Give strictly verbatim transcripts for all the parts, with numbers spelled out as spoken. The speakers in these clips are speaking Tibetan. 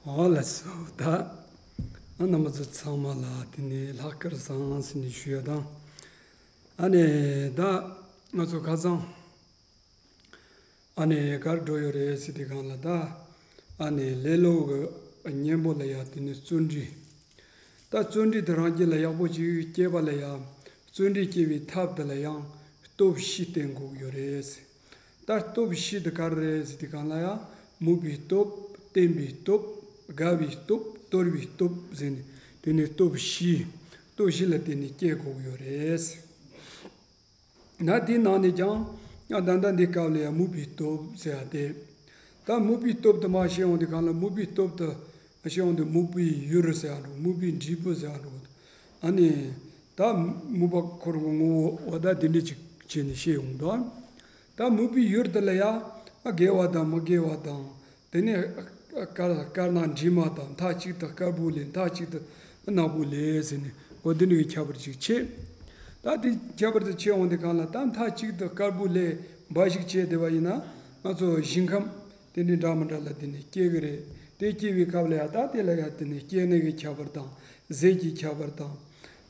ཨོ་ལགས་སོ། ད་ཨ་རྣམ་པ་ཚོ་ཚང་མ་ལ་དེ་ནས་ལྷག་དཀར་བཟང་ཟེར་ནས་ཞུ་ཡ་དང་། ཨ་ནི་ད་ང་ཚོ་ཁ་སང་ཨ་ནི་གར་འགྲོ་ཡོད་རེད་ཟེར་དུས་སྒང་ལ། ད་ཨ་ནི་ལེ་ལོ་གི་གཉེན་པོ་ལ་ཡ་དེ་ནས་བརྩོན་འགྲུས། ད་བརྩོན་འགྲུས་དེ་རང་རྒྱུད་ལ་ཡག་པོ་ཅིག་སྐྱེས་པ་ལ་ཡ། བརྩོན་འགྲུས་སྐྱེ་བའི་ཐབས་དེ་ལ་ཡང་སྟོབས་བཞི་བསྟེན་དགོས་ཀྱི་ཡོད་རེད། ད་སྟོབས་བཞི་དེ་ག་རེ་རེད་ཟེར་དུས་སྒང་ལ་ཡ། མོས་པའི་སྟོབས། བརྟན་པའི་སྟོབས། དགའ་བའི་སྟོབས། དོར་བའི་སྟོབས་ཟེར་ནས། དེ་ནས་སྟོབས་བཞི། སྟོབས་བཞི་ལ་བརྟེན་ནས་སྐྱེ་དགོས་ཀྱི་ཡོད་རེད། ན་དེའི་ནང་ནས་ཀྱང་ཡང་ད་ལྟ་འདི་སྐབས་ལ་ཡང་མོས་པའི་སྟོབས་ཟེར་ཡ་དེ། ད་མོས་པའི་སྟོབས་དེ་མར་བཤད་ཡོང་དུས་སྒང་ལ། མོས་པའི་སྟོབས་དེ་བཤད་ཡོང་དུས་མོས་པའི་ཡུལ་ཟེར་ཡ་འགྲོ། མོས་པའི་འབྲས་བུ་ཟེར་ཡ་འགྲོ། ཨ་ནི་ད་མོས་པ་འཁོར་གྱི་ངོ་བོ། འོ་ད་དེ་འདྲ་ཅིག་བྱས་ནས་བཤད་ཡོང་དུས། ད་མོས་པའི་ཡུལ་དེ་ལ་ཡ། ཨ་དགེ་བ་དང་མི་དགེ་བ་དང་། དེ་ནས་དཀར་དཀར་ནག་འདྲེས་མ་དང་། མཐའ་གཅིག་ཏུ་དཀར་པོ་ལས། མཐའ་གཅིག་ཏུ་ནག་པོ་ལས་ཟེར་ནས། འོ་དེ་འདྲ་གི་ཁྱད་པར་ཅིག་ཕྱེ། ད་དེ་ཁྱད་པར་དེ་ཕྱེ་འོང་དུས་སྒང་ལ། ད་མཐའ་གཅིག་ཏུ་དཀར་པོ་ལས་འབའ་ཞིག་བྱས་བསྡད་པ་ཡིན་ན། ང་ཚོ་ཞིང་ཁམས་དེ་འདྲའི་འདྲ་མི་འདྲ་ལ་དེ་ནས་སྐྱེ་གི་རེད། དེ་སྐྱེ་བའི་སྐབས་ལ་ཡ། ད་དེ་ལ་ཡ་དེ་ནས་སྐྱེ་གནས་ཀྱི་ཁྱད་པར་དང་། ཟས་ཀྱི་ཁྱད་པར་དང་།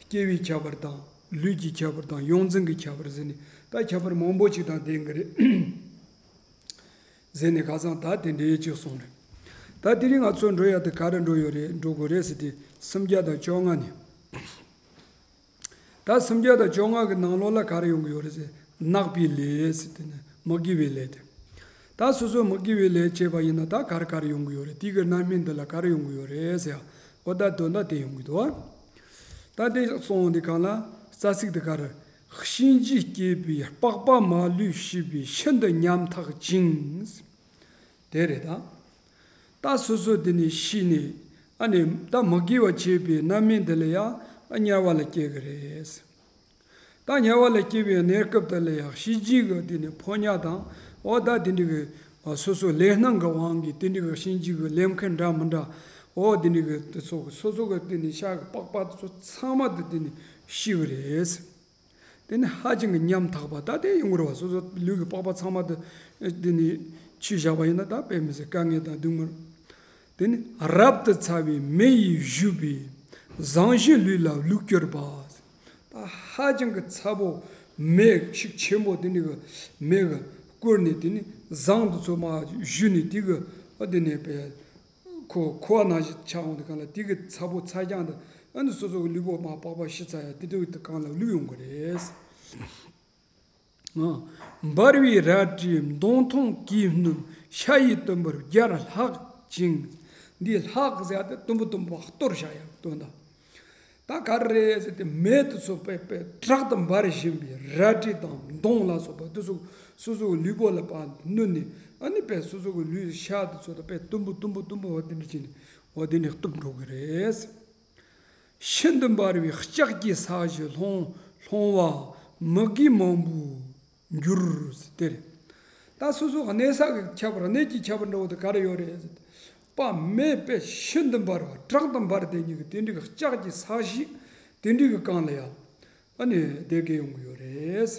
སྐྱེ་བའི་ཁྱད་པར་དང་། ལུས་ཀྱི་ཁྱད་པར་དང་། ཡོངས་འཛིན་གྱི་ཁྱད་པར་ཟེར་ནས། ད་ཁྱད་པར་མང་པོ་ཅིག་དང་ལྡན་གི་རེད། ཟེར་ནས་ཁ་སང་ད་དེ་འདྲའི་ཅིག་གསུངས་རེད། ད་དེ་རིང་ང་ཚོ་འགྲོ་ཡ་དེ་ག་རེ་འགྲོ་ཡོད་རེད། འགྲོ་དགོས་རེད་ཟེར་དུས། སུམ་བརྒྱ་དང་བཅོ་ལྔ་ནས། ད་སུམ་བརྒྱ་དང་བཅོ་ལྔ་གི་ནང་ལོགས་ལ་ག་རེ་ཡོང་གི་ཡོད་རེད་ཟེར། ནག་པོའི་ལས་ཟེར་དེ་ནི་མི་དགེ་བའི་ལས་དེ། ད་སོ་སོ་མི་དགེ་བའི་ལས་བྱས་པ་ཡིན་ན། ད་ག་རེ་ག་རེ་ཡོང་གི་ཡོད་རེད། དེ་གི་རྣམ་སྨིན་འདི་ལ་ག་རེ་ཡོང་གི་ཡོད་རེད་ཟེར་ཡ། འོ་ད་དོན་དག་དེ་ཡོང་གི་འདུག་བ། ད་དེ་གསུངས་འོང་དུས་སྒང་ལ། རྩ་ཚིག་དེ་ག་རེ། གཤིན་རྗེས་སྐྱེས་པའི་སྤགས་པ་མ་ལུས་བྱས་པའི་ཤིན་ཏུ་ཉམ་ཐག་ཅིང་། དེ་རེད་ད། ད་སོ་སོ་དེ་ནས་ཤི་ནས། ཨ་ནི་ད་མི་དགེ་བ་བྱས་པའི་རྣམ་སྨིན་དེ་ལ་ཡང་དམྱལ་བ་ལ་སྐྱེ་གི་རེད། ད་དམྱལ་བ་ལ་སྐྱེ་བའི་གནས་སྐབས་དེ་ལ་ཡང་གཤིན་རྗེ་གི་དེ་ནས་ཕོ་ཉ་དང་། འོ་ད་དེ་འདྲ་གི་སོ་སོ་ལས་སྣང་གི་དབང་གིས་དེ་འདྲ་གི་གཤིན་རྗེ་གི་ལས་མཁན་འདྲ་མི་འདྲ། འོ་དེ་འདྲ་གི་དེ་ཚོ་གི་སོ་སོ་གི་དེ་ནས་ཤ་གི་པགས་པ་དེ་ཚོ་ཚང་མ་དེ་དེ་ནས་ཤི་གི་རེད། དེ་ནི་ཧ་ཅང་གི་ཉམ་ཐག་པ་ད་དེ་ཡོང་གི་རེད་བ། སོ་སོ་ལུས་ཀྱི་པགས་པ་ཚང་མ་དེ་དེ་ནི་ཆུད་བཞག་པ་ཡིན་ན། ད་དཔེ་མི་སྲིད་དཀའ་ངལ་དང་སྡུག་བསྔལ། དེ་ནི་རབ་ཏུ་ཚ་བའི་མེ་ཡིས་བཞུས་པའི་ཟངས་གཞི་ལུས་ལ་བླུགས་གྱུར་པ། ད་ཧ་ཅང་གི་ཚ་པོ་མེ་ཤུགས་ཆེན་པོ་དེ་འདྲ་གི་མེ་གིས་བསྐོལ་ནས། དེ་ནི་ཟངས་དེ་ཚོ་མར་བཞུས་ནས། དེ་གི་ཨ་དེ་ནས་དཔེ་ཁོ་ཁོ་བ་ནང་བཞིན་ཆགས་འོང་དུས་སྒང་ལ། དེ་གི་ཚ་པོ་ཚ་རྐྱང་དེ། ཨ་ནི་སོ་སོ་གི་ལུས་པོ་མར་པགས་པ་ཤི་ཚར་ཡ་དེ་དུས་དེ་སྒང་ལ་བླུགས་ཡོང་གི་རེད། ཨ། འབར་བའི་རལ་གྲིའི་མདུང་ཐུང་གིས་བསྣུན། ཤ་ཡི་དུམ་བུར་བརྒྱར་བརླག་ཅིང་། འདི་བརླག་ཟེར་ཡ་དེ་དུམ་བུ་དུམ་བུ་གཏོར་བཞག་ཡ་དོན་དག། ད་ག་རེ་རེད་ཟེར་དུས། མེ་དེ་ཚོ་དཔེ་དཔེ་དྲག་ཏུ་འབར་བཞིན་པའི་རལ་གྲི་དང་མདུང་ལ་སོགས་པ་དེ་ཚོ་སོ་སོ་གི་ལུས་པོ་ལ་ཕར་བསྣུན་ནས། ཨ་ནི་དཔེ་སོ་སོ་གི་ལུས་ཤ་དེ་ཚོ་དང་དཔེ་དུམ་བུ་དུམ་བུ་དུམ་བུ་འོ་དེ་འདྲ་བྱས་ནས་འོ་དེ་ནས་གཏུབ་འགྲོ་གི་རེད། ཤིན་ཏུ་འབར་བའི་ལྕགས་ཀྱི་ས་གཞི་ལྷུང་ལྷུང་བ་མུ་གེ་མང་པོར་འགྱུར་ཟེར་དེ་རེད། ད་སོ་སོ་གནས་ས་གི་ཁྱད་པར། གནས་ཀྱི་ཁྱད་པར་འདྲ་བོ་དེ་ག་རེ་ཡོད་རེད་ཟེར། པ་མེ་དཔེ་ཤིན་ཏུ་འབར་བ་དྲག་ཏུ་འབར་དེ་ཉིད་ཀྱི་དེ་འདྲའི་ལྕགས་ཀྱི་ས་གཞི་དེ་འདྲའི་གི་སྒང་ལ་ཡ། ཨ་ནི་བསྡད་གི་ཡོང་གི་ཡོད་རེད།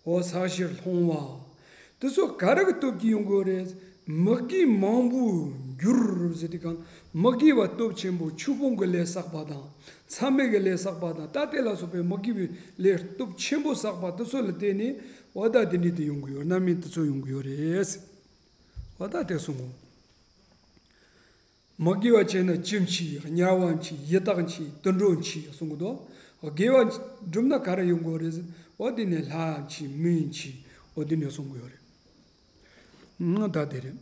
འོ་ས་གཞིར་ལྷུང་བ། དེ་ཚོ་ག་རེ་གི་སྟོབས་ཀྱིས་ཡོང་གི་ཡོད་རེད། མུ་གེ་མང་པོར་འགྱུར་ཟེར་དུས་སྒང་། མུ་གེ་བ་སྟོབས་ཆེན་པོ་ཆོས་སྤོང་གི་ལས་བསགས་པ་དང་། མཚམས་མེད་ཀྱི་ལས་བསགས་པ་དང་། ད་དེ་ལ་སོགས་པའི་མུ་གེ་བའི་ལས་སྟོབས་ཆེན་པོ་བསགས་པ་དེ་ཚོ་ལ་བརྟེན་ནས། འོ་ད་དེ་འདྲའི་དེ་ཡོང་གི་ཡོད། རྣམ་སྨིན་དེ་ཚོ་ཡོང་གི་ཡོད་རེད། འོ་ད་དེ་གསུངས་གོ། མི་དགེ་བ་བྱས་ན་ཅི་མཆིས། དམྱལ་བ་མཆིས། ཡི་དྭགས་མཆིས། དུད་འགྲོ་མཆིས་གསུང་གི་འདུག་དགེ་བ་བསྒྲུབས་ན་ག་རེ་ཡོང་གི་ཡོད་རེད་ཟེར། འོ་དེ་ནས་ལྷ་མཆིས། མི་མཆིས། འོ་དེ་ནས་གསུང་གི་ཡོད་རེད། ད་དེ་རེད།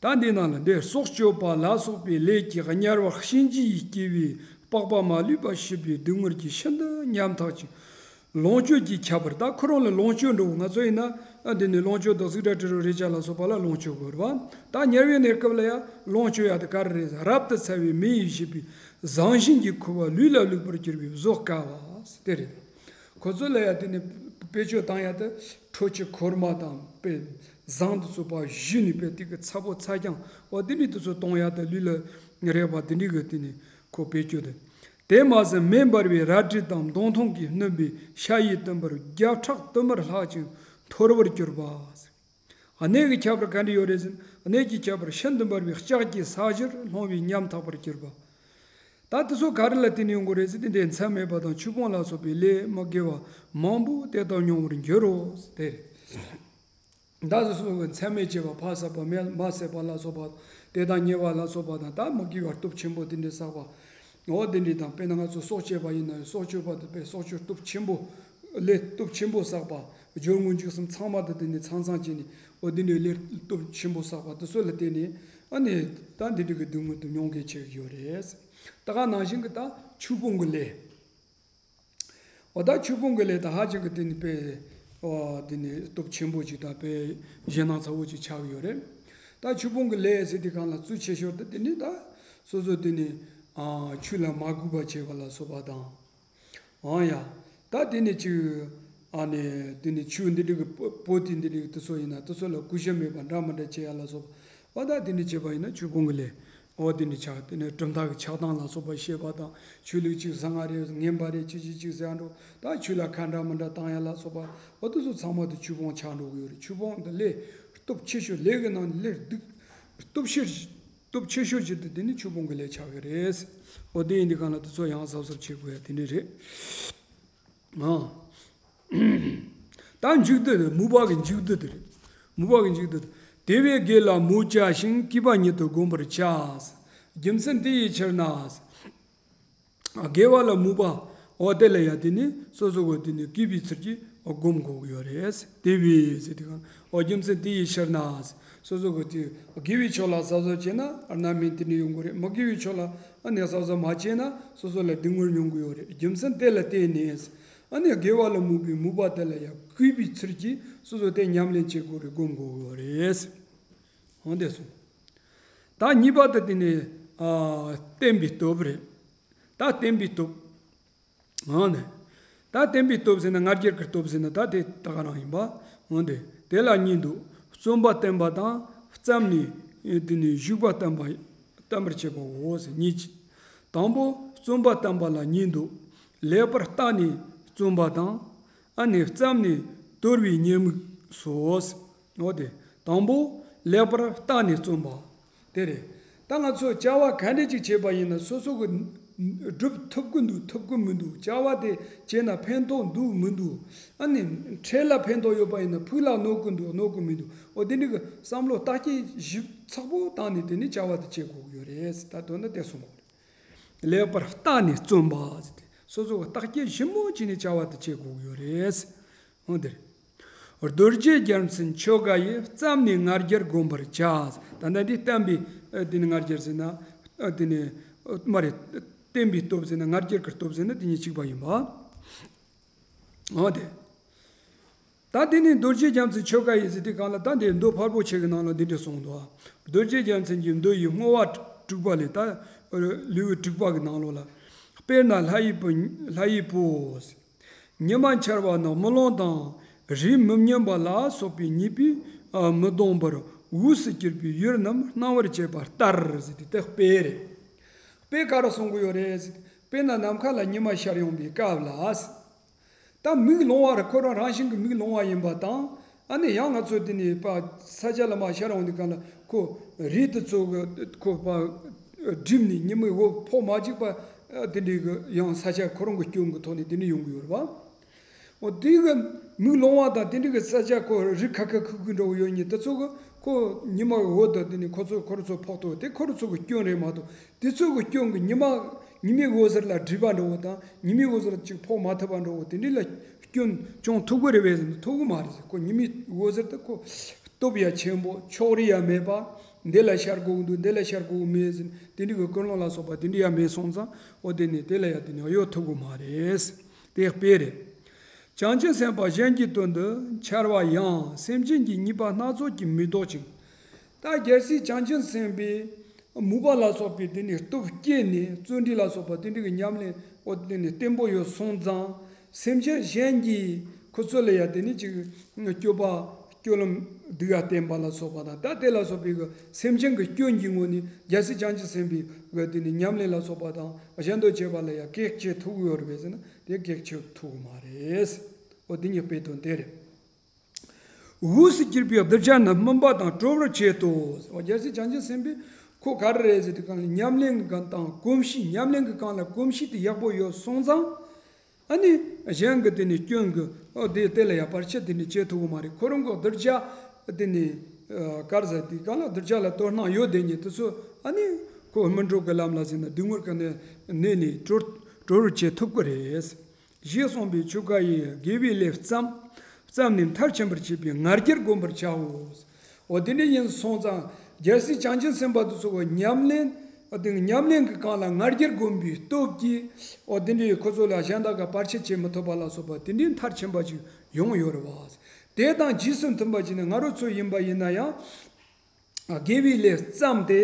ད་འདི་ནང་ལ་འདི་སྲོག་གཅོད་པ་ལ་སོགས་པའི་ལས་ཀྱིས་དམྱལ་བར་གཤིན་རྗེ་ཡིས་སྐྱེ་བའི་པགས་པ་མ་ལུས་པ་ཤི་བའི་སྡུག་བསྔལ་གྱིས་ཤིན་ཏུ་ཉམ་ཐག་ཅིང་། ལོངས་སྤྱོད་ཀྱི་ཁྱད་པར། ད་ཁོ་རང་ལ་ལོངས་སྤྱོད་འགྲོ། ང་ཚོ་ཡིན་ན་ཨ་འདི་ནས་ལོངས་སྤྱོད་དང་གཟུགས་སྒྲ་དྲི་རོ་རེག་བྱ་ལ་སོགས་པ་ལ་ལོངས་སྤྱོད་དགོས་རེད་བ། ད་དམྱལ་བའི་གནས་སྐབས་ལ་ཡང་ལོངས་སྤྱོད་ཡ་དེ་ག་རེ་རེད། རབ་ཏུ་ཚ་བའི་མེ་ཡིས་བཞུས་པའི་ཟངས་ཞུན་གྱིས་ཁུ་བ་ལུས་ལ་བླུགས་པར་གྱུར་པའི་བཟོ་དཀའ་བ་དེ་རེད། ཁོ་ཚོ་ལ་ཡང་དེ་ནས་བེད་སྤྱོད་བཏང་ཡ་དེ་ཁྲོ་ཆུ་ཁོལ་མ་དང་དཔེ་ཟངས་དེ་ཚོ་ཕར་བཞུས་ནས་དཔེ་དེ་གི་ཚ་པོ་ཚ་རྐྱང་འོ་དེ་འདྲའི་དེ་ཚོ་གཏོང་ཡ་དེ་ལུས་ལ་རེག་པ་དེ་འདྲའི་གི་དེ་ནས་ཁོ་བེད་སྤྱོད་དེ། དེ་མ་ཟད་མེ་འབར་བའི་རལ་གྲི་དང་མདུང་ཐུང་གིས་བསྣུན་པའི་ཤ་ཡི་དུམ་བུར་བརྒྱ་ཕྲག་དུ་མར་བརླག་ཅིང་འཐོར་བར་གྱུར་པ། གནས་ཀྱི་ཁྱད་པར་ག་འདྲ་ཡོད་རེད་ཟེར་ན། གནས་ཀྱི་ཁྱད་པར་ཤིན་ཏུ་འབར་བའི་ལྕགས་ཀྱི་ས་གཞིར་ལྷུང་བས་ཉམ་ཐག་པར་གྱུར་པ། ད་དེ་ཚོ་ག་རེ་ལ་བརྟེན་ནས་ཡོང་གི་རེད་ཟེར་དུས། འདི་མཚམས་མེད་པ་དང་ཆོས་སྤོང་ལ་སོགས་པའི་ལས་མི་དགེ་བ་མང་པོ་དེ་དག་མྱོང་བར་འགྱུར་རོ། དེ་རེད། ད་སོ་སོ་གི་མཚམས་མེད་བྱེད་པ། ཕ་བསད་པ། མ་མ་བསད་པ་ལ་སོགས་པ། དེ་དང་ཉེ་བ་ལ་སོགས་པ་དང་། ད་མི་དགེ་བ་སྟོབས་ཆེན་པོ་དེ་འདྲ་བསགས་པ། འོ་དེ་འདྲ་དང་། དཔེར་ན་ང་ཚོ་སྲོག་བཅད་པ་ཡིན་ན། སྲོག་གཅོད་པ་དེ་དཔེ་སྲོག་གཅོད་སྟོབས་ཆེན་པོ། ལས་སྟོབས་ཆེན་པོ་བསགས་པ། སྦྱོར་དངོས་འཇུག་གསུམ་ཚང་མ་དེ་དེ་ནས་ཚང་ཚང་བྱས་ནས། འོ་དེ་འདྲའི་ལས་སྟོབས་ཆེན་པོ་བསགས་པ་དེ་ཚོ་ལ་བརྟེན་ནས། ཨ་ནི་ད་འདི་འདྲ་གི་སྡུག་བསྔལ་དེ་མྱོང་གི་བྱེད་ཀྱི་ཡོད་རེད། ད་ག་ནང་བཞིན་གྱི་ད་ཆོས་སྤོང་གི་ལས། འོ་ད་ཆོས་སྤོང་གི་ལས་ད་ཧ་ཅང་གི་དེ་ནི་དཔེ། འོ་དེ་ནི་སྟོབས་ཆེན་པོ་ཅིག་དང་། དཔེ་ཞེད་སྣང་ཚ་བོ་ཅིག་ཆགས་ཀྱི་ཡོད་རེད། ད་ཆོས་སྤོང་གི་ལས་ཟེར་དུས་སྒང་ལ་གཙོ་ཆེ་ཤོས་དེ་དེ་ནི་ད་སོ་སོ་དེ་ནི་ཨ་ཆོས་ལ་མ་གུས་པ་བྱེད་པ་ལ་སོགས་པ་དང་། འོ་ཡ། ད་དེ་ནི་ཅིག་ཨ་ནི་དེ་ནི་ཆོས་འདི་འདྲ་གི་པོ་པོ་ཏི་འདི་འདྲ་གི་དེ་ཚོ་ཡིན་ན། དེ་ཚོ་ལ་གུས་ཞབས་མེད་པ་འདྲ་མི་འདྲ་བྱེད་ཡ་ལ་སོགས་པ། འོ་ད་དེ་འདྲ་བྱེད་པ་ཡིན་ན་ཆོས་སྤོང་གི་ལས། འོ་དེ་འདྲ་ཆགས། དེ་ནས་གྲུབ་མཐའ་གི་ཆགས་སྡང་ལ་སོགས་པ་བཤད་པ་དང་། ཆོས་ལུགས་ཅིག་བཟང་ང་རེད། ངན་པ་རེད། ཅི་ཅི་ཅིག་ཟེར་འགྲོ། ད་ཆོས་ལ་ཁ་འདྲ་མི་འདྲ་བཏང་ཡ་ལ་སོགས་པ། འོ་དེ་ཚོ་ཚང་མ་དེ་ཆོས་སྤོང་ཆགས་འགྲོ་གི་ཡོད་རེད། ཆོས་སྤོང་དེ་ལས་སྟོབས་ཆེ་ཤོས། ལས་ཀྱི་ནང་ནས་ལས་སྡུག་སྟོབས་ཆེ། སྟོབས་ཆེ་ཤོས་ཅིག་དེ་དེ་ནི་ཆོས་སྤོང་གི་ལས་ཆགས་ཀྱི་རེད། འོ་དེ་ཡིན་དུས་སྒང་ལ་དེ་ཚོ་ཡང་གཟབ་གཟབ་བྱེད་དགོས་ཡ་དེ་འདྲ་རེད། ཨ། ད་མཇུག་བསྡུ་དེ། མུ་པ་གི་མཇུག་བསྡུ་དེ་རེད། མུ་པ་གི་མཇུག་བསྡུ་དེ། དེ་བས་དགེ་ལ་མོས་བྱ་ཞིང་། གུས་པ་ཉིད་དུ་བསྒོམ་པར་བྱ། རྒྱུ་མཚན་དེ་ཡི་ཕྱིར་ན། དགེ་བ་ལ་མོས་པ། འོ་དེ་ལ་ཡ་དེ་ནི་སོ་སོ་གི་དེ་ནི་གུས་པའི་ཚུལ་གྱིས་བསྒོམ་དགོས་ཀྱི་ཡོད་རེད། དེ་བས་ཟེར་དུས་སྒང་། འོ་རྒྱུ་མཚན་དེ་ཡི་ཕྱིར་ན། སོ་སོ་གི་དེ་དགེ་བའི་ཕྱོགས་ལ་གཟབ་གཟབ་བྱས་ན་རྣམ་སྨིན་དེ་འདྲ་ཡོང་གི་རེད། མི་དགེ་བའི་ཕྱོགས་ལ་ཨ་ནི་གཟབ་གཟབ་མ་བྱས་ན་སོ་སོ་ལ་སྡུག་བསྔལ་མྱོང་གི་ཡོད་རེད། རྒྱུ་མཚན་དེ་ལ་བརྟེན་ནས། ཨ་ནི་དགེ་བ་ལ་མོས་པའི་མོས་པ་དེ་ལ་ཡང་གུས་པའི་ཚུལ་གྱིས་སོ་སོ་དེ་ཉམས་ལེན་བྱེད་དགོས་རེད། སྒོམ་དགོས་ཡོད་རེད། འོ་དེ་སོང་། ད་གཉིས་པ་དེ་དེ་ནི་ཨ་བརྟན་པའི་སྟོབས་རེད། ད་བརྟན་པའི་སྟོབས། འོ་ནི། ད་བརྟན་པའི་སྟོབས་ཟེར་ན། ང་རྒྱལ་གྱི་སྟོབས་ཟེར་ན་ད་དེ་ད་ག་རང་ཡིན་པ། འོ་དེ་དེ་ལ་གཉིས་འདུག་བརྩོན་པ་བརྟན་པ་དང་། བརྩམས་ནས་དེ་ནི་བཞུགས་པ་བརྟན་པ། བརྟན་པར་བྱེད་པའོ་ཟེར་གཉིས་ཀྱི། དང་པོ་བརྩོན་པ་བརྟན་པ་ལ་གཉིས་འདུག་ལེགས་པར་བརྟགས་ནས་བརྩོན་པ་དང་། ཨ་ནི་བརྩམས་ནས་དོར་བའི་ཉེས་དམིགས་སོ། འོ་དེ། དང་པོ་ལེགས་པར་བརྟགས་ནས་བརྩོན་པ། དེ་རེད། ད་ང་ཚོས་བྱ་བ་ག་འདྲ་ཅིག་བྱེད་པ་ཡིན་ན་སོ་སོ་གི་སྒྲུབ་ཐུབ་ཀྱི་འདུག་ཐུབ་ཀྱི་མི་འདུག་བྱ་བ་དེ་བྱས་ན་ཕན་ཐོགས་འདུག་མི་འདུག་ཨ་ནི་འཕྲལ་ལ་ཕན་ཐོགས་ཡོད་པ་ཡིན་ན་ཕུགས་ལ་གནོད་ཀྱི་འདུག་གནོད་ཀྱི་མི་འདུག་འོ་དེ་འདྲ་གི་བསམ་བློ་བརྟག་དཔྱད་ཞིབ་ཚགས་པོ་བཏང་ནས་དེ་ནས་བྱ་བ་དེ་བྱེད་དགོས་ཀྱི་ཡོད་རེད། ད་དོན་དུ་དེ་གསུང་དགོས་རེད། ལེགས་པར་བརྟགས་ནས་བརྩོན་པ་ཟེར་ཏེ། སོ་སོ་གི་བརྟག་དཔྱད་ཞིབ་མོ་བྱས་ནས་བྱ་བ་དེ་བྱེད་དགོས་ཀྱི་ཡོད་རེད། འོ་དེ་རེད། རྡོ་རྗེ་རྒྱལ་མཚན་ཆོ་ག་ཡིས། བརྩམས་ནས་ང་རྒྱལ་བསྒོམ་པར་བྱ། ད་ལྟ་འདི་བརྟན་པའི་ཨ་དེ་ནི་ང་རྒྱལ་ཟེར་ན། ཨ་དེ་ནི་མ་རེད། བརྟན་པའི་སྟོབས་ཟེར་ན། ང་རྒྱལ་གྱི་སྟོབས་ཟེར་ན་དེ་གཉིས་གཅིག་པ་ཡིན་པ། འོ་དེ། ད་དེ་ནི་རྡོ་རྗེ་རྒྱལ་མཚན་ཆོ་ག་ཡིས་ཟེར་དུས་སྒང་ལ། ད་འདི་མདོ་ཕལ་པོ་ཆེ་གི་ནང་ལ་འདི་འདྲ་གསུངས་འདུག་རྡོ་རྗེ་རྒྱལ་མཚན་གྱི་མདོ་ཡི་བསྔོ་བ་དྲུག་པ་ལས། ད་ལེའུ་དྲུག་པ་གི་ནང་ལོགས་ལ། དཔེར་ན་ལྷ་ཡི་བུ། ལྷ་ཡི་བུ། ཉི་མ་འཆར་བ་ནི་རྨི་ལམ་དང་། རིས་མི་སྙན་པ་ལ་སོགས་པའི་ཉེས་པས་མི་ལྡང་བར་འོད་གསལ་གྱུར་པའི་ཡུལ་རྣམས་སྣང་བར་བྱེད་པ་ལྟར་ཟེར་ཏེ། དེ་དཔེ་རེད། དཔེ་ག་རེ་གསུང་གི་ཡོད་རེད་ཟེར་ཏེ། དཔེར་ན་ནམ་མཁའ་ལ་ཉི་མ་ཤར་ཡོང་བའི་སྐབས་ལ། ད་མིག་ལོང་བ་རེད། ཁོ་རང་རང་བཞིན་གྱི་མིག་ལོང་བ་ཡིན་པ་དང་། ཨ་ནི་ཡང་ང་ཚོ་དེ་ནས་པ་ས་ཆ་ལ་མར་ཤར་འོང་དུས་སྒང་ལ་ཁོ་རིས་དེ་ཚོ་གི་ཁོ་པ་བསྒྲིབས་ནས་ཉི་མའི་འོད་ཕོག་མ་བཅུག་པ། ཨ་དེ་འདྲའི་གི་ཡང་ས་ཆ་ཁོ་རང་གི་སྐྱོན་གྱི་ཐོག་ནས་དེ་འདྲ་ཡོང་གི་ཡོད་རེད་པ། འོ་དེ་གི་མིག་ལོང་བ་དང་དེ་འདྲའི་གི་ས་ཆ་ཁོ་རིས་ཁ་ཁ་ཁུག་ཁུག་འདྲ་བོ་ཡོད་ནི་དེ་ཚོ་གི་ཁོ་ཉི་མ་གི་འོད་དང་དེ་ནས་ཁོ་ཚོ་ཁོ་རང་ཚོ་ཕོག་ཐུབ་པ་དེ་ཁོ་རང་ཚོ་གི་སྐྱོན་རེད་མ་གཏོགས། དེ་ཚོ་གི་སྐྱོན་གྱིས་ཉི་མ་ཉི་མའི་འོད་ཟེར་ལ་བསྒྲིབས་པ་འདྲ་བོ་དང་། ཉི་མའི་འོད་ཟེར་ཅིག་ཕོག་མ་ཐུབ་པ་འདྲ་བོ་དེ་འདྲ་ལ་སྐྱོན་བྱུང་ཐུབ་ཀྱི་རེད་པས་ཟེར་ན། ཐུབ་ཀྱི་མ་རེད་ཟེར། ཁོ་ཉི་མའི་འོད་ཟེར་དེ་ཁོ་སྟོབས་ཡ་ཆེན་པོ། ཕྱོགས་རིས་ཡ་མེད་པ། འདི་ལ་ཤར་དགོས་ཀྱི་འདུག་འདི་ལ་ཤར་དགོས་ཀྱི་མེད་ཟེར་ན། དེ་འདྲ་གི་ཀུན་སློང་ལ་སོགས་པ་དེ་འདྲ་ཡ་མེད་སོང་ཙང་། འོ་དེ་ནས་དེ་ལ་ཡ་དེ་ནས་གཡོལ་ཐུབ་ཀྱི་མ་རེད། དེ་དཔེ་རེད། བྱང་ཆུབ་སེམས་དཔའ་གཞན་གྱི་དོན་དུ་འཆར་བ་ཡང་སེམས་ཅན་གྱི་ཉེས་པ་སྣ་ཚོགས་ཀྱིས་མི་ལྡོག་ཅིང་། ད་རྒྱལ་སྲས་བྱང་ཆུབ་སེམས་དཔའི་མོས་པ་ལ་སོགས་པའི་དེ་ནས་སྟོབས་བསྐྱེད་ནས། བརྩོན་འགྲུས་ལ་སོགས་པ་དེ་འདྲ་གི་ཉམས་ལེན་འོ་དེ་ནས་བརྟན་པོ་ཡོད་སོང་ཙང་། སེམས་ཅན་གཞན་གྱིས་ཁོ་ཚོ་ལ་ཡ་དེ་ནས་ཅིག་སྤྱོད་པ་སྤྱོད་ལམ་སྡིག་པ་བསྟན་པ་ལ་སོགས་པ་དང་། ད་དེ་ལ་སོགས་པའི་གི་སེམས་ཅན་གྱི་སྐྱོན་གྱི་ངོ་ནས་རྒྱལ་སྲས་བྱང་ཆུབ་སེམས་དཔའི་གི་དེ་ནས་ཉམས་ལེན་ལ་སོགས་པ་དང་གཞན་དོན་བྱེད་པ་ལ་ཡ་གེགས་བྱེད་ཐུབ་ཀྱི་ཡོད་རེད་པས་ཟེར་ན། དེ་གེགས་བྱེད་ཐུབ་ཀྱི་མ་རེད། འོ་དེ་ཉིད་དཔེ་དོན་དེ་རེད། དབུས་སུ་གྱུར་པའི་གདུལ་བྱ་རྣམས་སྨིན་པ་དང་གྲོལ་བར་བྱེད་དོ། རྒྱལ་སྲས་བྱང་ཆུབ་སེམས་དཔས་ཁོ་ག་རེ་རེད་ཟེར་དུས་གང་ལ་ཉམས་ལེན་གྱི་སྒང་དང་གོམས་གཤིས། ཉམས་ལེན་གྱི་སྒང་ལ་གོམས་གཤིས་དེ་ཡག་པོ་ཡོད་སོང་ཙང་། ཨ་ནི་གཞན་གྱི་དེ་ནི་སྐྱོན་གྱི་ཨོ་དེ་དེ་ལ་ཡང་བར་ཆད་དེ་ནི་བྱེད་ཐུབ་ཀྱི་མ་རེད། ཁོ་རང་གི་གདུལ་བྱ་དེ་ནི་ག་རེ་ཟེར་དུས་གང་ལ་གདུལ་བྱ་ལ་དོ་སྣང་ཡོད་དེ་ཉིད་དེ་ཚོ་ཨ་ནི་ཁོ་སྨིན་གྲོལ་གྱི་ལམ་ལ་ཟེར་ན་སྡུག་བསྔལ་གྱི་གནས་ནས་གྲོལ་གྲོལ་བར་བྱེད་ཐུབ་ཀྱི་རེད། ཞེས་གསུངས་པའི་ཆོ་ག་ཡིས། དགེ་བའི་ལས་བརྩམས། བརྩམས་ནས་མཐར་ཕྱིན་པར་བྱེད་པའི་ང་རྒྱལ་བསྒོམ་པར་བྱའོ། འོ་དེ་འདྲ་ཡིན་སོང་ཙང་རྒྱལ་སྲས་བྱང་ཆུབ་སེམས་དཔའ་དེ་ཚོ་གི་ཉམས་ལེན། འོ་དེ་ཉམས་ལེན་གྱི་སྒང་ལ་ང་རྒྱལ་བསྒོམ་པའི་སྟོབས་ཀྱིས། འོ་དེ་འདྲའི་ཁོ་ཚོ་ལ་གཞན་དག་ག་བར་ཆད་བྱེད་མི་ཐུབ་པ་ལ་སོགས་པ་དེ་འདྲའི་མཐར་ཕྱིན་པ་ཅིག་ཡོང་ཡོད་རེད་བ། དེ་དང་རྗེས་སུ་མཐུན་པ་ཅིག་ནི་ང་རང་ཚོ་ཡིན་པ་ཡིན་ན་ཡང་། དགེ་བའི་ལས་བརྩམས་ཏེ།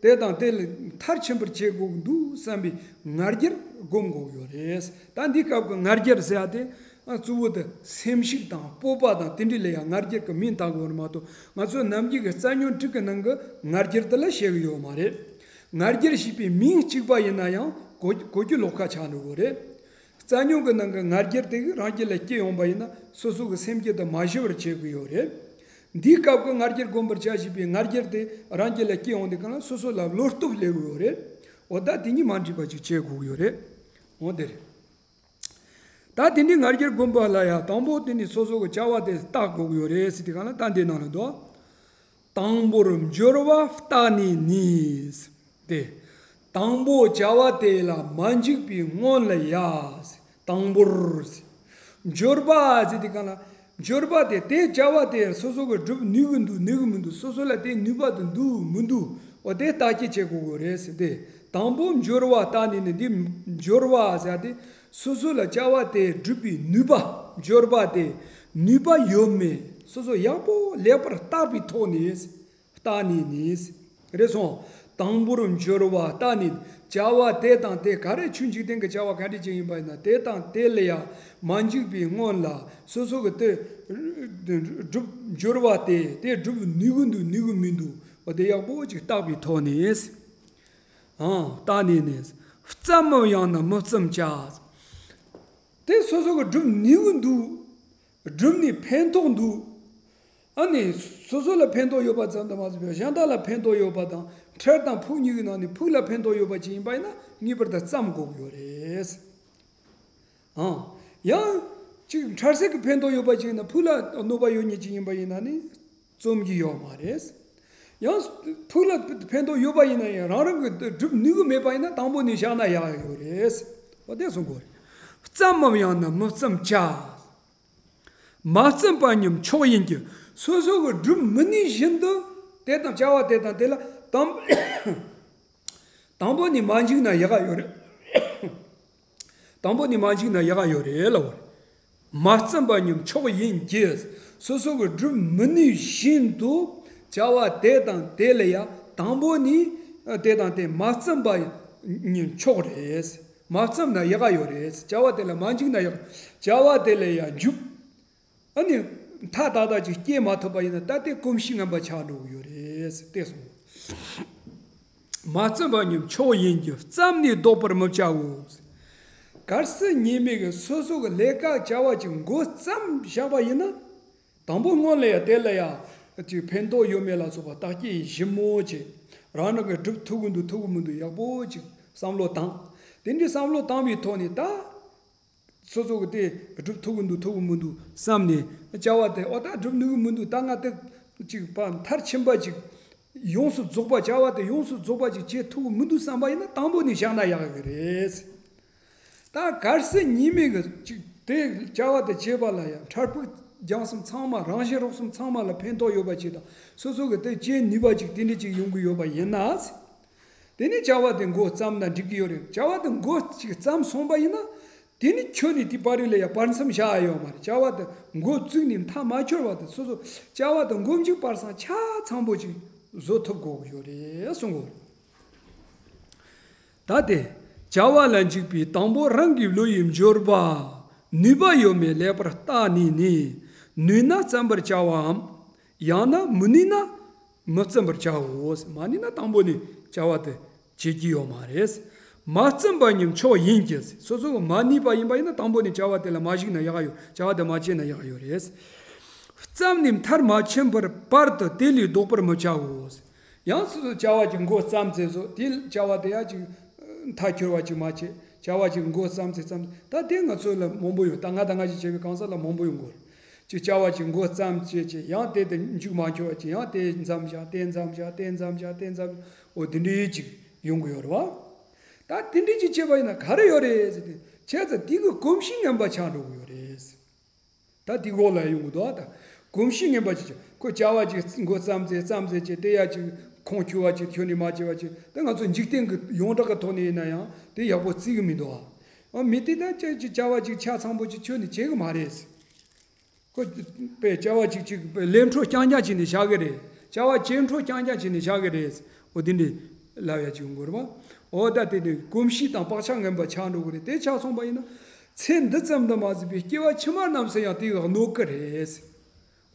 དེ་དང་དེ་ལ་མཐར་ཕྱིན་པར་བྱེད་དགོས་འདུག་བསམ་པའི་ང་རྒྱལ་སྒོམ་དགོས་ཡོད་རེད། ད་འདི་སྐབས་ཀྱི་ང་རྒྱལ་ཟེར་ཡ་དེ། ཨ་གཙོ་བོ་དེ་སེམས་ཤུགས་དང་སྤོབས་པ་དང་དེ་འདྲ་ལ་ཡང་ང་རྒྱལ་གྱི་མིང་བཏགས་དགོས་རེད་མ་གཏོགས། ང་ཚོ་ནམ་རྒྱུན་གྱི་རྩ་རྙོག་དྲུག་གི་ནང་གི་ང་རྒྱལ་དེ་ལ་བཤད་གི་ཡོད་མ་རེད། ང་རྒྱལ་ཞེས་པའི་མིང་གཅིག་པ་ཡིན་ན་ཡང་གོ་གོ་རྒྱུ་ལོག་ཁ་ཆགས་འགྲོ་གི་རེད། རྩ་རྙོག་གི་ནང་གི་ང་རྒྱལ་དེ་གིས་རང་རྒྱུད་ལ་སྐྱེ་ཡོང་པ་ཡིན་ན་སོ་སོ་གི་སེམས་རྒྱུད་དེ་མ་ཞི་བར་བྱེད་ཀྱི་ཡོད་རེད། འདིའི་སྐབས་ཀྱི་ང་རྒྱལ་སྒོམ་པར་བྱ་ཞེས་པའི་ང་རྒྱལ་དེ་རང་རྒྱུད་ལ་སྐྱེ་ཡོང་དུས་གང་ལ་སོ་སོ་ལ་བློ་སྟོབས་སླེབས་ཀྱི་ཡོད་རེད། འོ་ད་དེ་གཉིས་མ་འགྲིག་པ་ཅིག་བྱེད་དགོས་ཀྱི་ཡོད་རེད། འོ་དེ་རེད། ད་དེ་འདྲའི་ང་རྒྱལ་སྒོམ་པ་ལ་ཡང་དང་པོ་དེ་ནི་སོ་སོ་གི་བྱ་བ་དེ་བརྟག་དགོས་ཀྱི་ཡོད་རེད་ཟེར་དུས་གང་ལ་ད་འདི་ནང་ལ་འདུག་དང་པོར་སྦྱོར་བ་བརྟགས་ནས་ནི། དེ། དང་པོ་བྱ་བ་དེ་ལ་མ་འཇུག་པའི་སྔོན་ལ་ཡ། དང་པོར། སྦྱོར་བ་ཟེར་དུས་གང་ལ། སྦྱོར་བ་དེ་དེ་བྱ་བ་དེ་སོ་སོ་གི་སྒྲུབ་ནུས་ཀྱི་འདུག་ནུས་ཀྱི་མི་འདུག་སོ་སོ་ལ་དེ་ནུས་པ་དེ་འདུག་མི་འདུག་འོ་དེ་བརྟག་དཔྱད་བྱེད་དགོས་ཀྱི་རེད་ཟེར་ཏེ། དང་པོ་སྦྱོར་བ་བརྟགས་ནས་ནི། འདི་སྦྱོར་བ་ཟེར་ཏེ། སོ་སོ་ལ་བྱ་བ་དེ་སྒྲུབ་པའི་ནུས་པ། སྦྱོར་བ་དེ་ནུས་པ་ཡོད་མེད་སོ་སོ་ཡག་པོ་ལེགས་པར་བརྟག་པའི་ཐོག་ནས། བརྟགས་ནས་ནི། རེད་སོང་། དང་པོར་སྦྱོར་བ་བརྟགས་ནས། བྱ་བ་དེ་དང་དེ་ག་རེ་ཆོས་འཇིག་རྟེན་གྱི་བྱ་བ་ག་འདྲ་ཅིག་ཡིན་པ་ཡིན་ན་དེ་དང་དེ་ལ་ཡང་མ་འཇུག་པའི་སྔོན་ལ་སོ་སོ་གི་དེ་སྒྲུབ་སྦྱོར་བ་དེ་དེ་སྒྲུབ་ནུས་ཀྱི་འདུག་ནུས་ཀྱི་མི་འདུག་འོ་དེ་ཡག་པོ་ཅིག་བརྟག་པའི་ཐོག་ནས། ཨང་བརྟགས་ནས་ནི། བརྩམ་མམ་ཡང་ན་མི་བརྩམ་བྱ། དེ་སོ་སོ་གི་སྒྲུབ་ནུས་ཀྱི་འདུག་སྒྲུབ་ནས་ཕན་ཐོགས་འདུག་ཨ་ནི་སོ་སོ་ལ་ཕན་ཐོགས་ཡོད་པ་ཙམ་དུ་མ་ཟད་པའི་གཞན་དག་ལ་ཕན་ཐོགས་ཡོད་པ་དང་ཁྲལ་དང་ཕུགས་གཉིས་ཀྱི་ནང་ནས་ཕུགས་ལ་ཕན་ཐོགས་ཡོད་པ་ཅིག་ཡིན་པ་ཡིན་ན་ངེས་པར་དུ་བརྩམ་དགོས་ཀྱི་ཡོད་རེད། ཨང་། ཡང་ཅིག་འཕྲལ་སེལ་གྱི་ཕན་ཐོགས་ཡོད་པ་ཅིག་ཡིན་ན་ཕུགས་ལ་གནོད་པ་ཡོད་མཁན་ཅིག་ཡིན་པ་ཡིན་ན་ནི་བརྩམ་གྱི་ཡོད་མ་རེད། ཡང་ཕུགས་ལ་ཕན་ཐོགས་ཡོད་པ་ཡིན་ན་ཡང་རང་རང་གི་སྒྲུབ་ནུས་ཀྱི་མེད་པ་ཡིན་ན་དང་པོ་ནས་བཞག་ན་ཡག་ཡོད་རེད། འོ་དེ་གསུང་དགོས་རེད། བརྩམ་མམ་ཡང་ན་མི་བརྩམ་བྱ། མ་བརྩམས་པ་ཉིད་མཆོག་ཡིན་གྱི། སོ་སོ་གི་སྒྲུབ་མི་ནུས་བཞིན་དུ་དེ་དང་བྱ་བ་དེ་དང་དེ་ལ་དང་དང་པོ་ནས་མ་འཇུག་ན་ཡག་ག་ཡོད་རེད། དང་པོ་ནས་མ་འཇུག་ན་ཡག་ག་ཡོད་རེད་ལབ་པ་རེད། མ་བརྩམས་པ་ཉིད་མཆོག་ཡིན་གྱི། སོ་སོ་གི་སྒྲུབ་མི་ནུས་བཞིན་དུ་བྱ་བ་དེ་དང་དེ་ལ་ཡང་དང་པོ་ནས་དེ་དང་དེ་མ་བརྩམས་པ་ཉིད་མཆོག་རེད། མ་བརྩམས་ན་ཡག་ག་ཡོད་རེད། བྱ་བ་དེ་ལ་མ་འཇུག་ན་ཡག་བྱ་བ་དེ་ལ་ཡང་འཇུག་ཨ་ནི། མཐའ་དག་དག་ཅིག་སྐྱེ་མ་ཐུབ་པ་ཡིན་ན་ད་ལྟའི་གོམས་གཤིས་ངན་པ་ཆགས་འགྲོ་གི་ཡོད་རེད་ཟེར་ཏེ་གསུངས། མ་བརྩམས་པ་ཉིད་མཆོག་ཡིན་གྱི། བརྩམས་ནས་བཟློག་པར་མི་བྱའོ། གལ་སྲིད་ཉེས་དམིགས་ཀྱི་སོ་སོ་གི་ལས་ཀ་བྱ་བ་ཅིག་འགོ་བརྩམས་བཞག་པ་ཡིན་ན། དང་པོ་སྔོན་ལ་ཡང་དེ་ལ་ཡང་ཅིག་ཕན་ཐོགས་ཡོད་མེད་ལ་སོགས་པ་བརྟག་དཔྱད་ཞིབ་མོ་བྱས། རང་རང་གི་སྒྲུབ་ཐུབ་ཀྱི་འདུག་ཐུབ་ཀྱི་མི་འདུག་ཡག་པོ་ཅིག་བསམ་བློ་བཏང་། དེ་འདྲའི་བསམ་བློ་བཏང་བའི་ཐོག་ནས་ད། སོ་སོ་གི་དེ་སྒྲུབ་ཐུབ་ཀྱི་འདུག་ཐུབ་ཀྱི་མི་འདུག་བསམ་ནས་བྱ་བ་དེ་ཨོ་ད་སྒྲུབ་ནུས་ཀྱི་མི་འདུག་ད་ང་དེ་ཅིག་པ་མཐར་ཕྱིན་པ་ཅིག་ཡོངས་སུ་རྫོགས་པ་བྱ་བ་དེ་ཡོངས་སུ་རྫོགས་པ་ཅིག་བྱེད་ཐུབ་ཀྱི་མི་འདུག་བསམ་པ་ཡིན་ན་དང་པོ་ནས་བཞག་ན་ཡག་གི་རེད། ད་གལ་སྲིད་ཉེས་དམིགས་ཀྱི་ཅིག་དེ་བྱ་བ་དེ་བྱེད་པ་ལ་ཡང་འཕྲལ་ཕུགས་རྒྱང་གསུམ་ཚང་མ་རང་གཞན་རོགས་གསུམ་ཚང་མ་ལ་ཕན་ཐོགས་ཡོད་པ་ཅིག་དང་སོ་སོ་གི་དེ་བྱེད་ནུས་པ་ཅིག་དེ་འདྲ་ཅིག་ཡོང་གི་ཡོད་པ་ཡིན་ན། དེ་ནས་བྱ་བ་དེ་འགོ་བརྩམས་ན་འགྲིག་གི་ཡོད་རེད། བྱ་བ་དེ་འགོ་ཅིག་བརྩམས་སོང་པ་ཡིན་ན། དེ་ནི་ཁྱོན་ནས་དེ་བར་ལ་ཡང་བར་མཚམས་བཞག་ཡ་ཡོད་མ་རེད། བྱ་བ་དེ་འགོ་བཙུགས་ནས་མཐའ་མ་འཁྱོལ་བ་དེ་སོ་སོ་བྱ་བ་དེ་འགོ་མཇུག་བར་སང་ཆ་ཚང་པོ་ཅིག་བཟོ་ཐུབ་དགོས་ཀྱི་ཡོད་རེད་གསུང་གོ། ད་དེ་བྱ་བ་ལ་འཇུག་པའི་དང་པོ་རང་གི་བློ་ཡི་འབྱོར་པ་ནུས་པ་ཡོད་མེད་ལེགས་པར་བརྟགས་ནས་ནི། ནུས་ན་བརྩམ་པར་བྱ་བའམ། ཡང་ན་མི་ནུས་ན་མི་བརྩམ་པར་བྱའོ། མ་ནུས་ན་དང་པོ་ནས་བྱ་བ་དེ་བྱེད་ཀྱི་ཡོད་མ་རེད། མ་བརྩམས་པ་ཉིད་མཆོག་ཡིན་གྱི། སོ་སོ་མ་ནུས་པ་ཡིན་པ་ཡིན་ན་དང་པོ་ནས་བྱ་བ་དེ་ལ་མ་ཞུགས་ན་ཡག་ཡོད། བྱ་བ་དེ་མ་བྱས་ན་ཡག་ཡོད་རེད། བརྩམས་ནས་མཐར་མ་ཕྱིན་པར་བར་དུ་དེ་ལས་ལྡོག་པར་མི་བྱའོ། ཡང་སོ་སོ་བྱ་བ་ཅིག་མགོ་བརྩམས་ཚེ་སོ་དེ་བྱ་བ་དེ་ཡང་ཅིག་མཐའ་འཁྱོལ་བ་ཅིག་མ་བྱེད། བྱ་བ་ཅིག་མགོ་བརྩམས་ཚེ་བརྩམས། ད་དེ་ང་ཚོ་ལ་མང་པོ་ཡོད། ད་ང་དང་ང་ཞིག་བྱས་པའི་གང་ཟག་ལ་མང་པོ་ཡོང་གི་རེད། ཅིག་བྱ་བ་ཅིག་མགོ་བརྩམས་བྱས་ཅིག་ཡང་དེ་དེ་མཇུག་མ་འཁྱོལ་བ་ཅིག་ཡང་དེ་མཚམས་བཞག་དེ་མཚམས་བཞག་དེ་མཚམས་བཞག་དེ་མཚམས་བཞག་འོ་དེ་འདྲའི་ཅིག་ཡོང་གི་ཡོད་རེད་བ། ད་དེ་འདྲའི་ཅིག་བྱས་པ་ཡིན་ན་ག་རེ་ཡོད་རེད་ཟེར་ཏེ། བྱས་ཙང་དེ་གི་གོམས་གཤིས་ངན་པ་ཆགས་འགྲོ་གི་ཡོད་རེད། ད་དེ་འོག་ལ་ཡོང་གི་འདུག་ཨ། ད་གོམས་གཤིས་ངན་པ་ཅིག་ཁོ་བྱ་བ་ཅིག་མགོ་བརྩམས་ཚེ་བརྩམས་ཚེ་ཅིག་དེ་ཡ་ཅིག་ཁུངས་འཁྱོལ་བ་ཅིག་ཁྱོན་ནས་མ་བྱས་པ་ཅིག་ད་ང་ཚོ་འཇིག་རྟེན་གྱི་ཡོངས་གྲགས་ཀྱི་ཐོག་ནས་ཡིན་ན་ཡང་དེ་ཡག་པོ་བརྩི་གི་མི་འདུག་ཨ། མི་དེ་ད་ཅིག་ཅིག་བྱ་བ་ཅིག་ཆ་ཚང་པོ་ཅིག་ཁྱོན་ནས་བྱེད་གི་མ་རེད། ཁོ་པའི་བྱ་བ་ཅིག་ཅིག་པའི་ལས་འཕྲོ་རྐྱང་རྐྱང་བྱས་ནས་བཞག་གི་རེད། བྱ་བ་བྱེད་འཕྲོ་རྐྱང་རྐྱང་བྱས་ནས་བཞག་གི་རེད། འོ་དེ་འདྲའི་ལབ་ཡ་ཅིག་ཡོང་གི་རེད་བ། འོ་ད་དེ་ནི་གོམས་གཤིས་དང་བག་ཆགས་ངན་པ་ཆགས་འགྲོ་གི་རེད། དེ་ཆགས་སོང་བ་ཡིན་ན་ཚེ་འདི་ཙམ་དུ་མ་ཟད་པའི་སྐྱེ་བ་ཕྱི་མ་རྣམས་སུ་ཡང་དེ་གནོད་གི་རེད།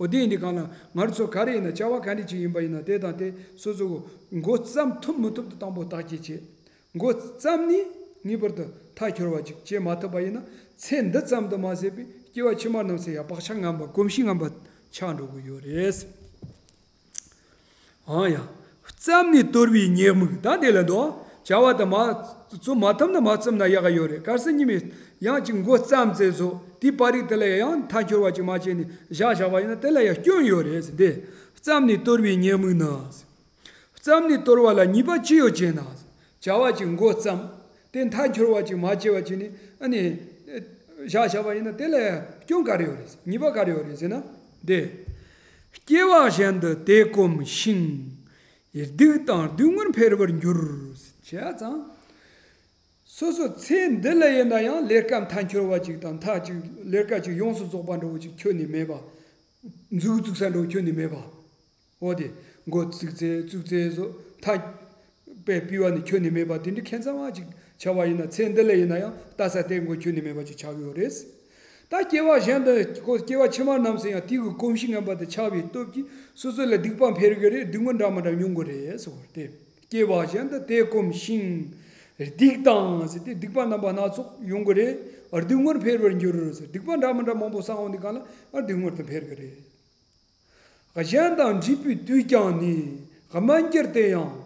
འོ་དེ་ཡིན་དུས་གང་ལ་ང་རང་ཚོ་ག་རེ་ཡིན་ན་བྱ་བ་ག་འདྲ་ཅིག་ཡིན་པ་ཡིན་ན་དེ་དང་དེ་སོ་སོ་མགོ་བརྩམས་ཐུབ་མི་ཐུབ་དུ་དང་པོ་བརྟག་དཔྱད་བྱེད། མགོ་བརྩམས་ནས་ངེས་པར་དུ་མཐའ་འཁྱོལ་བ་ཅིག་བྱེད་མ་ཐུབ་པ་ཡིན་ན་ཚེ་འདི་ཙམ་དུ་མ་ཟད་པའི་སྐྱེ་བ་ཕྱི་མ་རྣམས་སུ་ཡང་བག་ཆགས་ངན་པ་གོམས་གཤིས་ངན་པ་ཆགས་འགྲོ་གི་ཡོད་རེད། ཨང་ཡ། བརྩམས་ནས་དོར་བའི་ཉེས་དམིགས་ད་དེ་ལ་འདུག་བྱ་བ་དེ་མ་བརྩམས་མ་ཐུབ་ན་མ་བརྩམས་ན་ཡག་ག་ཡོད་རེད། གལ་སྲིད་ཉི་མས་ཡང་ཅིག་མགོ་བརྩམས་ཚེ་བཟོ་དེའི་པར་རིས་དེ་ལ་ཡང་མཐའ་འཁྱོལ་བ་ཅིག་མ་བྱས་ནས་བཞག་བཞག་པ་ཡིན་ན་དེ་ལ་ཡང་སྐྱོན་ཡོད་རེད་ཟེར་ཏེ། བརྩམས་ནས་དོར་བའི་ཉེས་དམིགས་ནི། བརྩམས་ནས་དོར་བ་ལ་ཉེས་པ་ཅི་ཡོད་ཅེ་ན། བྱ་བ་ཅིག་མགོ་བརྩམས། དེ་མཐའ་འཁྱོལ་བ་ཅིག་མ་བྱས་པ་ཅིག་ནི་ཨ་ནི། བཞག་བཞག་པ་ཡིན་ན་དེ་ལ་སྐྱོན་ག་རེ་ཡོད་རེད། ཉེས་པ་ག་རེ་ཡོད་རེད་ཟེར་ན། འདི། སྐྱེ་བ་གཞན་དུ་དེ་གོམས་ཤིང་། སྡིག་དང་སྡིག་ངོར་འཕེལ་བར་འགྱུར། བྱས་ཙང་། སོ་སོ་ཚེ་འདི་ལ་ཡིན་ན་ཡང་ལས་ཀ་མཐའ་འཁྱོལ་བ་ཅིག་དང་མཐའ་ཅིག་ལས་ཀ་ཅིག་ཡོངས་སུ་རྫོགས་པ་འདྲ་བོ་ཅིག་ཁྱོན་ནས་མེད་པ། མཛུབ་བཙུགས་ས་འདྲ་བོ་ཁྱོན་ནས་མེད་པ། འོ་དེ། མགོ་བཙུགས་ཚེ་བཙུགས་ཚེ་བཟོ་མཐའ། པའི་པི་བ་ནི་ཁྱོན་ནས་མེད་པ་དེ་འདྲ་ཁྱད་མཚར་བ་ཅིག་ཆགས་པ་ཡིན་ན་ཚེ་འདི་ལ་ཡིན་ན་ཡང་ལྟ་ས་དེ་མགོ་ཁྱོན་ནས་མེད་པ་ཅིག་ཆགས་ཡོད་རེད། ད་སྐྱེ་བ་གཞན་དུ་ཁོ་སྐྱེ་བ་ཕྱི་མ་རྣམས་སུ་ཡང་དེའི་གོམས་གཤིས་ངན་པ་དེ་ཆགས་པའི་སྟོབས་ཀྱིས་སོ་སོ་ལ་སྡིག་པ་འཕེལ་གི་རེད། སྡིག་ངོ་འདྲ་མི་འདྲ་མྱོང་གི་རེད་ཟེར་བ་སྟེ། སྐྱེ་བ་གཞན་དུ་དེ་གོམས་ཤིང་། སྡིག་དང་ཟེར་ཏེ་སྡིག་པ་རྣམ་པ་སྣ་ཚོགས་ཡོང་གི་རེད། སྡིག་ངོར་འཕེལ་བར་འགྱུར་ཟེར། སྡིག་པ་འདྲ་མི་འདྲ་མང་པོ་བསགས་འོང་དུས་གང་ལ་སྡིག་ངོར་དུ་འཕེལ་གི་རེད། གཞན་དང་འདྲིས་པའི་དུས་ཀྱང་ནི། དམན་གྱུར་ཏེ་ཡང་།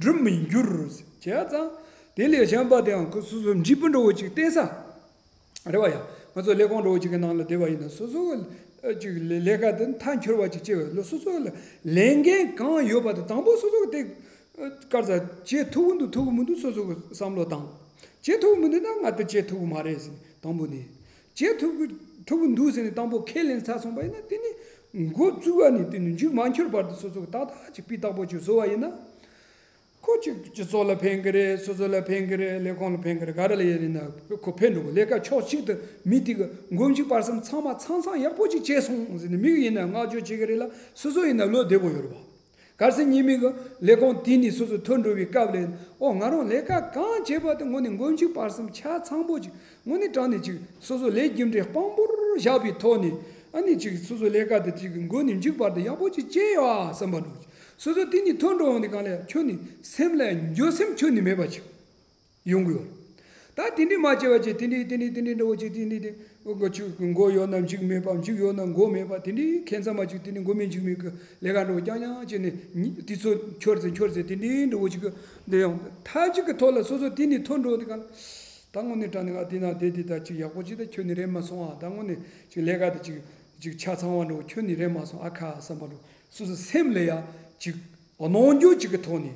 འགྲིབ་མི་འགྱུར། བྱས་ཙང་། དེ་ལས་གཞན་པ་དེའང་ཁོ་སོ་སོ་འདྲིས་པ་འདྲ་བོ་ཅིག་བསྟན་ས། རེད་བ་ཡ། ང་ཚོ་ལས་ཁུངས་འདྲ་བོ་ཅིག་གི་ནང་ལ་བསྡད་པ་ཡིན་ན་སོ་སོ་གི་ཅིག་ལས་ཀ་དེ་མཐའ་འཁྱོལ་བ་ཅིག་བྱེད་དགོས། སོ་སོ་ལ་ལས་འགན་གང་ཡོད་པ་དེ་དང་པོ་སོ་སོ་གི་དེ། དཀར་ཟ་བྱེད་ཐུབ་ཀྱི་འདུག་ཐུབ་ཀྱི་མི་འདུག་སོ་སོ་གི་བསམ་བློ་བཏང་། བྱེད་ཐུབ་ཀྱི་མི་འདུག་ན་ང་དེ་བྱེད་ཐུབ་ཀྱི་མ་རེད་ཟེར་ནས་དང་པོ་ནས། བྱེད་ཐུབ་ཀྱི་ཐུབ་ཀྱི་འདུག་ཟེར་ནས་དང་པོ་ཁས་ལེན་ཚར་སོང་པ་ཡིན་ན་དེ་ནི་འགོ་བཙུགས་པ་ནས་དེ་ནི་མཇུག་མ་འཁྱོལ་བར་དུ་སོ་སོ་གི་ཏག་ཏག་ཅིག་སྤུས་དག་པོ་ཅིག་བཟོ་བ་ཡིན་ན། ཁོ་ཅིག་སྤྱི་ཚོགས་ལ་ཕན་གི་རེད། སོ་སོ་ལ་ཕན་གི་རེད། ལས་ཁུངས་ལ་ཕན་གི་རེད། ག་རེ་ལ་ཡིན་རེད་ན་ཁོ་ཕན་འགྲོ་གི། ལས་ཀ་ཕྱོགས་གཅིག་ཏུ་མི་དེ་གི་མགོ་མཇུག་བར་གསུམ་ཚང་མ་ཚང་ཚང་ཡག་པོ་ཅིག་བྱས་སོང་ཟེར་ནས་མི་གི་ཡིན་ན་བསྔགས་བརྗོད་བྱེད་གི་རེད་ལ་སོ་སོ་ཡིན་ན་བློ་བདེ་པོ་ཡོད་རེད་བ། གལ་སྲིད་ཉི་མའི་གི་ལས་ཁུངས་དེ་ནས་སོ་སོ་ཐོན་འགྲོ་བའི་སྐབས་ལ་ཨོ་ང་རང་ལས་ཀ་གང་བྱས་པ་དེ་དངོས་གནས་མགོ་མཇུག་བར་གསུམ་ཆ་ཚང་པོ་ཅིག་དངོས་གནས་དྲང་གནས་ཅིག་སོ་སོ་ལས་རྒྱུ་འབྲས་དཔང་པོར་བཞག་པའི་ཐོག་ནས་ཨ་ནི་ཅིག་སོ་སོ་ལས་ཀ་དེ་ཅིག་མགོ་ནས་མཇུག་བར་དུ་ཡག་པོ་ཅིག་བྱས་ཡོད་ཨ་བསམ་པ་འདྲ་ཅིག་སོ་སོ་དེ་ནས་ཐོན་འགྲོ་འོང་དེ་གང་ལས་ཁྱོད་ནི་སེམས་ལ་འགྱོད་སེམས་ཁྱོད་ནི་མེད་པ་ཅིག་ཡོང་གི་ཡོད། ད་དེ་འདྲའི་མ་བྱས་པ་ཅིག་དེ་འདྲའི་དེ་འདྲའི་དེ་འདྲའི་འདྲ་བོ་ཅིག་དེ་འདྲའི་དེ་མགོ་ཆུ་མགོ་ཡོད་ན་མཇུག་མེད་པ་མཇུག་ཡོད་ན་མགོ་མེད་པ་དེ་འདྲའི་ཁྱད་མཚར་མ་ཅིག་དེ་འདྲའི་མགོ་མེད་མཇུག་མེད་ཀྱི་ལས་ཀ་འགྲོ་རྐྱང་རྐྱང་བྱས་ནས་ཉི་དུས་ཚོད་འཁྱོལ་ཚེ་འཁྱོལ་ཚེ་དེ་འདྲའི་འདྲ་བོ་ཅིག་གི་འདི་ཡང་མཐའ་གཅིག་གི་ཐོག་ལ་སོ་སོ་དེ་ནས་ཐོན་འགྲོ་དེ་ག་ལ་ད་དངོས་གནས་དྲང་གནས་ང་དེ་ན་བསྡད་དེ་ད་ཅིག་ཡག་པོ་ཅིག་ད་ཁྱོད་ནི་རེད་མ་སོང་ཨ། ད་དངོས་གནས་ཅིག་ལས་ཀ་དེ་ཅིག་ཅིག་ཆ་ཚང་བ་འགྲོ་ཁྱོད་ནི་རེད་མ་སོང་ཨ་ཁ་བསམ་པ་འགྲོ་སོ་སོ་སེམས་ལ་ཡ་ཅིག་གནོང་འགྱོད་ཅིག་གི་ཐོག་ནས།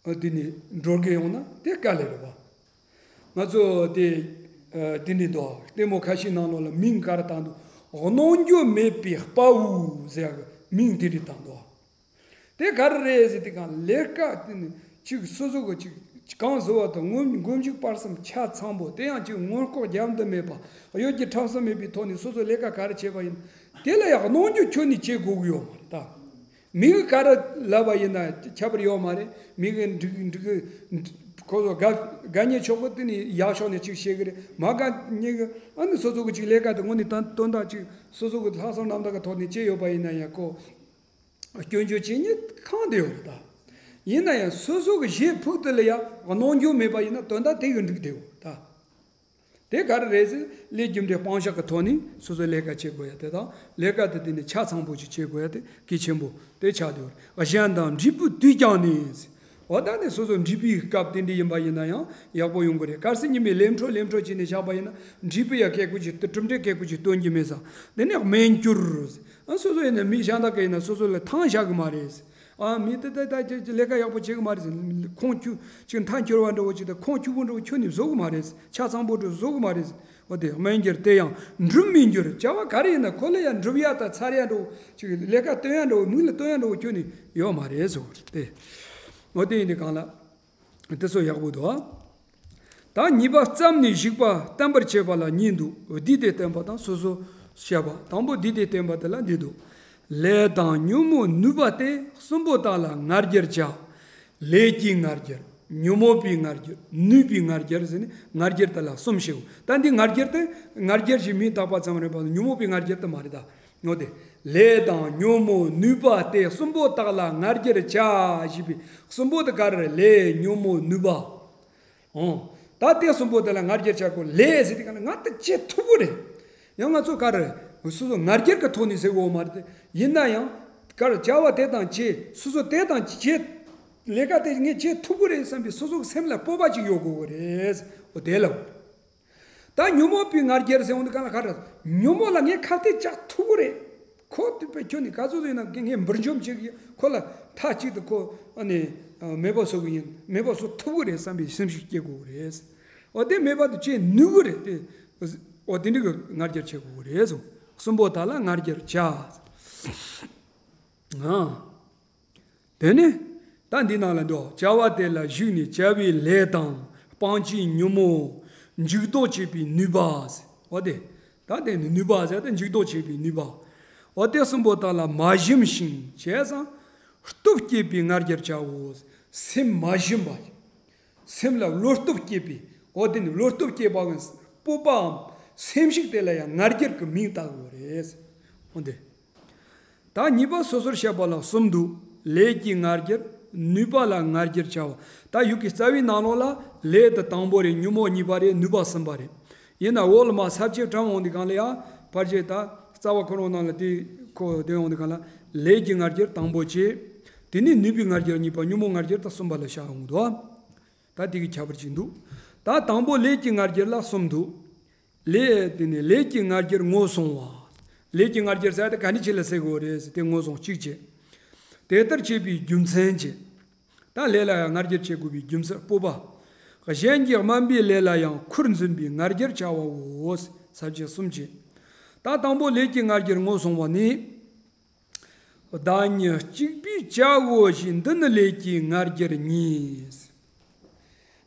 ཨ་དེ་ནས་འགྲོ་གི་ཡོང་ན་དེ་དཀའ་ལས་རེད་བ། ང་ཚོ་དེ་ཨ་དེ་འདྲ་འདུག་ལྟད་མོ་ཁ་ཤས་ནང་ལོགས་ལ་མིང་ག་རེ་བཏང་འདུག་གནོང་འགྱོད་མེད་པའི་དཔའ་བོ་ཟེར་ཡག་གི་མིང་དེ་འདྲ་བཏང་འདུག་དེ་ག་རེ་རེད་ཟེར་དེ་གང་ལས་ཀ་དེ་ནི་ཅིག་སོ་སོ་གི་ཅིག་གང་བཟོ་བ་དང་མགོ་མགོ་མཇུག་བར་གསུམ་ཆ་ཚང་པོ་དེ་ཡང་ཅིག་སྔོན་ལྐོག་རྒྱབ་མདུན་མེད་པ་གཡོ་སྒྱུ་ཁྲམ་གསུམ་མེད་པའི་ཐོག་ནས་སོ་སོ་ལས་ཀ་ག་རེ་བྱས་པ་ཡིན་དེ་ལ་ཡང་གནོང་འགྱོད་ཁྱོན་ནས་བྱེད་དགོས་ཀྱི་ཡོད་མ་རེད་ད། མི་གིས་ག་རེ་ལབ་པ་ཡིན་ན་ཁྱད་པར་ཡོད་མ་རེད། མི་གིས་འགྲིག་འགྲིག་གི་ཁོ་ཚོ་དགའ་དགའ་ཉེ་ཆོག་གི་དེ་ནི་ཡག་ཕྱོགས་ནས་ཅིག་བཤད་གི་རེད། མ་དགའ་ཉེ་གི་ཨ་ནི་སོ་སོ་གི་ཅིག་ལས་ཀ་དེ་དངོས་གནས་དོན་དོན་དག་ཅིག་སོ་སོ་གི་ལྷག་བསམ་རྣམ་དག་གི་ཐོག་ནས་བྱས་ཡོད་པ་ཡིན་ན་ཡང་ཁོ་སྐྱོན་བརྗོད་བྱེད་ཉེན་ཁང་དེ་ཡོད་རེད་ད། ཡིན་ན་ཡང་སོ་སོ་གི་གཞས་ཕུག་དེ་ལ་ཡང་གནོང་འགྱོད་མེད་པ་ཡིན་ན་དོན་དག་དེ་གི་འགྲིག་བསྡད་ཡོད་ད། དེ་ག་རེ་རེད་ཟེར། ལས་རྒྱུ་འབྲས་སྤང་བྱ་གི་ཐོག་ནས་སོ་སོའི་ལས་ཀ་བྱེད་དགོས་ཡ་དེ་དང་། ལས་ཀ་དེ་དེ་ནི་ཆ་ཚང་པོ་ཞིག་བྱེད་དགོས་ཡ་དེ་གལ་ཆེན་པོ་དེ་ཆགས་བསྡད་ཡོད་རེད། གཞན་དང་འབྲས་བུ་དུས་ཀྱང་ནི། འོ་ད་ནི་སོ་སོ་འབྲས་བུའི་སྐབས་དེ་འདྲ་ཡིན་པ་ཡིན་ན་ཡང་ཡག་པོ་ཡོང་གི་རེད། གལ་སྲིད་ཉི་མའི་ལས་འཕྲོ་ལས་འཕྲོ་བྱས་ནས་བཞག་པ་ཡིན་ན། འབྲས་བུ་ཡ་སྐད་ཀོ་ཅིག་གྲུབ་འབྲས་སྐད་ཀོ་ཅིག་སྟོན་གྱི་མེད་ས། དེ་ནི་སྨན་འགྱུར། ཨ་སོ་སོ་ཡིན་ན་མི་གཞན་དག་གི་ཡིན་ན་སོ་སོ་ལ་ཐང་བཞག་གི་མ་རེད། ཨ་མི་དེ་ད་ད་ཅི་ཅི་ལས་ཀ་ཡག་པོ་བྱེད་གི་མ་རེད་ཟེར། ཁོང་ཁྱུ་ཅིག་མཐའ་འཁྱོལ་བ་འདྲ་བོ་ཅིག་དང་ཁོང་ཁྱུ་པོ་འདྲ་བོ་ཁྱོན་ནས་བཟོ་གི་མ་རེད། ཆ་ཚང་པོ་འདྲ་བོ་བཟོ་གི་མ་རེད། འོ་དེ་སྨན་འགྱུར་དེ་ཡང་འགྲུབ་མི་འགྱུར། བྱ་བ་ག་རེ་ཡིན་ན་ཁོ་ལ་ཡང་འགྲུབ་ཡ་དང་ཚར་ཡ་འདྲ་བོ་ཅིག་ལས་ཀ་སྟོན་ཡ་འདྲ་བོ་མིག་ལ་སྟོན་ཡ་འདྲ་བོ་ཁྱོན་ནས་ཡོད་མ་རེད་ཟེར་བ་རེད་དེ། འོ་དེ་ཡིན་དུས་གང་ལ། དེ་ཚོ་ཡག་པོ་འདུག་ཨ། ད་གཉིས་པ་བརྩམས་ནས་གཞིག་པ་བརྟན་པར་བྱེད་པ་ལ་གཉིས་འདུག་འདི་དེ་བསྟན་པ་དང་སོ་སོ་བཤད་པ། དང་པོ་འདི་དེ་བསྟན་པ་དེ་ལ་འདི་འདུག་ལས་དང་ཉོན་མོངས་ནུས་པ་སྟེ་གསུམ་པོ་དག་ལ་ང་རྒྱལ་བྱ། ལས་ཀྱི་ང་རྒྱལ། ཉོན་མོངས་པའི་ང་རྒྱལ། ནུས་པའི་ང་རྒྱལ་ཟེར་ནས་ང་རྒྱལ་དེ་ལ་གསུམ་ཞིག་ད་འདི་ང་རྒྱལ་དེ་ང་རྒྱལ་ཞེས་མིང་བཏགས་པ་ཙམ་རེད་པ། ཉོན་མོངས་པའི་ང་རྒྱལ་དེ་མ་རེད་ད། འོ་དེ། ལས་དང་ཉོན་མོངས་ནུས་པ་སྟེ་གསུམ་པོ་དག་ལ་ང་རྒྱལ་བྱ་ཞེས་པའི་གསུམ་པོ་དེ་ག་རེ་རེད། ལས་ཉོན་མོངས་ནུས་པ། འོ། ད་ལྟའི་གསུམ་པོ་དེ་ལ་ང་རྒྱལ་བྱ་དགོས། ལས་ཟེར་དུས་ག་ལ་ང་དེ་བྱེད་ཐུབ་ཀྱི་རེད། ཡང་ང་ཚོ་ག་རེ་རེད། སོ་སོ་ང་རྒྱལ་གྱི་ཐོག་ནས་ཟེར་དགོས་མ་རེད་དེ། ཡིན་ན་ཡང་། ག་རེ་བྱ་བ་དེ་དང་བྱེད། སོ་སོ་དེ་དང་བྱེད། ལས་ཀ་དེ་ངས་བྱེད་ཐུབ་ཀྱི་རེད་བསམ་པའི་སོ་སོ་གི་སེམས་ལ་སྤོབས་པ་ཅིག་ཡོད་དགོས་ཀྱི་རེད། འོ་དེ་ལ། ད་ཉོན་མོངས་པའི་ང་རྒྱལ་ཟེར་འོང་དུས་གང་ལ་ག་རེ། ཉོན་མོངས་ལ་ངས་ཁ་གཏད་བཅག་ཐུབ་ཀྱི་རེད། ཁོ་དེ་པའི་ཁྱོན་ནས་ག་ཚོད་ཡིན་ན་ངས་འབུར་འཇོམས་བྱེད་ཀྱི་ཡོད། ཁོ་ལ་མཐའ་གཅིག་ཏུ་ཁོ་ཨ་ནི་མེད་པ་བཟོ་གི་ཡིན། མེད་པ་བཟོ་ཐུབ་ཀྱི་རེད་བསམ་པའི་སེམས་ཤིག་སྐྱེ་དགོས་ཀྱི་རེད། འོ་དེ་མེད་པ་དུ་བྱེད་ནུས་ཀྱི་རེད་དེ། འོ་དེ་འདྲ་གི་ང་རྒྱལ་བྱེད་དགོས་ཀྱི་རེད་ཟེར། གསུམ་པོ་དག་ལ་ང་རྒྱལ་བྱ། ཨ། དེ་ནས་ད་འདི་ནང་ལ་འདུག་བྱ་བ་དེ་ལ་གཞིགས་ནས་བྱ་བའི་ལས་དང་སྤང་བྱའི་ཉོན་མོངས་འཇུག་ལྡོག་བྱེད་པའི་ནུས་པ་ཟེར། འོ་དེ། ད་དེ་ནི་ནུས་པ་ཟེར་ཏེ་འཇུག་ལྡོག་བྱེད་པའི་ནུས་པ། འོ་དེ་གསུམ་པོ་དག་ལ་མ་ཞུམ་ཞིང་བྱས་ཙང་སྟོབས་བསྐྱེད་པའི་ང་རྒྱལ་བྱའོ། སེམས་མ་ཞུམ་པ། སེམས་ལ་བློ་སྟོབས་བསྐྱེད་པའི། འོ་དེ་ནི་བློ་སྟོབས་བསྐྱེད་པའམ་སྤོབས་པའམ་སེམས་ཤུགས་དེ་ལ་ཡང་ང་རྒྱལ་གྱི་མིང་བཏགས་ཡོད་རེད། འོ་དེ། ད་གཉིས་པ་སོ་སོར་བཤད་པ་ལ་གསུམ་འདུག་ལས་ཀྱི་ང་རྒྱལ། ནུས་པ་ལ་ང་རྒྱལ་བྱའོ། ད་ཡུག་གི་རྩ་བའི་ནང་ལོགས་ལ་ལས་དེ་དང་པོ་རེད། ཉོན་མོངས་གཉིས་པ་རེད། ནུས་པ་གསུམ་པ་རེད། ཡིན་ན་འོག་ལ་མ་ས་བཅད་གྲངས་འོང་དུས་གང་ལ་ཡ། ཕར་ཆེ་ད་རྩ་བ་ཁོ་རང་ནང་ལ་དེ་ཁོ་དེ་འོང་དུས་གང་ལ་ལས་ཀྱི་ང་རྒྱལ་དང་པོ་བྱས། དེ་ནས་ནུས་པའི་ང་རྒྱལ་གཉིས་པ། ཉོན་མོངས་ང་རྒྱལ་ད་གསུམ་པ་ལ་བཞག་འོང་འདུག་ད་དེ་གི་ཁྱད་པར་ཅིག་འདུག་ད་དང་པོ་ལས་ཀྱི་ང་རྒྱལ་ལ་གསུམ་འདུག་ལས་དེ་ནི་ལས་ཀྱི་ང་རྒྱལ་ངོས་བཟུང་བ། ལས་ཀྱི་ང་རྒྱལ་ཟེར་ཏེ་ག་འདྲ་ཅིག་ལ་ཟེར་དགོས་རེད་ཟེར་ཏེ་ངོས་བཟུང་གཅིག་བྱས། དེ་ལྟར་བྱེད་པའི་རྒྱུ་མཚན་བྱས། ད་ལས་ལ་ཡང་ང་རྒྱལ་བྱེད་དགོས་པའི་རྒྱུ་མཚན་སྤོབས་པ། གཞན་གྱི་དམན་པའི་ལས་ལ་ཡང་ཁུར་འཛིན་པའི་ང་རྒྱལ་བྱ་བའོ། ས་བཅད་གསུམ་བྱས། ད་དང་པོ་ལས་ཀྱི་ང་རྒྱལ་ངོས་བཟུང་བ་ནི། བདག་ཉིད་གཅིག་པུས་བྱའོ་ཞེས་འདི་ནི་ལས་ཀྱི་ང་རྒྱལ་ཉིད།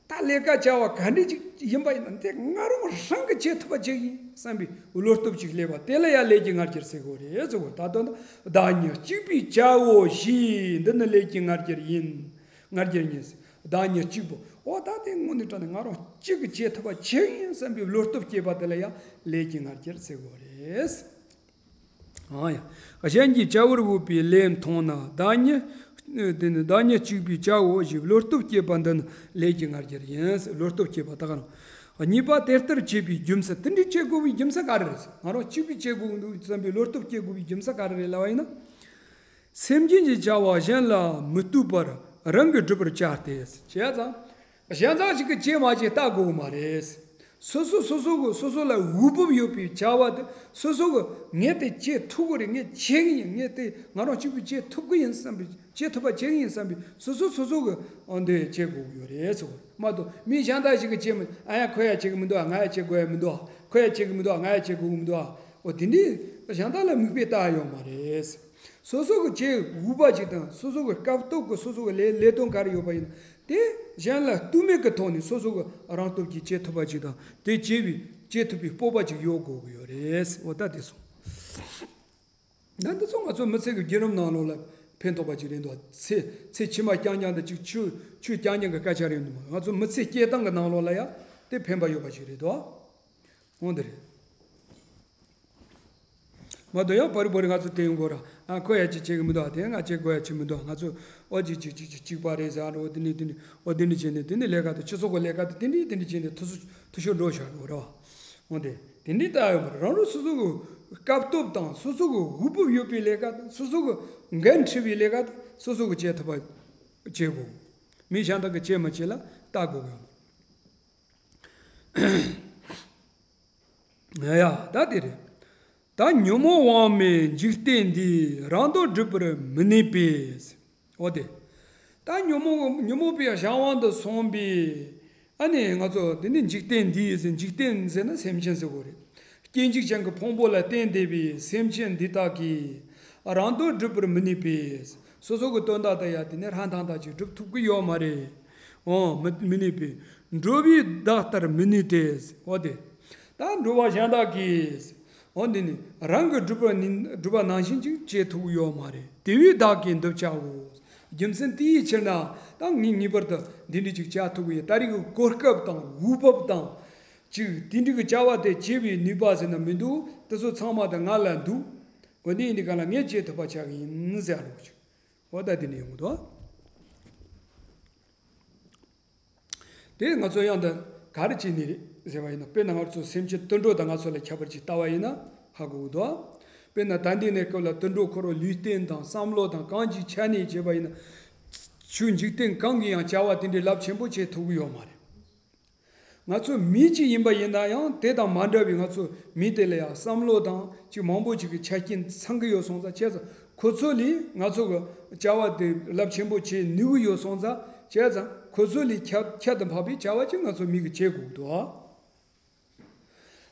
ད་ལས་ཀ་བྱ་བ་ག་འདྲ་ཅིག་ཡིན་པ་ཡིན་ན་དེ་ང་རང་རང་གིས་བྱེད་ཐུབ་པ་བྱེད་ཀྱི་ཡིན་བསམ་པའི་བློ་སྟོབས་ཅིག་སླེབས་པ་དེ་ལ་ཡང་ལས་ཀྱི་ང་རྒྱལ་ཟེར་དགོས་རེད་ཟེར་གོ་ད་དོན་དུ་བདག་ཉིད་གཅིག་པུས་བྱའོ་ཞེས་འདི་ནི་ལས་ཀྱི་ང་རྒྱལ་ཡིན། ང་རྒྱལ་ཉིད། བདག་ཉིད་གཅིག་པུ། འོ་ད་དེ་དངོས་གནས་དྲང་གནས་ང་རང་གཅིག་གིས་བྱེད་ཐུབ་པ་བྱེད་ཀྱི་ཡིན་བསམ་པའི་བློ་སྟོབས་སྐྱེས་པ་དེ་ལ་ཡང་ལས་ཀྱི་ང་རྒྱལ་ཟེར་དགོས་རེད། ཨང་ཡ། གཞན་གྱིས་བྱ་བར་འོས་པའི་ལས་མཐོང་ན་བདག་ཉིད། དེ་ནི་བདག་ཉིད་གཅིག་པུས་བྱའོ་ཞེས་བློ་སྟོབས་སྐྱེས་པ་འདི་ནི་ལས་ཀྱི་ང་རྒྱལ་ཡིན། བློ་སྟོབས་སྐྱེས་པ་ད་ག་རང་། གཉིས་པ་དེ་ལྟར་བྱེད་པའི་རྒྱུ་མཚན། དེ་འདྲའི་བྱེད་དགོས་པའི་རྒྱུ་མཚན་ག་རེ་རེད། ང་རང་གཅིག་པུས་བྱེད་དགོས་འདུག་བསམ་པའི་བློ་སྟོབས་སྐྱེ་དགོས་པའི་རྒྱུ་མཚན་ག་རེ་རེད་ལབ་པ་ཡིན་ན། སེམས་ཅན་གྱི་བྱ་བ་གཞན་ལ་མི་ལྟོས་པར་རང་གིས་བསྒྲུབ་པར་བྱ་སྟེ། བྱས་ཙང་། གཞན་དག་ཅིག་གིས་བྱས་མ་བྱས་ལྟ་དགོས་ཀྱི་མ་རེད། སོ་སོ་སོ་སོ་གི་སོ་སོ་ལ་འོས་བབ་ཡོད་པའི་བྱ་བ་དེ་སོ་སོ་གི་ངས་དེ་བྱེད་ཐུབ་ཀྱི་རེད། ངས་བྱེད་ཀྱི་ཡིན། ངས་དེ་ང་རང་གཅིག་པུས་བྱེད་ཐུབ་ཀྱི་ཡིན་བསམ་པའི་བྱེད་ཐུབ་པ་བྱེད་ཀྱི་ཡིན་བསམ་པའི་སོ་སོ་སོ་སོ་གི་འོ་འདོད་བྱེད་དགོས་ཀྱི་ཡོད་རེད་ཟེར་བ་མ་གཏོགས་མི་གཞན་དག་ཅིག་གིས་བྱས་མི་ཨ་ཡ་ཁོ་ཡ་བྱེད་ཀྱི་མི་འདུག་ཨ། ང་ཡ་བྱེད་དགོས་ཡ་མི་འདུག་ཨ། ཁོ་ཡ་བྱེད་ཀྱི་མི་འདུག་ཨ། ང་ཡ་བྱེད་དགོས་ཀྱི་མི་འདུག་ཨ། འོ་དེ་འདྲའི་གཞན་དག་ལ་མིག་དཔེ་ལྟ་ཡོད་མ་རེད། སོ་སོ་གི་བྱེད་འོས་པ་ཅིག་དང་སོ་སོ་གི་སྐབས་ཐོག་གི་སོ་སོ་གི་ལས་ལས་དོན་ག་རེ་ཡོད་པ་ཡིན་ན་དེ་གཞན་ལ་ལྟོས་མེད་ཀྱི་ཐོག་ནས་སོ་སོ་གི་རང་སྟོབས་ཀྱིས་བྱེད་ཐུབ་པ་ཅིག་དང་དེ་བྱེད་པའི་བྱེད་ཐུབ་པའི་སྤོབས་པ་ཅིག་ཡོད་དགོས་ཀྱི་ཡོད་རེད། འོ་ད་དེ་སོང་། ད་འདི་ཚོ་ང་ཚོ་མི་ཚེ་གི་བརྒྱུད་རིམ་ནང་ལོགས་ལ་ཕན་ཐོགས་པ་ཅིག་རེད་འདུག་ཚེ་ཚེ་ཕྱི་མ་རྐྱང་རྐྱང་དང་ཅིག་ཆོས་ཆོས་རྐྱང་རྐྱང་གི་སྐད་ཆ་རེད་འདུག་ང་ཚོ་མི་ཚེ་སྐྱེལ་སྟངས་ཀྱི་ནང་ལོགས་ལ་ཡང་དེ་ཕན་པ་ཡོད་པ་ཞིག་རེད་འདུག་འོ་འདི་རེད། མ་གཏོགས་ཡང་བར་བར་ང་ཚོ་དེ་ཡོང་དགོས་ར། ཨ། ཁོ་ཡ་ཅིག་བྱེད་གི་མི་འདུག་དེ་ང་བྱེད་དགོས་ཡ་ཅིག་མི་འདུག་ང་ཚོ་ཨོ་ཅིག་ཅིག་ཅིག་ཅིག་གཅིག་པ་རེད་ཟེར། ཨ་རོ་དེ་ནི་དེ་ནི་ཨོ་དེ་ནི་བྱས་ནས་དེ་ནི་ལས་ཀ་དེ་སྤྱི་ཚོགས་ཀྱི་ལས་ཀ་དེ་དེ་འདྲ་དེ་འདྲ་བྱས་ནས་འཐུས་ཤོར་འཐུས་ཤོར་འགྲོ་བཞག་རོགས་ར་བ། འོ་དེ་དེ་འདྲའི་ལྟ་ཡོད་མ་རེད། རང་རང་སོ་སོ་གི་སྐབས་སྟོབས་དང་སོ་སོ་གི་འོས་བབ་ཡོད་པའི་ལས་ཀ་དང་སོ་སོ་གི་འགན་འཁྲི་བའི་ལས་ཀ་དང་སོ་སོ་གི་བྱེད་ཐུབ་པ་བྱེད་དགོས། མི་གཞན་དག་གིས་བྱེད་མ་བྱེད་ལ་ལྟ་དགོས་ཀྱི་ཡོད་མ་རེད། ཡ། ད་དེ་རེད། ད་ཉོན་མོངས་དབང་མེད་འཇིག་རྟེན་འདིས། རང་དོན་སྒྲུབ་པར་མི་ནུས་པས། འོ་དེ། ད་ཉོན་མོངས་ཉོན་མོངས་པའི་གཞན་དབང་དུ་སོང་བའི། ཨ་ནི་ང་ཚོ་འདི་ནི་འཇིག་རྟེན་འདིས་ཟེར། འཇིག་རྟེན་ཟེར་ན་སེམས་ཅན་ཟེར་དགོས་རེད། སྐྱེ་འཇིག་ཅན་གྱི་ཕུང་པོ་ལ་བརྟེན་བསྡད་པའི་སེམས་ཅན་འདི་དག་གིས་རང་དོན་སྒྲུབ་པར་མི་ནུས་པས། སོ་སོ་གི་དོན་དག་དེ་ཡ་དེ་ནི་ཧྲན་ཐང་ཐང་ཅིག་སྒྲུབ་ཐུབ་ཀྱི་ཡོད་མ་རེད། འོ་མི་མི་ནུས་པས། འགྲོ་བའི་བདག་ལྟར་མི་ནུས་ཏེ། འོ་དེ། ད་འགྲོ་བ་གཞན་དག་གིས། འོ་འདི་ནི་རང་གི་སྒྲུབ་པ་ནི་སྒྲུབ་པ་ནང་བཞིན་ཅིག་བྱེད་ཐུབ་ཀྱི་ཡོད་མ་རེད། དེ་བས་བདག་གིས་འདི་བྱའོ། རྒྱུ་མཚན་དེའི་ཕྱིར་ན་ད་ངས་ངེས་པར་དུ་འདི་འདྲ་ཅིག་བྱ་ཐུབ་ཀྱི་ཡོད། ད་རེས་ཀྱི་གོ་སྐབས་དང་འོས་བབ་དང་ཅིག་དེ་འདྲ་གི་བྱ་བ་དེ་བྱེད་པའི་ནུས་པ་ཟེར་ན་མི་འདུག་དེ་ཚོ་ཚང་མ་ད་ང་ལ་འདུག་འོ་འདི་ཡིན་དུས་གང་ལ་ངས་བྱེད་ཐུབ་པ་བྱ་གི་ཡིན་ཟེར་རོགས་ཅིག་འོ་ད་དེ་འདྲ་ཡོང་གི་འདུག་དེ་ང་ཚོ་ཡང་ད་ག་རེ་བྱས་ནས་རེད་ཟེར་བ་ཡིན་ན། དཔེར་ན་ང་ཚོ་སེམས་ཅན་དུད་འགྲོ་དང་ང་ཚོ་ལ་ཁྱད་པར་ཅིག་ལྟ་བ་ཡིན་ན་ཧ་གོ་གི་འདུག་དཔེར་ན་ད་ལྟའི་གནས་སྐབས་ལ་དུད་འགྲོ་ཁོ་རང་ལུས་རྟེན་དང་བསམ་བློ་དང་གང་ཅིའི་ཆ་ནས་བྱས་པ་ཡིན་ན། ཆོས་འཇིག་རྟེན་གང་གིས་ཡང་བྱ་བ་དེ་འདྲའི་རླབས་ཆེན་པོ་བྱེད་ཐུབ་ཀྱི་ཡོད་མ་རེད། ང་ཚོ་མི་གཅིག་ཡིན་པ་ཡིན་ན་ཡང་དེ་དང་མ་འདྲ་བའི་ང་ཚོ་མི་དེ་ལ་ཡང་བསམ་བློ་དང་ཅིག་མང་པོ་ཅིག་གི་ཆ་རྐྱེན་ཚང་གི་ཡོད་སོང་ཙང་། བྱས་ཙང་ཁོ་ཚོ་ལས་ང་ཚོ་གི་བྱ་བ་དེ་རླབས་ཆེན་པོ་བྱེད་ནུས་ཀྱི་ཡོད་སོང་ཙང་། བྱས་ཙང་ཁོ་ཚོ་ལས་ཁྱད་ཁྱད་དུ་འཕགས་པའི་བྱ་བ་ཅིག་ང་ཚོ་མི་གིས་བྱེད་དགོས་ཀྱི་འདུག་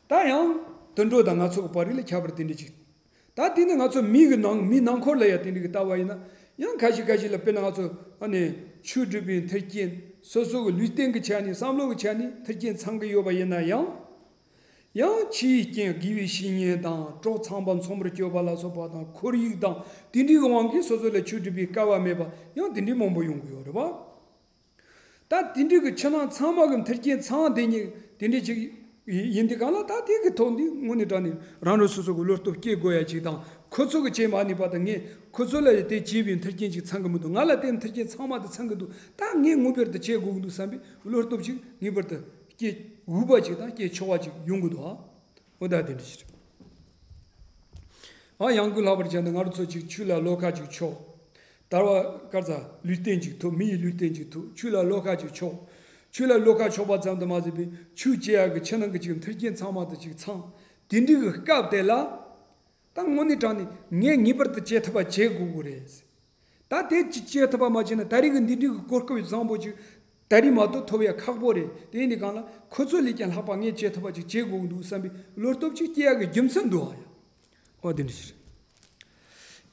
ད་ཡང་དུད་འགྲོ་དང་ང་ཚོ་གི་བར་ལ་ཁྱད་པར་དེ་འདྲ་ཅིག་ད་དེ་ནི་ང་ཚོ་མི་གི་ནང་མི་ནང་ཁུལ་ལ་ཡང་དེ་འདྲ་གི་ལྟ་བ་ཡིན་ན། ཡང་ཁ་ཤས་ཁ་ཤས་ལ་དཔེར་ན་ང་ཚོ་ཨ་ནི་ཆོས་སྒྲུབ་པའི་མཐུན་རྐྱེན། སོ་སོ་གི་ལུས་རྟེན་གྱི་ཆ་ནས་བསམ་བློ་གི་ཆ་ནས་མཐུན་རྐྱེན་ཚང་གི་ཡོད་པ་ཡིན་ན་ཡང་། ཡང་ཆོས་ཡིད་བརྟན་དགེ་བའི་བཤེས་གཉེན་དང་གྲོགས་ཚངས་པ་མཚུངས་པར་སྤྱོད་པ་ལ་སོགས་པ་དང་ཁོར་ཡུག་དང་དེ་འདྲའི་དབང་གིས་སོ་སོ་ལ་ཆོས་སྒྲུབ་པའི་སྐལ་བ་མེད་པ་ཡང་དེ་འདྲའི་མང་པོ་ཡོང་གི་ཡོད་རེད་པ། ད་དེ་འདྲའི་གི་ཕྱི་ནང་ཚང་མ་གི་མཐུན་རྐྱེན་ཚང་དེ་ཉིད་དེ་འདྲའི་ཅིག་ཡིན་དུས་གང་ལ། ད་དེ་གི་ཐོག་འདི་དངོས་གནས་དྲང་གནས་རང་རང་སོ་སོ་གི་བློ་སྟོབས་སྐྱེ་དགོས་ཡ་ཅིག་དང་། ཁོ་ཚོ་གི་བྱེད་མ་ནུས་པ་དང་། ངས་ཁོ་ཚོ་ལ་དེ་བྱེད་པའི་མཐུན་རྐྱེན་ཅིག་ཚང་གི་མི་འདུག་ང་ལ་དེ་མཐུན་རྐྱེན་ཚང་མ་དེ་ཚང་གི་འདུག་ད་ངས་ངེས་པར་དུ་བྱེད་དགོས་ཀྱི་འདུག་བསམ་པའི་བློ་སྟོབས་ཅིག་ངེས་པར་དུ་སྐྱེ་འོས་པ་ཅིག་དང་སྐྱེ་ཆོག་པ་ཅིག་ཡོང་གི་འདུག་ཨ། འོ་ད་དེ་འདྲ་ཞིག་རེད། ཨ། ཡང་སྒོས་ལྷག་པར་བྱས་ན་ང་རང་ཚོ་ཅིག་ཆོས་ལ་བློ་ཁ་ཅིག་ཕྱོགས། དལ་བ་དཀར་ཚ་ལུས་རྟེན་ཅིག་ཐོབ། མི་ཡི་ལུས་རྟེན་ཅིག་ཐོབ། ཆོས་ལ་བློ་ཁ་ཅིག་ཕྱོགས། ཆོས་ལ་བློ་ཁ་ཕྱོགས་པ་ཙམ་དུ་མ་ཟད་པའི་ཆོས་བྱེད་ཡག་གི་ཕྱི་ནང་གི་ཅིག་མཐུན་རྐྱེན་ཚང་མ་དང་ཅིག་ཚང་། དེ་འདྲའི་གི་སྐབས་དེ་ལ། ད་དངོས་གནས་དྲང་གནས་ངས་ངེས་པར་དུ་བྱེད་ཐུབ་པ་བྱེད་དགོས་ཀྱི་རེད། ད་དེ་ཅི་བྱེད་ཐུབ་པ་མ་བྱས་ན་ད་རེས་ཀྱི་འདི་འདྲའི་གི་གོ་སྐབས་བཟང་པོ་ཅིག་ད་རེས་མ་གཏོགས་ཐོབ་ཡ་ཁག་པོ་རེད། དེ་ཡིན་དུས་གང་ལ་ཁོ་ཚོ་ལས་ཀྱང་ལྷག་པ་ངས་བྱེད་ཐུབ་པ་ཅིག་བྱེད་དགོས་ཀྱི་འདུག་བསམ་པའི་བློ་སྟོབས་ཅིག་སྐྱེ་ཡ་གི་རྒྱུ་མཚན་འདུག་ཨ་ཡ། འོ་དེ་འདྲ་ཞིག་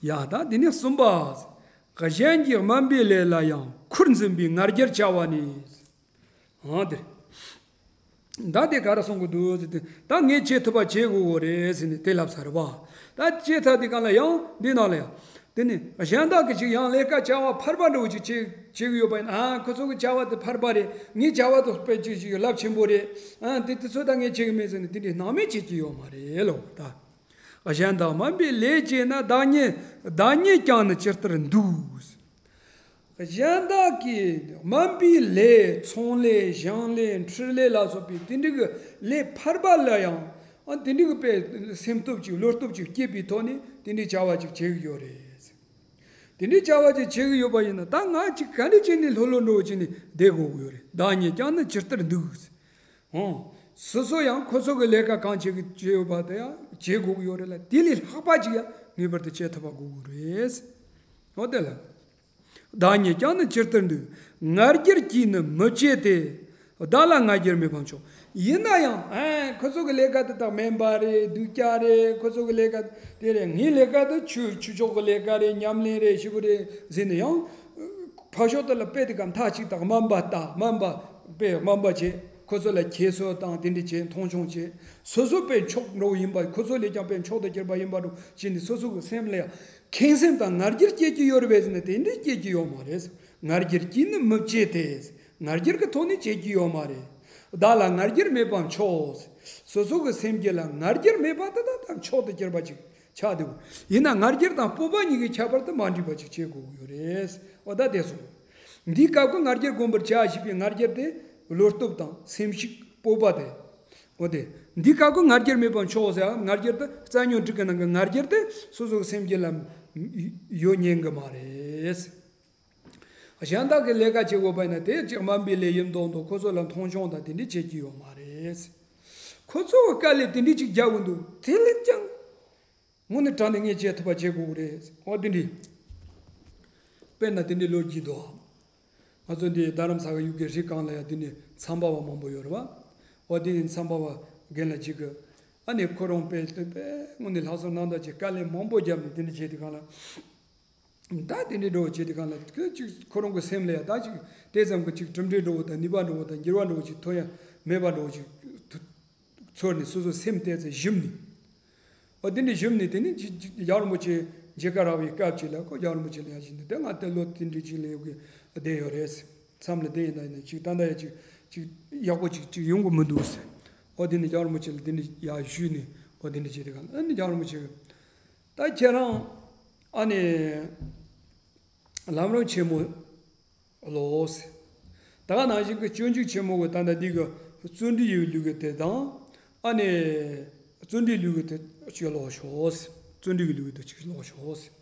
རེད། ཡ། ད་དེ་ནས་གསུམ་པ། གཞན་གྱི་དམན་པའི་ལས་ལ་ཡང་ཁུར་འཛིན་པའི་ང་རྒྱལ་བྱ་བ་ནི། ཨང་དེ། ད་དེ་ག་རེ་གསུང་གི་འདུག་ཟེར་དུས། ད་ངས་བྱེད་ཐུབ་པ་བྱེད་དགོས་གོ་རེད་ཟེར་ནས་དེ་ལབ་ཚར་བ། ད་བྱེད་ཐུབ་དེ་གང་ལ་ཡང་འདི་ནང་ལ་ཡང་། དེ་ནི་གཞན་དག་གིས་ཅིག་ཡང་ལས་ཀ་བྱ་བ་ཕལ་པ་འདྲ་བོ་ཅིག་བྱེད་བྱེད་ཀྱི་ཡོད་པ་ཡིན་ན། ཨ། ཁོ་ཚོ་གི་བྱ་བ་དེ་ཕལ་པ་རེད། ངའི་བྱ་བ་དེ་དཔེ་ཅིག་ཅིག་རླབས་ཆེན་པོ་རེད། ཨ། དེ་དེ་ཚོ་ད་ངས་བྱེད་གི་མེད་ཟེར་ནས་དེ་འདྲའི་སྣང་མེད་བྱེད་ཀྱི་ཡོད་མ་རེད་ལོ། ད་གཞན་དག་དམན་པའི་ལས་བྱས་ན། བདག་ཉིད་བདག་ཉིད་ཀྱང་ནི་ཇི་ལྟར་འདུག་གཞན་དག་གི་དམན་པའི་ལས། ཚོང་ལས་ཞིང་ལས་འཕྲུལ་ལས་ལ་སོགས་པའི་དེ་འདྲ་གི་ལས་ཕལ་པ་ལ་ཡང་། ཨ། དེ་འདྲ་གི་དཔེ་སེམས་སྟོབས་ཅིག་བློ་སྟོབས་ཅིག་སྐྱེས་པའི་ཐོག་ནས་དེ་འདྲའི་བྱ་བ་ཅིག་བྱེད་གི་ཡོད་རེད། དེ་འདྲའི་བྱ་བ་ཅིག་བྱེད་གི་ཡོད་པ་ཡིན་ན། ད་ང་ཅིག་ག་འདྲ་བྱས་ནས་ལྷོད་ལྷོད་འགྲོ་བྱས་ནས་བསྡད་དགོས་གི་ཡོད་རེད། བདག་ཉིད་ཀྱང་ནི་ཇི་ལྟར་འདུག་ཨང་། སོ་སོ་ཡང་ཁོ་ཚོ་གི་ལས་ཀ་གང་བྱེད་གི་བྱེད་ཡོད་པ་དེ་ཡང་བྱེད་དགོས་གི་ཡོད་རེད་ལ། དེ་ལས་ལྷག་པ་ཅིག་ཡང་ངེས་པར་དུ་བྱེད་ཐུབ་པ་དགོས་གི་རེད། འོ་དེ་ལ། བདག་ཉིད་ཀྱང་ནི་ཇི་ལྟར་འདུག་ང་རྒྱལ་གྱིས་ནི་མི་བྱེད་དེ། བདག་ལ་ང་རྒྱལ་མེད་པ་མཆོག་ཡིན་ན་ཡང་། ཨ། ཁོ་ཚོ་གི་ལས་ཀ་དེ་དག་དམན་པ་རེད། སྡུག་ཅག་རེད། ཁོ་ཚོ་གི་ལས་ཀ་དེ་རེད། ངའི་ལས་ཀ་དེ་ཆོས་ཆོས་ཕྱོགས་གི་ལས་ཀ་རེད། ཉམས་ལེན་རེད། ཞེ་པོ་རེད་ཟེར་ནས་ཡང་། ཕར་ཕྱོགས་དེ་ལ་དཔེ་དེ་ག་མཐའ་གཅིག་ཏུ་དམན་པ་ལྟ། དམན་པ་དཔེ་དམན་པ་བྱེད། ཁོ་ཚོ་ལ་ཁྱད་གསོད་དང་དེ་འདྲ་བྱེད། མཐོང་ཆུང་བྱེད། སོ་སོ་དཔེ་མཆོག་འདྲ་བོ་ཡིན་པ། ཁོ་ཚོ་ལས་ཀྱང་དཔེ་མཆོག་ཏུ་གྱུར་པ་ཡིན་པ་འདྲ་བོ་བྱས་ནས་སོ་སོ་གི་སེམས་ལ་ཡང་ཁེངས་སེམས་དང་ང་རྒྱལ་སྐྱེ་གི་ཡོད་རེད་པས་ཟེར་ན། དེ་འདྲ་སྐྱེ་གི་ཡོད་མ་རེད། ང་རྒྱལ་གྱིས་ནི་མི་བྱེད་དེ། ང་རྒྱལ་གྱི་ཐོག་ནས་བྱེད་ཀྱི་ཡོད་མ་རེད། བདག་ལ་ང་རྒྱལ་མེད་པ་མཆོག་སོ་སོ་གི་སེམས་རྒྱུད་ལ་ང་རྒྱལ་མེད་པ་དེ་དག་ད་མཆོག་ཏུ་གྱུར་པ་ཅིག་ཆགས་འདུག་ཡིན་ན་ང་རྒྱལ་དང་སྤོབས་པ་གཉིས་ཀྱི་ཁྱད་པར་དེ་མ་འགྲིག་པ་ཅིག་བྱེད་དགོས་ཀྱི་ཡོད་རེད། འོ་ད་དེ་སོང་། འདིའི་སྐབས་ཀྱི་ང་རྒྱལ་སྒོམ་པར་བྱ་ཞེས་པའི་ང་རྒྱལ་དེ་བློ་སྟོབས་དང་སེམས་ཤུགས་སྤོབས་པ་དེ། འོ་དེ། འདིའི་སྐབས་ཀྱི་ང་རྒྱལ་མེད་པར་མཆོག་ཟེར་ཡང་ང་རྒྱལ་དེ་རྩ་ཉོན་དྲུག་གི་ནང་གི་ང་རྒྱལ་དེ་སོ་སོའི་སེམས་ཀྱི་ལམ་ཡོད་ཉན་གི་མ་རེད། གཞན་དག་གི་ལས་ཀ་བྱེད་དགོས་པ་ཡིན་ན་དེ་ཅིག་དམའ་འབེབས་ལས་ཡིན་མདོག་མདོག་ཁོ་ཚོ་ལ་མཐོང་ཆུང་དང་དེ་འདྲ་བྱེད་ཀྱི་ཡོད་མ་རེད། ཁོ་ཚོ་གི་དཀའ་ལས་དེ་འདྲ་ཅིག་རྒྱག་གི་འདུག་དེ་ལས་ཀྱང་དངོས་གནས་དྲང་གནས་ངས་བྱེད་ཐུབ་པ་བྱེད་དགོས་ཀྱི་རེད། འོ་དེ་འདྲ། དཔེར་ན་དེ་འདྲའི་ལོ་རྒྱུས་འདུག་ང་ཚོ་འདི་རྡ་རམ་ས་ག་ཡུལ་གྱི་རི་སྒང་ལ་ཡང་དེ་འདྲའི་མཚམས་པ་བ་མང་པོ་ཡོད་རེད་བ། འོ་དེ་མཚམས་པ་བ་རྒན་ལགས་གཅིག་གི་ཨ་ནི་ཁོ་རང་དཔེ་དཔེ་དངོས་གནས་ལྷག་བསམ་རྣམ་དག་ཅིག་དཀའ་ལས་མང་པོ་བརྒྱབ་ནས་དེ་འདྲ་བྱས་དུས་སྒང་ལ། ད་དེ་འདྲའི་འགྲོ་བྱེད་དུས་སྒང་ལ་ཁོ་ཅིག་ཁོ་རང་གི་སེམས་ལ་ཡང་ད་ཅིག་དེ་ཙམ་གྱི་ཅིག་གྲུབ་འབྲས་འགྲོ་བ་དང་ནུས་པ་འགྲོ་བ་དང་འགྱུར་བ་འགྲོ་བ་ཅིག་ཐོན་ཡ་མེད་པ་འགྲོ་བ་ཅིག་ཚོར་ནས་སོ་སོའི་སེམས་བལྟས་ཚེ་ཞུམ་ནས། འོ་དེ་འདྲའི་ཞུམ་ནས་དེ་ནས་ཅིག་ཅིག་རྒྱལ་བ་རིན་པོ་ཆེ་མཇལ་ཁ་རག་པའི་སྐབས་ཅིག་ལ་ཁོ་རྒྱལ་བ་རིན་པོ་ཆེ་ལ་ཡང་ཞུས་ནས་དེ་ང་དེ་ལོ་དེ་འདྲའི་ཅིག་ལ་ཡོད་གི་བསྡད་ཡོད་རེད། མཚམས་ལ་བསྡད་ཡིན་ད་ཡིན་ན་ཅིག་ད་ལྟ་ཡང་ཅིག་ཅིག་ཡག་པོ་ཅིག་ཅིག་ཡོང་གི་མི་འདུག་ཟེར། འོ་དེ་ནས་རྒྱལ་བ་རིན་པོ་ཆེ་ལ་དེ་འདྲ་ཡང་ཞུས་ནས་འོ་དེ་འདྲ་བྱས་དེ་ག་ཨ་ནི་རྒྱལ་བ་རིན་པོ་ཆེ་གིས་ད་ཁྱེད་རང་ཨ་ནི་ལམ་རིམ་ཆེན་མོ་ཀློག་ཟེར། ད་ག་ནང་བཞིན་གྱི་སྤྱོད་འཇུག་ཆེན་མོ་གི་ད་ལྟ་འདི་གི་བརྩོན་འགྲུས་ཡི་ལུས་ཀྱི་དེ་དང་། ཨ་ནི། བརྩོན་འགྲུས་ལུས་ཀྱི་དེ་ཅིག་ཀློག་ཤོག་ཟེར། བརྩོན་འགྲུས་ཀྱི་ལུས་ཀྱི་དེ་ཅིག་ཀློག་ཤོག་ཟེར།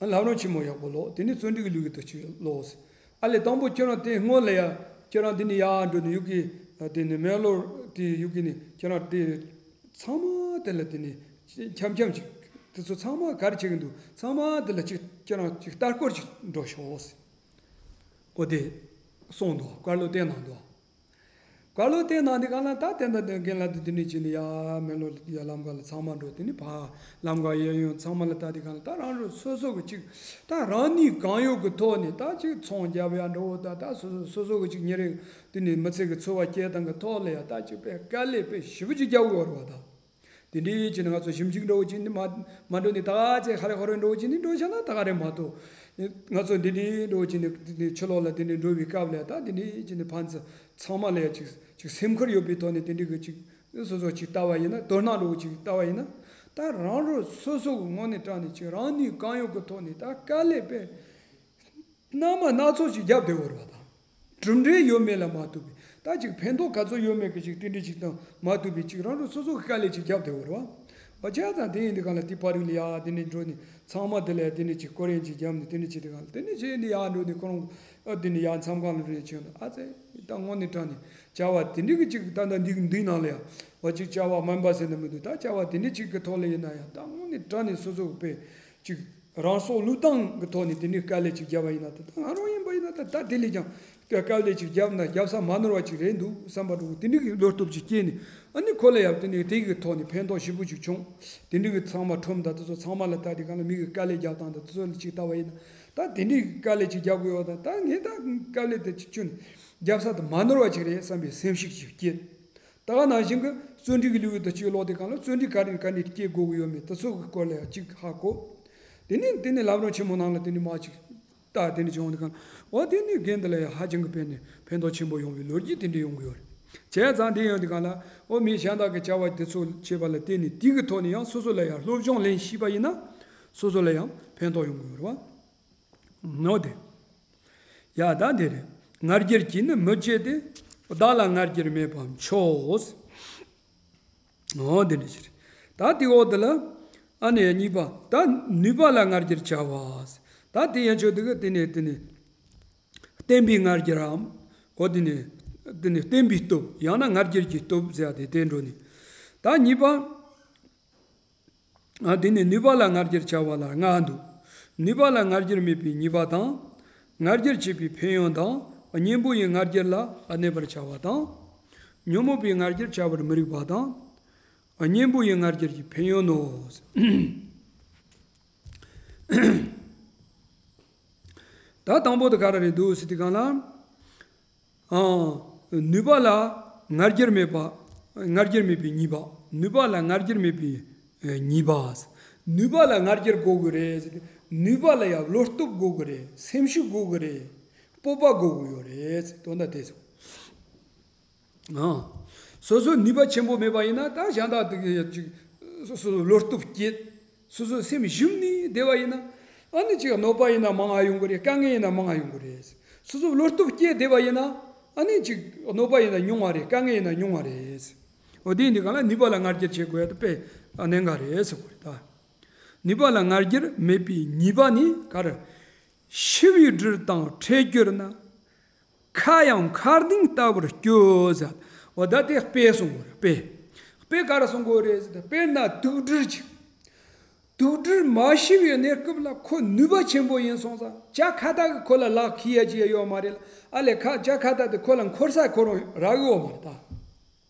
ཨ་ལམ་རིམ་ཆེན་མོ་ཡག་པོ་ཀློག་དེ་ནས་བརྩོན་འགྲུས་ཀྱི་ལུས་ཀྱི་དེ་ཅིག་ཀློག་ཟེར། ཨ་ལས་དང་པོ་ཁྱེད་རང་དེ་སྔོན་ལ་ཡ། ཁྱེད་རང་འདི་ནས་ཡར་འགྲོ་ནས་ཡུལ་གྱི། དེ་ནས་སྨན་སློབ་དེ་ཡུལ་གྱི་ནས་ཁྱེད་རང་དེ། ཚང་མ་དེ་ལ་དེ་ནས། འཆམ་འཆམ་ཅིག་དེ་ཚོ་ཚང་མ་ག་རེ་བྱེད་ཀྱི་འདུག་ཚང་མ་དེ་ལ་ཅིག་ཁྱེད་རང་ཅིག་ལྟ་སྐོར་ཅིག་འགྲོ་ཤོག་ཟེར། ཨོ་དེ། གསུངས་འདུག་བཀའ་སློབ་བསྟན་གནང་འདུག་བཀའ་སློབ་བསྟན་གནང་དེ་ག་ལ་ད་དེ་འདྲ་དེ་རྒན་ལགས་དེ་དེ་འདྲ་བྱས་ནས་ཡ་སྨན་སློབ་ཡ་ལམ་ཁ་ལ་ཚང་མ་འགྲོ་དེ་ནས་ཕར་ལམ་ཁ་གཡས་གཡོན་ཚང་མ་ལ་ད་དེ་ག་ལ་ད་རང་རང་སོ་སོ་གི་ཅིག་ད་རང་ནུས་གང་ཡོད་ཀྱི་ཐོག་ནས་ད་ཅིག་ཚོང་རྒྱབ་ཡ་འགྲོ་ད་ད་སོ་སོ་སོ་སོ་གི་ཅིག་ཉིན་རེ་དེ་ནས་མི་ཚེ་གི་འཚོ་བ་སྐྱེལ་སྟངས་ཀྱི་ཐོག་ལ་ཡ་ད་ཅིག་དཔེ་དཀའ་ལས་དཔེ་ཞེ་པོ་ཅིག་རྒྱག་དགོས་རེད་བ་ད། དེ་འདྲའི་བྱས་ནས་ང་ཚོ་ཞིབ་འཇུག་འདྲ་བོ་བྱས་ནས་མ་མ་འགྲོ་ནས་ད་ག་ཚད་ཧ་རེ་ཧོ་རེ་འདྲ་བོ་བྱས་ནས་འགྲོ་བྱས་ན་ད་ག་རེད་མ་གཏོགས། ང་ཚོ་འདི་འདྲའི་འདྲ་བོ་བྱས་ནས་འདི་འདྲའི་ཕྱི་ལོགས་ལ་འདི་འདྲའི་འགྲོ་བའི་སྐབས་ལ་ད་འདི་འདྲའི་བྱས་ནས་ཕན་ཚུན་ཚང་མ་ལ་ཡ་ཅིག་ཅིག་སེམས་ཁུར་ཡོད་པའི་ཐོག་ནས་དེ་འདྲའི་གི་ཅིག་སོ་སོ་ཅིག་ལྟ་བ་ཡིན་ན་དོ་སྣང་འདྲ་བོ་ཅིག་ལྟ་བ་ཡིན་ན་ད་རང་རང་སོ་སོ་གི་ངོས་ནས་དྲངས་ནས་ཅིག་རང་ནུས་གང་ཡོད་ཀྱི་ཐོག་ནས་ད་དཀའ་ལས་དཔེ། སྣ་མ་སྣ་ཚོགས་ཤིག་བརྒྱབ་བསྡད་ཡོད་རེད་པ་དང་། གྲུབ་འབྲས་ཡོད་མེད་ལ་མ་ལྟོས་པའི་ད་ཅིག་ཕན་ཐོགས་ག་ཚོད་ཡོད་མེད་ཀྱི་ཅིག་དེ་འདྲ་ཅིག་དང་མ་ལྟོས་པའི་ཅིག་རང་རང་སོ་སོ་གི་དཀའ་ལས་ཅིག་བརྒྱབ་བསྡད་ཡོད་རེད་པ། བ་བྱས་ཙང་དེ་ཡིན་དུས་གང་ལ་དེ་ཕ་རིག་ལ་ཡ་དེ་འདྲ་འགྲོ་ནས་ཚང་མ་དེ་ལ་ཡ་དེ་འདྲ་ཅིག་སྐོར་རན་ཅིག་བརྒྱབ་ནས་དེ་འདྲ་ཅིག་དེ་གང་ལ་དེ་འདྲ་བྱས་ནས་ཡ་འགྲོ་ནས་ཁོ་རང་ཨ་དེ་ནས་ཡ་མཚམས་ཁང་ལ་རེད་བྱས་ན་ཨ་ཙེ་ད་དངོས་གནས་དྲང་ནས་བྱ་བ་དེ་འདྲ་གི་ཅིག་ད་ལྟ་འདི་འདི་ནང་ལ་ཡ་བ་ཅིག་བྱ་བ་དམན་པ་ཟེར་ན་མི་འདུག་ད་བྱ་བ་དེ་འདྲ་ཅིག་གི་ཐོག་ལ་ཡིན་ན་ཡང་ད་དངོས་གནས་དྲང་ནས་སོ་སོ་གི་དཔེ་ཅིག་རང་སྲོག་བློས་བཏང་གི་ཐོག་ནས་དེ་འདྲའི་དཀའ་ལས་ཅིག་བརྒྱབ་པ་ཡིན་ན་ད་ལྟ་ང་རང་ཡིན་པ་ཡིན་ན་ད་ད་དེ་ལས་ཀྱང་དེ་དཀའ་ལས་ཅིག་བརྒྱབ་ན་བརྒྱབ་ས་མ་ནོར་བ་ཅིག་རེད་འདུག་བསམ་པ་འདྲ་བོ་དེ་འདྲའི་གི་བློ་སྟོབས་ཅིག་སྐྱེས་ནས་ཨ་ནི་ཁོ་ལ་ཡང་དེ་ནས་དེ་གི་ཐོག་ནས་ཕན་ཐོགས་ཞེ་པོ་ཅིག་བྱུང་། དེ་འདྲའི་གི་ཚང་མ་ཁྲོམ་དང་དེ་ཚོ་ཚང་མ་ལ་ལྟ་དེ་ག་ལ་མི་གི་དཀའ་ལས་བརྒྱབ་སྟངས་དང་དེ་ཚོ་ལ་ཅིག་ལྟ་བ་ཡིན་ན་ད་དེ་འདྲའི་གི་དཀའ་ལས་ཅིག་བརྒྱབ་དགོས་ཡོད་ད་ད་ངས་ད་དཀའ་ལས་དེ་ཅིག་ཁྱོན་བརྒྱབ་ས་དེ་མ་ནོར་བ་ཅིག་རེད་བསམ་པའི་སེམས་ཤུགས་ཅིག་སྐྱེས། ད་ག་ནང་བཞིན་གྱི་བརྩོན་འགྲུས་ཀྱི་ལུས་ཀྱི་དུ་ཅིག་ཀློག་དེ་གང་ལ་བརྩོན་འགྲུས་ག་རེ་ག་ནས་སྐྱེ་དགོས་ཀྱི་ཡོད་མེད་དེ་ཚོ་གི་སྐོར་ལ་ཡང་ཅིག་ཧ་གོ། དེ་ནས་དེ་ནས་ལམ་རིམ་ཆེན་མོ་ནང་ལ་དེ་ནས་མ་ཅིག་ལྟ་དེ་ནས་བྱུང་དེ་གང་འོ་དེ་ནས་རྒན་འདི་ལ་ཡང་ཧ་ཅང་གི་དཔེ་ནས་ཕན་ཐོགས་ཆེན་པོ་ཡོང་བའི་ལོ་རྒྱུས་དེ་འདྲ་ཡོང་གི་ཡོད་རེད། བྱས་ཙང་དེ་ཡོང་དེ་གང་ལ་འོ་མི་གཞན་དག་གི་བྱ་བ་དེ་ཚོ་བྱེད་པ་ལ་བརྟེན་ནས་དེ་གི་ཐོག་ནས་ཡང་སོ་སོ་ལ་ཡང་སློབ་སྦྱོང་ལེན་ཤེས་པ་ཡིན་ན་སོ་སོ་ལ་ཡང་ཕན་ཐོགས་ཡོང་གི་ཡོད་རེད་བ། ནོ་དེ། ཡ་ད་འདི་རེད། ང་རྒྱལ་གྱིས་ནི་མི་བྱེད་དེ། བདག་ལ་ང་རྒྱལ་མེད་པ་མཆོག་ཨོ་འདི་འདྲ་ཞིག་རེད། ད་དེ་འོག་དེ་ལ་ཨ་ནི་གཉིས་པ་ད་ནུས་པ་ལ་ང་རྒྱལ་བྱ་བ། ད་དེ་ཡན་ཆོད་དེ་གི་དེ་ནས་དེ་ནས་བརྟན་པའི་ང་རྒྱལ་རམ། འོ་དེ་ནས་དེ་ནས་བརྟན་པའི་སྟོབས་ཡང་ན་ང་རྒྱལ་གྱི་སྟོབས་ཟེར་ཡ་དེ་དེ་འགྲོ་ནས། ད་གཉིས་པ། ཨ་དེ་ནི་ནུས་པ་ལ་ང་རྒྱལ་བྱ་བ་ལ་ལྔ་འདུག་ནུས་པ་ལ་ང་རྒྱལ་མེད་པའི་ཉེས་པ་དང་། ང་རྒྱལ་བྱེད་པའི་ཕན་ཡོན་དང་། གཉེན་པོ་ཡི་ང་རྒྱལ་ལ་གནས་པར་བྱ་བ་དང་། ཉོན་མོངས་པའི་ང་རྒྱལ་བྱ་བར་མི་རིགས་པ་དང་། གཉེན་པོ་ཡི་ང་རྒྱལ་གྱི་ཕན་ཡོན་ནོ། ད་དང་པོ་དེ་ག་རེ་རེད་འདུག་ཟེར་དུས་སྒང་ལ། ཨང་། ནུས་པ་ལ་ང་རྒྱལ་མེད་པ། ང་རྒྱལ་མེད་པའི་ཉེས་པ། ནུས་པ་ལ་ང་རྒྱལ་མེད་པའི་ཨེ་ཉེས་པ། ནུས་པ་ལ་ང་རྒྱལ་དགོས་ཀྱི་རེད་ཟེར་ཏེ། ནུས་པ་ལ་ཡང་བློ་སྟོབས་དགོས་ཀྱི་རེད། སེམས་ཤུགས་དགོས་ཀྱི་རེད། སྤོབས་པ་དགོས་ཀྱི་ཡོད་རེད་ཟེར་དོན་དག་དེ་ཚོ། ཨང་། སོ་སོ་ནུས་པ་ཆེན་པོ་མེད་པ་ཡིན་ན་ད་གཞན་དག་དེ་གི་ཅིག་སོ་སོ་བློ་སྟོབས་སྐྱེད། སོ་སོའི་སེམས་ཞུམ་ནས་བསྡད་པ་ཡིན་ན། ཨ་ནི་ཅིག་གནོད་པ་ཡིན་ན་མང་ང་ཡོང་གི་རེད། དཀའ་ངལ་ཡིན་ན་མང་ང་ཡོང་གི་རེད། སོ་སོ་བློ་སྟོབས་སྐྱེས་བསྡད་པ་ཡིན་ན། ཨ་ནི་ཅིག་གནོད་པ་ཡིན་ན་ཉུང་བ་རེད། དཀའ་ངལ་ཡིན་ན་ཉུང་བ་རེད། འོ་དེ་ཡིན་དུས་གང་ལ་ནུས་པ་ལ་ང་རྒྱལ་བྱེད་དགོས་ཡ་དེ་དཔེ་གནད་འགག་རེད་ཟེར་དགོས་རེད་ད། ནུས་པ་ལ་ང་རྒྱལ་མེད་པའི་ཉེས་པ་ནི་ག་རེ། ཤི་བའི་སྦྲུལ་དང་འཕྲད་གྱུར་ན། ཁ་ཡང་མཁའ་ལྡིང་ལྟ་བུར་སྐྱོ་ཟེར། འོ་ད་དེ་དཔེ་གསུང་གི་རེད། དཔེ། དཔེ་ག་རེ་གསུང་གི་རེད་ཟེར་ན། དཔེར་ན་དུག་སྦྲུལ་ཅིག་དུག་སྦྲུལ་མ་ཤི་བའི་གནས་སྐབས་ལ་ཁོ་ནུས་པ་ཆེན་པོ་ཡིན་སོང་ཙང་། བྱ་ཁྭ་ཏ་གིས་ཁོ་ལ་ལག་འཁེལ་ཡ་ཅི་ཡ་ཡོད་མ་རེད་ལ། ཨ་ལས་ཁ་བྱ་ཁྭ་ཏ་དེ་ཁོ་ལ་འཁོར་ས་ཁོ་རང་རག་གི་ཡོད་མ་རེད་ད།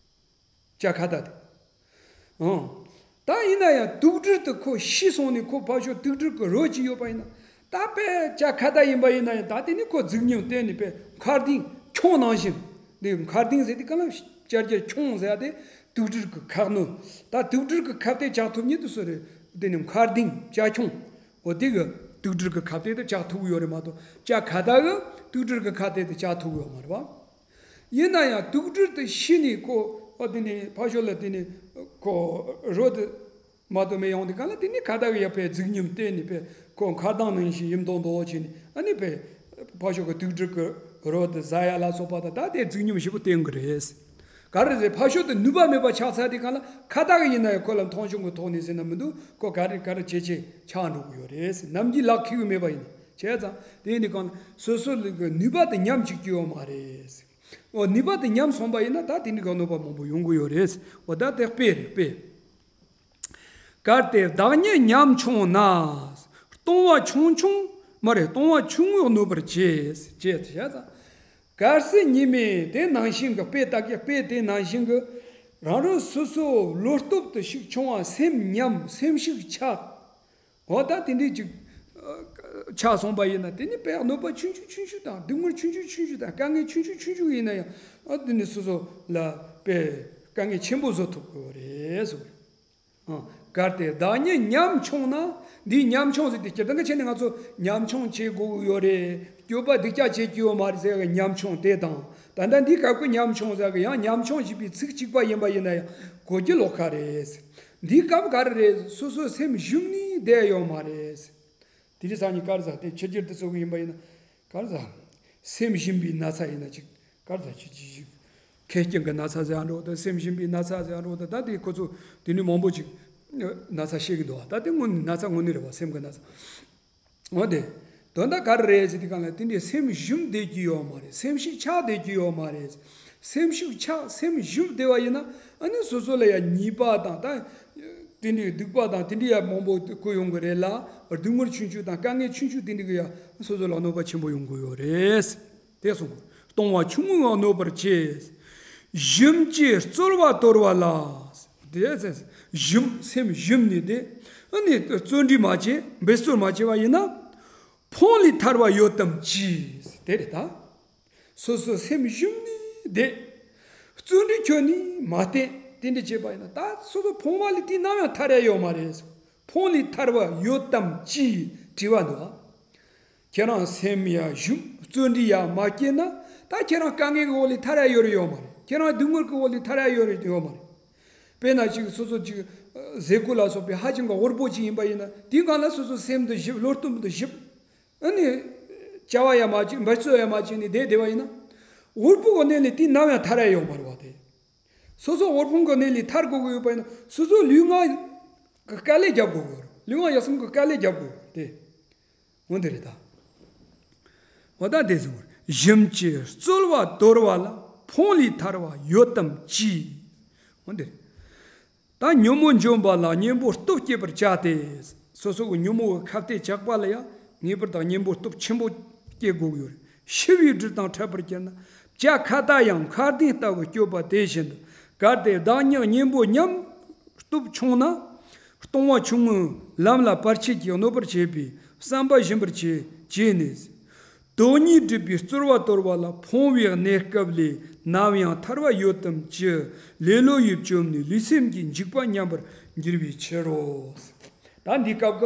བྱ་ཁྭ་ཏ་དེ། ཨང་། ད་ཡིན་ན་ཡང་དུག་སྦྲུལ་དེ་ཁོ་ཤི་སོང་ནས་ཁོ་ཕར་ཕྱོགས་དུག་སྦྲུལ་གྱི་རོ་ཅིག་ཡོད་པ་ཡིན་ན། ད་དཔེ་བྱ་ཁྭ་ཏ་ཡིན་པ་ཡིན་ན་ཡང་ད་དེ་ནི་ཁོ་རྫིག་ཉམས་བསྟན་ནས་དཔེ་མཁའ་ལྡིང་ཁྱུང་ནང་བཞིན། འདི་མཁའ་ལྡིང་ཟེར་དུས་གང་ལ་བསྐྱར་བསྐྱར་ཁྱུང་ཟེར་ཡ་དེ་དུག་སྦྲུལ་གྱི་ཁ་གནོན། ད་དུག་སྦྲུལ་གྱི་ཁ་གཏད་བཅག་ཐུབ་མཁན་དེ་སུ་རེད། དེ་ནི་མཁའ་ལྡིང་བྱ་ཁྱུང་། འོ་དེ་གིས་དུག་སྦྲུལ་གྱི་ཁ་གཏད་དེ་བཅག་ཐུབ་ཀྱི་ཡོད་རེད་མ་གཏོགས། བྱ་ཁྭ་ཏ་གིས་དུག་སྦྲུལ་གྱི་ཁ་གཏད་དེ་བཅག་ཐུབ་ཀྱི་ཡོད་མ་རེད་པ། ཡིན་ན་ཡང་དུག་སྦྲུལ་དེ་ཤི་ནས་ཁོ། ཨོ་དེ་ནས་ཕར་ཕྱོགས་ལ་དེ་ནས་ཁོ་རོ་དེ་མ་གཏོགས་མེད་ཡོང་དུས་གང་ལ། དེ་ནས་ཁྭ་ཏ་གིས་ཡ་དཔེ་རྫིག་ཉམས་བསྟན་ནས་དཔེ་ཁོ་མཁའ་ལྡིང་ནང་བཞིན་ཡིབ་མདོག་མདོག་བྱས་ནས། ཨ་ནི་དཔེ་ཕར་ཕྱོགས་ཀྱི་དུག་སྦྲུལ་གྱི་རོ་དེ་ཟ་ཡ་ལ་སོགས་པ་དང་། ད་དེ་རྫིག་ཉམས་ཞེ་པོ་བསྟན་གྱི་རེད། ག་རེ་ཟེར། ཕར་ཕྱོགས་དེ་ནུས་པ་མེད་པ་ཆགས་ཚར་དུས་གང་ལ་ཁྭ་ཏ་གིས་ཡིན་ན་ཡང་ཁོ་ལ་མཐོང་ཆུང་གི་ཐོག་ནས་ཟེར་ན་མི་འདུག་ཁོ་ག་རེ་ག་རེ་བྱེད་བྱེད་ཆགས་འགྲོ་གི་ཡོད་རེད། ནམ་རྒྱུན་ལག་འཁེལ་གི་མེད་པ་ཡིན་བྱས་ཙང་། དེ་ཡིན་དུས་གང་ལ་སོ་སོ་ལ་གི་ནུས་པ་དེ་ཉམས་བཅུག་གི་ཡོད་མ་རེད། འོ་ནུས་པ་དེ་ཉམས་སོང་པ་ཡིན་ན་ད་དེ་འདྲའི་གི་གནོད་པ་མང་པོ་ཡོང་གི་ཡོད་རེད། འོ་ད་དེ་དཔེ་རེད། དཔེ། གལ་ཏེ་བདག་ཉིད་ཉམ་ཆུང་ན། ལྟུང་བ་ཆུང་ཆུང་མ་རེད། ལྟུང་བ་ཆུང་ངུས་གནོད་པར་བྱེད། བྱེད་བྱས་ཙང་། གལ་སྲིད་ཉེས་དམིགས་དེ་ནང་བཞིན་གྱི། དཔེ་ལྟ་གི། དཔེ་དེ་ནང་བཞིན་གྱི་རང་རང་སོ་སོ་བློ་སྟོབས་དེ་ཤུགས་ཆུང་བ། སེམས་ཉམས། སེམས་ཤུགས་ཆག་འོ་ད་དེ་འདྲའི་ཅིག་ཆགས་སོང་པ་ཡིན་ན། དེ་ནི་དཔེ་གནོད་པ་ཆུང་ཆུང་ཆུང་ཆུང་དང་། སྡུག་བསྔལ་ཆུང་ཆུང་ཆུང་ཆུང་དང་། དཀའ་ངལ་ཆུང་ཆུང་ཆུང་ཆུང་ཡིན་ན་ཡང་། ཨ་དེ་ནི་སོ་སོ་ལ་དཔེ་དཀའ་ངལ་ཆེན་པོ་བཟོ་ཐུབ་དགོས་རེད་ཟེར། ཨ། གལ་ཏེ་བདག་ཉིད་ཉམ་ཆུང་ན། འདིའི་ཉམ་ཆུང་ཟེར་དུས་སྤྱིར་བཏང་གི་ཆ་ནས་ང་ཚོ་ཉམ་ཆུང་བྱེད་དགོས་ཀྱི་ཡོད་རེད། སྐྱོ་པ་སྡུག་ཅག་བྱེད་ཀྱི་ཡོད་མ་རེད་ཟེར་བའི་ཉམ་ཆུང་དེ་དང་། ད་ལྟ་འདིའི་སྐབས་ཀྱི་ཉམ་ཆུང་ཟེར་གི་ཡང་ཉམ་ཆུང་ཞེས་པའི་ཚིག་གཅིག་པ་ཡིན་པ་ཡིན་ན་ཡང་གོ་རྒྱུ་ལོགས་ཀ་རེད། འདིའི་སྐབས་ག་རེ་རེད། སོ་སོའི་སེམས་ཞུམ་ནས་བསྡད་ཡོད་མ་རེད། དེ་རིང་སང་ཉིན་ག་རེ་ཟེར། དེ་ཕྱི་རྒྱལ་དུ་སོགས་ཡིན་པ་ཡིན་ན་ག་རེ་ཟེར། སེམས་ཞུམ་པའི་ན་ཚ་ཡིན་ན་ཅིག་ག་རེ་ཟེར། ཅིག་ཅིག་ཅིག་ཁེར་རྐྱང་གི་ན་ཚ་ཟེར་ཡང་འགྲོ་དང་། སེམས་ཞུམ་པའི་ན་ཚ་ཟེར་ཡང་འགྲོ་དང་། ད་དེ་ཁོ་ཚོ་དེ་ནི་མང་པོ་ཅིག་ན་ཚ་བཤད་ཀྱི་འདུག་བ། ད་དེ་དངོས་ནི་ན་ཚ་དངོས་གནས་རེད་བ། སེམས་ཀྱི་ན་ཚ། འོ་དེ། དོན་དག་ག་རེ་རེད་ཟེར་དུས་གང་ལ། དེ་འདྲའི་སེམས་ཞུམ་བསྡད་ཀྱི་ཡོད་མ་རེད། སེམས་ཤུགས་ཆག་བསྡད་ཀྱི་ཡོད་མ་རེད། སེམས་ཤུགས་ཆག་སེམས་ཞུམ་བསྡད་པ་ཡིན་ན། ཨ་ནི་སོ་སོ་ལ་ཡང་ཉེས་པ་དང་། ད་དེ་འདྲའི་སྡིག་པ་དང་དེ་འདྲའི་ཡང་མང་པོ་གོ་ཡོང་གི་རེད་ལ། སྡུག་བསྔལ་ཆུང་ཆུང་དང་དཀའ་ངལ་ཆུང་ཆུང་དེ་འདྲའི་གི་ཡང་སོ་སོ་ལ་གནོད་པ་ཆེན་པོ་ཡོང་གི་ཡོད་རེད། དེ་གསུངས། ལྟུང་བ་ཆུང་ངུས་གནོད་པར་བྱེད། ཞུམ་གྱིས་རྩོལ་བ་དོར་བ་ལ། དེ་ཟེར། ཞུམ། སེམས་ཞུམ་ནས་དེ། ཨ་ནི་བརྩོན་འགྲུས་མ་བྱས། འབད་རྩོལ་མ་བྱས་པ་ཡིན་ན། ཕོངས་ལས་ཐར་བ་ཡོད་དམ་ཅི། དེ་རེད་ད། སོ་སོ་སེམས་ཞུམ་ནས་བསྡད། བརྩོན་འགྲུས་ཁྱོན་ནས་མ་བསྟེན། དེ་འདྲ་བྱས་པ་ཡིན་ན་ད་སོ་སོ་ཕོངས་པ་ལས་དུས་ནམ་ཡང་ཐར་ཡ་ཡོད་མ་རེད། ཕོངས་ལས་ཐར་བ་ཡོད་དམ་ཅི་དྲི་བ་འདུག་ཨ། ཁྱེད་རང་སེམས་ཡང་ཞུམ། བརྩོན་འགྲུས་ཡང་མ་བསྐྱེད་ན། ད་ཁྱེད་རང་དཀའ་ངལ་གྱི་འོག་ལས་ཐར་ཡ་ཡོད་རེད་ཡོད་མ་རེད། ཁྱེད་རང་སྡུག་བསྔལ་གྱི་འོག་ལས་ཐར་ཡ་ཡོད་རེད་ཡོད་མ་རེད། དཔེར་ན་ཅིག་སོ་སོ་ཅིག་ཟས་གོས་ལ་སོགས་པའི་ཧ་ཅང་གི་དབུལ་པོ་ཅིག་ཡིན་པ་ཡིན་ན། དེའི་སྒང་ལ་སོ་སོ་སེམས་འདི་ཞིབ། བློ་སྟོབས་འདི་ཞིབ། ཨ་ནི་བྱ་བ་ཡང་མ་བྱེད། འབད་རྩོལ་ཡང་མ་བྱེད་ནས་བསྡད་བསྡད་པ་ཡིན་ན། དབུལ་པོ་གི་གནས་ལས་དུས་ནམ་ཡང་ཐར་ཡ་ཡོད་མ་རེད་བ། དེ་སོ་སོ་དབུལ་ཕོངས་ཀྱི་གནས་ལས་ཐར་དགོས་ཀྱི་ཡོད་པ་ཡིན་ན། སོ་སོ་ལུས་ངག་གི་དཀའ་ལས་རྒྱབ་དགོས་ཀྱི་ཡོད་རེད། ལུས་ངག་ཡིད་གསུམ་གྱི་དཀའ་ལས་རྒྱབ་དགོས་ཀྱི་ཡོད་རེད། དེ་འོ་འདི་རེད་ད། འོ་ད་དེ་ཟེར་བ། ཞུམ་གྱིས་རྩོལ་བ་དོར་བ་ལ། ཕོངས་ལས་ཐར་བ་ཡོད་དམ་ཅི། འོ་འདི་རེད། ད་ཉོན་མོངས་འཇོམས་པ་ལ་གཉེན་པོ་སྟོབས་བསྐྱེད་པར་བྱ་སྟེ། སོ་སོ་གི་ཉོན་མོངས་ཀྱི་ཁ་གཏད་བཅག་པ་ལ་ཡང་ངེས་པར་དུ་གཉེན་པོ་སྟོབས་ཆེན་པོ་བསྐྱེད་དགོས་ཀྱི་ཡོད་རེད། ཤི་བའི་སྦྲུལ་དང་འཕྲད་པར་གྱུར་ན། བྱ་ཁྭ་ཏ་ཡང་མཁའ་ལྡིང་ལྟ་བུར་སྐྱོ་བ་དེ་བཞིན་དུ། གལ་ཏེ་བདག་ཉིད་གཉེན་པོ་ཉམ། སྟོབས་ཆུང་ན། ལྟུང་བ་ཆུང་ངུས་ལམ་ལ་བར་ཆད་ཀྱིས་གནོད་པར་བྱེད་པའི་བསམ་པ་ཞུམ་པར་བྱེད་བྱས་ནས། དོན་གཉིས་སྒྲུབ་པའི་རྩོལ་བ་དོར་བ་ལ། ཕོངས་པའི་གནས་སྐབས་ལས་ནམ་ཡང་ཐར་བ་ཡོད་དམ་ཅི། ལེ་ལོ་ཡིས་བཅོམ་ནས་ལུས་སེམས་ཀྱི་འཇིགས་པ་ཉམས་པར་འགྱུར་བའི་ཕྱིར་རོ། ད་འདི་སྐབས་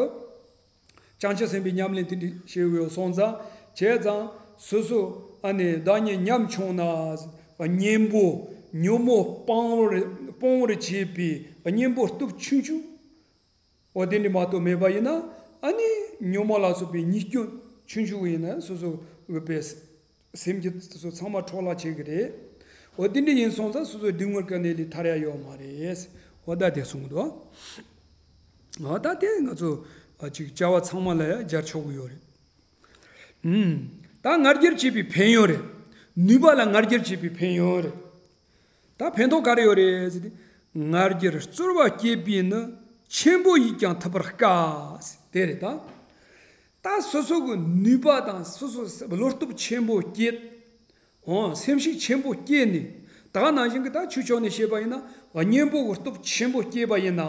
ཀྱི་བྱང་ཆུབ་སེམས་དཔའི་ཉམས་ལེན་དེ་འདྲ་བྱེད་འོས་སོང་ཙང་། བྱས་ཙང་སོ་སོ་ཨ་ནི་བདག་ཉིད་ཉམ་ཆུང་ན། གཉེན་པོ་ཉོན་མོངས་སྤང་བར་སྤོང་བར་བྱེད་པའི་གཉེན་པོ་སྟོབས་ཆུང་ཆུང་ འོ་དེ་འདྲ་མ་གཏོགས་མེད་པ་ཡིན་ན། ཨ་ནི་ཉོན་མོངས་ལ་སོགས་པའི་ཉེས་སྐྱོན་ཆུང་ཆུང་ཡིན་ན་སོ་སོ་གི་པའི་སེམས་ཀྱི་སོ་ཚང་མ་འཕྲོ་བརླག་བྱེད་ཀྱི་རེད། འོ་དེ་འདྲ་ཡིན་སོང་ཙང་སོ་སོའི་སྡུག་བསྔལ་གྱི་གནས་ལས་ཐར་ཡ་ཡོད་མ་རེད། འོ་ད་དེ་གསུངས་འདུག་འོ་ད་དེ་ང་ཚོ་ཨ་ཅིག་བྱ་བ་ཚང་མ་ལ་ཡང་སྦྱར་ཆོག་གི་ཡོད་རེད། ཨུམ། ད་ང་རྒྱལ་བྱེད་པའི་ཕན་ཡོན་རེད། ནུས་པ་ལ་ང་རྒྱལ་བྱེད་པའི་ཕན་ཡོན་རེད། ད་ཕན་ཐོགས་ག་རེ་ཡོད་རེད་ཟེར་ཏེ། ང་རྒྱལ་རྩོལ་བ་བསྐྱེད་པས་ནི། ཆེན་པོ་ཡིས་ཀྱང་ཐུབ་པར་དཀའ། དེ་རེད་ད། ད་སོ་སོ་གི་ནུས་པ་དང་སོ་སོ་བློ་སྟོབས་ཆེན་པོ་བསྐྱེད། འོ་སེམས་ཤུགས་ཆེན་པོ་བསྐྱེད་ནས། ད་ག་ནང་བཞིན་གྱི་ད་ཆོས་ཕྱོགས་ནས་བཤད་པ་ཡིན་ན་གཉེན་པོ་གི་སྟོབས་ཆེན་པོ་བསྐྱེད་པ་ཡིན་ན།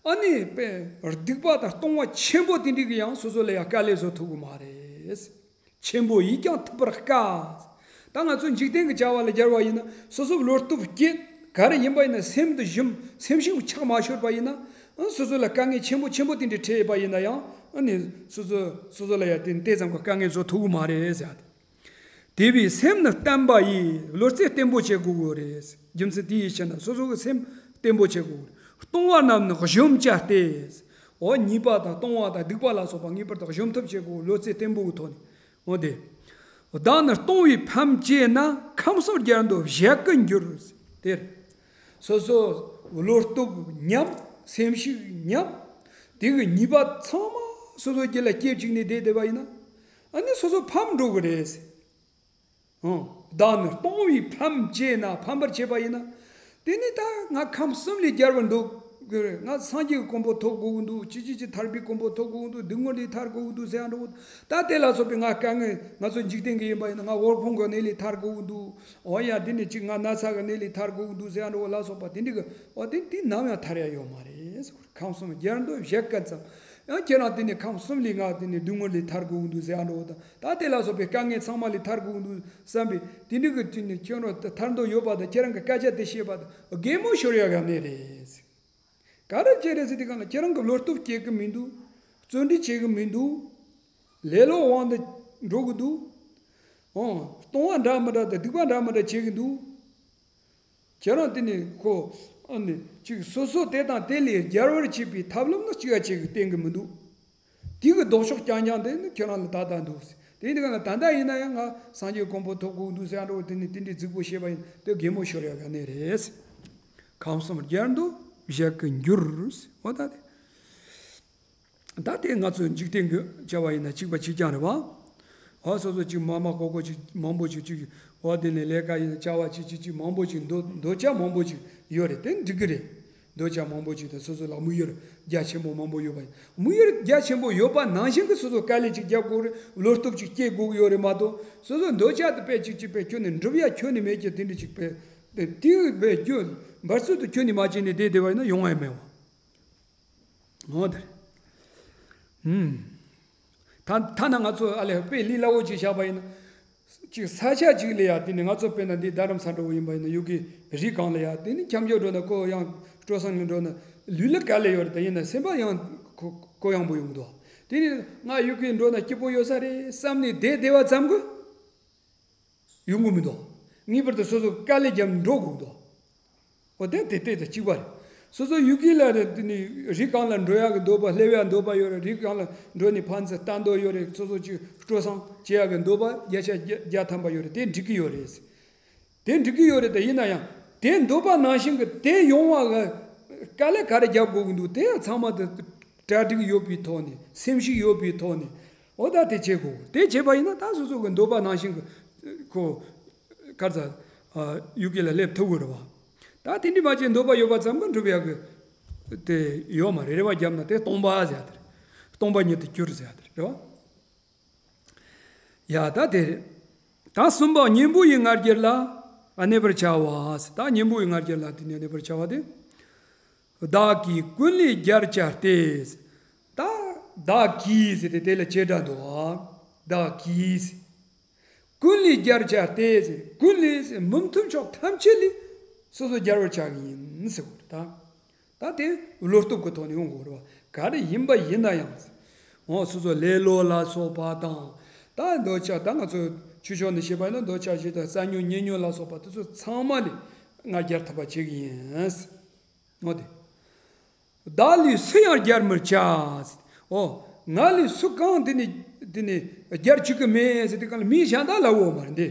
ཨ་ནི་པའི་སྡིག་པ་དང་ལྟུང་བ་ཆེན་པོ་དེ་འདྲ་གིས་ཡང་སོ་སོ་ལ་ཡང་དཀའ་ལས་བཟོ་ཐུབ་ཀྱི་མ་རེད། ཆེན་པོ་ཡིས་ཀྱང་ཐུབ་པར་དཀའ། ད་ང་ཚོ་འཇིག་རྟེན་གྱི་བྱ་བ་ལ་སྦྱར་བ་ཡིན་ན་སོ་སོ་བློ་སྟོབས་བསྐྱེད་ག་རེ་ཡིན་པ་ཡིན་ན་སེམས་དེ་ཞུམ་སེམས་ཤུགས་ཆག་མ་ཤོར་བ་ཡིན་ན། ཨ་སོ་སོ་ལ་དཀའ་ངལ་ཆེན་པོ་ཆེན་པོ་དེ་འདྲ་འཕྲད་པ་ཡིན་ན་ཡང་ཨ་ནི་སོ་སོ་སོ་སོ་ལ་ཡང་དེ་དེ་ཙམ་གྱི་དཀའ་ངལ་བཟོ་ཐུབ་ཀྱི་མ་རེད་ཟེར་ཡ་དེ། དེ་བས་སེམས་ནི་བརྟན་པ་ཡིས། བློ་རྩེ་བརྟན་པོ་བྱེད་དགོས་ཀྱི་རེད། རྒྱུ་མཚན་དེ་ཡི་ཕྱིར་ན་སོ་སོ་གི་སེམས་བརྟན་པོ་བྱེད་དགོས་ཀྱི་རེད། ལྟུང་བ་རྣམས་ནི་གཞོམ་བྱ་སྟེ། འོ་ཉེས་པ་དང་ལྟུང་བ་དང་སྡིག་པ་ལ་སོགས་པ་ངེས་པར་དུ་གཞོམ་ཐབས་བྱེད་དགོས། བློ་རྩེ་བརྟན་པོ་གི་ཐོག་ནས། འོ་དེ། བདག་ནི་ལྟུང་བའི་ཕམ་བཅད་ན། ཁམས་གསུམ་རྒྱལ་འདོད་བཞད་གི་འགྱུར། དེར། སོ་སོ་བློ་སྟོབས་ཉམས། སེམས་ཤུགས་ཉམས། དེ་གི་ཉེས་པ་ཚང་མ་སོ་སོ་རྒྱུད་ལ་སྐྱེ་བཅུག་ནས་བསྡད་བསྡད་པ་ཡིན་ན། ཨ་ནི་སོ་སོ་ཕམ་འགྲོ་གི་རེད། ཨང་། བདག་ནི་ལྟུང་བའི་ཕམ་བཅད་ན། ཕམ་པར་བྱེད་པ་ཡིན་ན། དེ་ནི་ད་ང་ཁམས་གསུམ་ལས་རྒྱལ་བར་འདོད་གི་རེད། ང་སངས་རྒྱས་ཀྱི་གོ་འཕང་ཐོབ་དགོས་ཀྱི་འདུག་ཅི་ཅི་ཅི་ཐར་པའི་གོ་འཕང་ཐོབ་དགོས་ཀྱི་འདུག་སྡུག་བསྔལ་ལས་ཐར་དགོས་ཀྱི་འདུག་ཟེར་ཡ་འགྲོ། ད་དེ་ལ་སོགས་པའི་ང་དཀའ་ངལ། ང་ཚོ་འཇིག་རྟེན་གྱི་ཡིན་པ་ཡིན་ན་ང་དབུལ་ཕོངས་ཀྱི་གནས་ལས་ཐར་དགོས་ཀྱི་འདུག་འོ་ཡ་དེ་ནི་ཅིག་ང་ན་ཚ་གི་གནས་ལས་ཐར་དགོས་ཀྱི་འདུག་ཟེར་ཡ་འགྲོ་ལ་སོགས་པ་དེ་འདྲ་གི། འོ་དེ་དེ་ནམ་ཡང་ཐར་ཡ་ཡོད་མ་རེད། ཁམས་གསུམ་རྒྱལ་འདོད་བཞད་གད་ཙམ། ཡང་ཁྱེད་རང་དེ་ནི་ཁམས་གསུམ་ལས་ང་དེ་ནི་སྡུག་བསྔལ་ལས་ཐར་དགོས་ཀྱི་འདུག་ཟེར་ཡ་འགྲོ་དང་། ད་དེ་ལ་སོགས་པའི་དཀའ་ངལ་ཚང་མ་ལས་ཐར་དགོས་ཀྱི་འདུག་བསམ་པའི་དེ་འདྲ་གི་དེ་ནི་ཁྱོད་རང་ཐར་འདོད་ཡོད་པ་དང་ཁྱེད་རང་གི་སྐད་ཆ་དེ་བཤད་པ་དང་གད་མོ་ཤོར་ཡ་ག་ནས་རེད། ག་རེ་བྱས་རེད་ཟེར་དུས་སྒང་ལ་ཁྱེད་རང་གི་བློ་སྟོབས་སྐྱེ་གི་མི་འདུག་རྩོན་འགྲུས་བྱེད་གི་མི་འདུག་ལེ་ལོ་དབང་དུ་འགྲོ་གི་འདུག་ཨང་། ལྟུང་བ་འདྲ་མི་འདྲ་དང་སྡིག་པ་འདྲ་མི་འདྲ་བྱེད་གི་འདུག་ཁྱེད་རང་དེ་ནི་ཁོ། ཨ་ནི་ཅིག་སོ་སོ་དེ་དང་དེ་ལས་རྒྱལ་བར་བྱེད་པའི་ཐབས་ལམ་ནི་གཅིག་ཡ་གཅིག་གི་བསྟན་གི་མི་འདུག་དེ་གི་ལྡོག་ཕྱོགས་རྐྱང་རྐྱང་དེ་ནི་ཁྱེད་རང་ལ་ད་ལྟ་འདུག་དེ་ཡིན་དུས་གང་ལ་ད་ལྟ་ཡིན་ན་ཡང་ང་སངས་རྒྱས་གོ་འཕང་ཐོབ་དགོས་འདུག་ཟེར་ཡ་འགྲོ་དེ་ནི་དེ་འདྲའི་རྫིག་པོ་བཤད་པ་ཡིན་དེ་གད་མོ་ཤོར་ཡ་ག་ནས་རེད། ཁམས་གསུམ་རྒྱལ་འདོད་བཞད་གི་འགྱུར། འོ་ད་དེ། ད་དེ་ང་ཚོ་འཇིག་རྟེན་གྱི་བྱ་བ་ཡིན་ན་གཅིག་པ་གཅིག་རྐྱང་རེད་བ། འོ་སོ་སོ་གཅིག་མ་མ་ཀོ་ཀོ་གཅིག་མང་པོ་གཅིག་གཅིག་འོ་དེ་ནས་ལས་ཀ་ཡིན་བྱ་བ་གཅིག་གཅིག་གཅིག་མང་པོ་གཅིག་འདོད་འདོད་ཆགས་མང་པོ་གཅིག་ཡོད་རེད་དེ་འགྲིག་གི་རེད། འདོད་ཆགས་མང་པོ་གཅིག་དང་སོ་སོ་ལ་དམིགས་ཡུལ་རྒྱ་ཆེན་པོ་མང་པོ་ཡོད་པ་ཡིན་དམིགས་ཡུལ་རྒྱ་ཆེན་པོ་ཡོད་པ་ནང་བཞིན་གྱི་སོ་སོ་དཀའ་ལས་གཅིག་རྒྱབ་དགོས་རེད་བློ་སྟོབས་གཅིག་སྐྱེད་དགོས་ཀྱི་ཡོད་རེད་མ་གཏོགས་སོ་སོ་འདོད་ཆགས་དེ་དཔེ་གཅིག་གཅིག་དཔེ་ཁྱོན་ནས་འགྲུབ་ཡ་ཁྱོན་ནས་མེད་ཀྱི་དེ་འདྲ་གཅིག་དཔེ་དེ་དེའི་དཔེ་རྒྱུ་འབར་ཚུལ་དུ་ཁྱོན་ནས་མ་བྱས་ནས་བསྡད་བསྡད་པ་ཡིན་ན་ཡོང་ཡ་མེད་བ། འོ་དེ་རེད། ཧུམ། ད་ཐ་ན་ང་ཚོ་ཨ་ལས་དཔེ་ལས་སླ་བོ་ཅིག་བཞག་པ་ཡིན་ན། ཅིག་ས་ཆ་ཅིག་ལ་ཡ་དེ་ནི་ང་ཚོ་དཔེར་ན་འདི་རྡ་རམ་ས་འགྲོ་བོ་ཡིན་པ་ཡིན་ན་ཡུལ་གི་རི་སྒང་ལ་ཡ་དེ་ནི་འཁྱམ་འཁྱོག་འགྲོ་ན་ཁོ་ཡང་སྤྲོ་སེང་ལ་འགྲོ་ན་ལུས་ལ་དཀའ་ལས་ཡོད་རེད་ད་ཡིན་ན་སེམས་པ་ཡང་ཁོ་ཁོ་ཡངས་པོ་ཡོང་གི་འདུག་དེ་ནི་ང་ཡུལ་གི་འགྲོ་ན་སྐྱིད་པོ་ཡོད་ས་རེད་བསམ་ནས་བསྡད་བསྡད་པ་ཙམ་གི་ཡོང་གི་མི་འདུག་ངེས་པར་དུ་སོ་སོ་དཀའ་ལས་བརྒྱབ་འགྲོ་དགོས་ཀྱི་འདུག་འོ་དེ་དེ་ལྟས་དང་གཅིག་པ་རེད། སོ་སོ་ཡུལ་གྱི་ལ་རེད་དེ་ནི་རི་སྒང་ལ་འགྲོ་ཡག་གི་འདོད་པ་སླེབས་ཡག་འདོད་པ་ཡོད་རེད་རི་སྒང་ལ་འགྲོ་ནས་ཕན་ཚུན་ལྟ་འདོད་ཡོད་རེད་སོ་སོ་ཅིག་སྤྲོ་སེང་བྱེད་ཡག་གི་འདོད་པ་བརྒྱ་ཆ་བརྒྱ་བརྒྱ་ཐམ་པ་ཡོད་རེད་དེ་འགྲིག་གི་ཡོད་རེད། དེ་འགྲིག་གི་ཡོད་རེད་དེ་ཡིན་ན་ཡང་དེ་འདོད་པ་ནང་བཞིན་གྱི་དེ་ཡོང་བ་གི་དཀའ་ལས་ག་རེ་རྒྱབ་དགོས་ཀྱི་འདུག་དེ་ཡང་ཚང་མ་དེ་གྲ་སྒྲིག་ཡོད་པའི་ཐོག་ནས་སེམས་ཤུགས་ཡོད་པའི་ཐོག་ནས་འོ་ད་དེ་བྱེད་དགོས་དེ་བྱས་པ་ཡིན་ན་ད་སོ་སོ་གི་འདོད་པ་ནང་བཞིན་གྱི་ཁོ་ག་རེ་ཟ་ཡུལ་གྱི་ལ་སླེབས་ཐུབ་དགོས་རེད་བ། ད་དེ་འདྲ་མ་བྱས་འདོད་པ་ཡོད་པ་ཙམ་གྱིས་འགྲུབ་ཡག་གི་དེ་ཡོད་མ་རེད་རེ་བ་བརྒྱབ་ན་དེ་སྟོང་པ་ཟེར་ཡག་དེ་རེད། སྟོང་པ་ཉིད་དུ་གྱུར་ཟེར་ཡག་དེ་རེད་བ། ཡ་ད་དེ་རེད། ད་གསུམ་པ་གཉེན་པོ་ཡི་ང་རྒྱལ་ལ་གནས་པར་བྱ་བ། ད་གཉེན་པོ་ཡི་ང་རྒྱལ་ལ་དེ་ནས་གནས་པར་བྱ་བ་དེ། བདག་གིས་ཀུན་ལས་རྒྱལ་བྱ་སྟེ། ད་བདག་གིས་ཟེར་ཏེ་དེ་ལ་བྱེད་སྒྲ་འདུག་ཨ། བདག་གིས། ཀུན་ལས་རྒྱལ་བྱ་སྟེ་ཟེར་ཀུན་ལས་ཟེར་མི་མཐུན་ཕྱོགས་ཐམས་ཅད་ལས་སོ་སོ་རྒྱལ་བར་བྱ་གི་ཡིན་ཟེར་བ་རེད་ད། ད་དེ་བློ་སྟོབས་ཀྱི་ཐོག་ནས་ཡོང་དགོས་རེད་བ། ག་རེ་ཡིན་པ་ཡིན་ན་ཡང་། འོ་སོ་སོ་ལེ་ལོ་ལ་སོགས་པ་དང་། ད་འདོད་ཆགས་ད་ང་ཚོ་ཆོས་ཕྱོགས་ནས་བཤད་པ་ཡིན་ན་འདོད་ཆགས་ཞེ་སྡང་རྩ་ཉོན་ཉེ་ཉོན་ལ་སོགས་པ་དེ་ཚོ་ཚང་མ་ལས་ང་རྒྱལ་ཐུབ་པ་བྱེད་ཀྱི་ཡིན། འོ་དེ། བདག་ལས་སུ་ཡང་རྒྱལ་མི་བྱ། ཨོ། ང་ལས་སུ་གང་དེ་ནི་དེ་ནི་རྒྱལ་བཅུག་གི་མེད་ཟེར་དུས་གང་ལ་མིའི་གཞན་དག་ལབ་འོ་མ་རེད་འདི།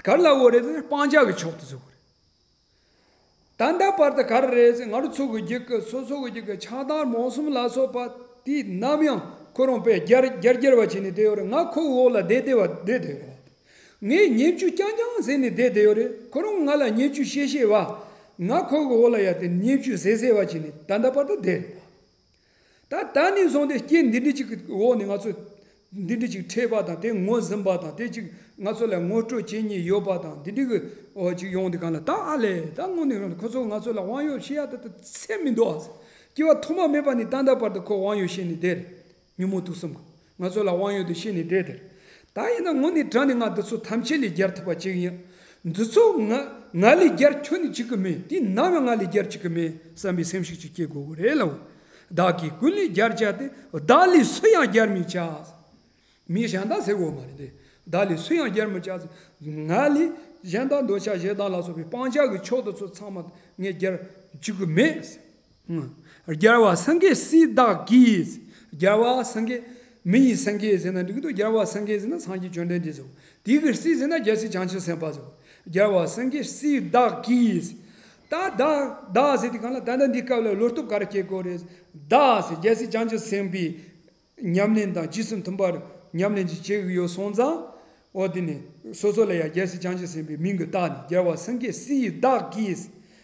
ག་རེ་ལབ་འོ་རེད་ཟེར་ན་སྤང་བྱ་གི་ཕྱོགས་དེ་ཟེར་བ་རེད། ད་ལྟ་བར་དུ་ག་རེ་རེད་ཟེར། ང་རང་ཚོ་གི་རྒྱུད་ཀྱི་སོ་སོ་གི་རྒྱུད་ཀྱི་ཆགས་སྡང་རྨོངས་གསུམ་ལ་སོགས་པ་དེ་ནམ་ཡང་ཁོ་རང་དཔེ་རྒྱལ་རྒྱལ་རྒྱལ་བ་བྱས་ནས་བསྡད་ཡོད་རེད། ང་ཁོ་གི་འོག་ལ་བསྡད་བསྡད་བ་བསྡད་བསྡད་ཡོད་རེད། ངས་བརྙས་བཅོས་རྐྱང་རྐྱང་ཟེར་ནས་བསྡད་བསྡད་ཡོད་རེད། ཁོ་རང་ང་ལ་བརྙས་བཅོས་བྱེད་བྱེད་བ། ང་ཁོ་གི་འོག་ལ་ཡ་དེ་བརྙས་བཅོས་ཟེར་ཟེར་བ་བྱས་ནས་ད་ལྟ་བར་དུ་བསྡད་རེད། ད་ད་ནས་བཟུང་སྟེ་རྐྱེན་འདི་འདྲ་ཅིག་གི་འོག་ནས་ང་ཚོ་འདི་འདྲ་ཅིག་འཕྲད་པ་དང་། དེ་ངོས་ཟིན་པ་དང་། དེ་ཅིག་ང་ཚོ་ལ་ངོ་སྤྲོད་བྱེད་མཁན་ཡོད་པ་དང་། འདི་འདྲ་གི་འོ་ཅིག་ཡོང་དུས་གང་ལ་ད་ཨ་ལས་ད་དངོས་གནས་རང་ཁོ་ཚོ་ང་ཚོ་ལ་དབང་ཡོད་བྱེད་ཡ་ད་ད་ཚད་མི་འདུག་ཨ། སྐྱེ་བ་ཐོག་མ་མེད་པ་ནས་ད་ལྟ་བར་དུ་ཁོ་དབང་ཡོད་བྱས་ནས་བསྡད་རེད། ཉོན་མོངས་དུག་གསུམ་གྱིས་ང་ཚོ་ལ་དབང་ཡོད་དུ་བྱས་ནས་བསྡད་དེ། ད་ཡིན་ན་དངོས་གནས་དྲང་ནས་ང་འདི་ཚོ་ཐམས་ཅད་ལས་རྒྱལ་ཐུབ་པ་ཅིག་ཡིན། འདི་ཚོ་ང་ང་ལས་རྒྱལ་ཁྱོན་ནས་བཅུག་གི་མེད། དེ་ནམ་ཡང་ང་ལས་རྒྱལ་བཅུག་གི་མེད་བསམ་པའི་སེམས་ཤུགས་ཅིག་སྐྱེ་དགོས་ཀྱི་རེད་ལ། བདག་གིས་ཀུན་ལས་རྒྱལ་བྱ་སྟེ། བདག་ལས་སུ་ཡང་རྒྱལ་མི་བྱ། མིའི་གཞན་དག་ཟེར་དགོས་མ་རེད་དེ། བདག་ལས་སུ་ཡང་རྒྱལ་མི་བྱ་ཟེར། ང་ལས་གཞན་དག་འདོད་ཆགས་ཞེ་སྡང་ལ་སོགས་པའི་སྤང་བྱ་གི་ཕྱོགས་དེ་ཚོ་ཚང་མ་ངས་རྒྱལ་བཅུག་གི་མེད། རྒྱལ་བ་སེང་གེ་སྲས་བདག་གིས། རྒྱལ་བ་སེང་གེ་མི་ཡི་སེང་གེ་ཟེར་ན་འགྲིག་གི་འདུག་རྒྱལ་བ་སེང་གེ་ཟེར་ན་སངས་རྒྱས་བཅོམ་ལྡན་འདས་ཟེར། དེ་གི་སྲས་ཟེར་ན་རྒྱལ་སྲས་བྱང་ཆུབ་སེམས་དཔའ་ཟེར། རྒྱལ་བ་སེང་གེ་སྲས་བདག་གིས། ད་བདག་བདག་ཟེར་དུས་གང་ལ་ད་ལྟ་འདི་སྐབས་ལ་བློ་སྟོབས་ག་རེ་སྐྱེ་དགོས་རེད། བདག་ཟེར་རྒྱལ་སྲས་བྱང་ཆུབ་སེམས་དཔའི་ཉམས་ལེན་དང་རྗེས་སུ་མཐུན་པར་ཉམས་ལེན་ཅིག་བྱེད་ཀྱི་ཡོད་སོང་ཙང་། འོ་དེ་ནི་སོ་སོ་ལ་ཡང་རྒྱལ་སྲས་བྱང་ཆུབ་སེམས་དཔའི་མིང་གིས་བཏགས་ནས། རྒྱལ་བ་སེང་གེ་སྲས་བདག་གིས།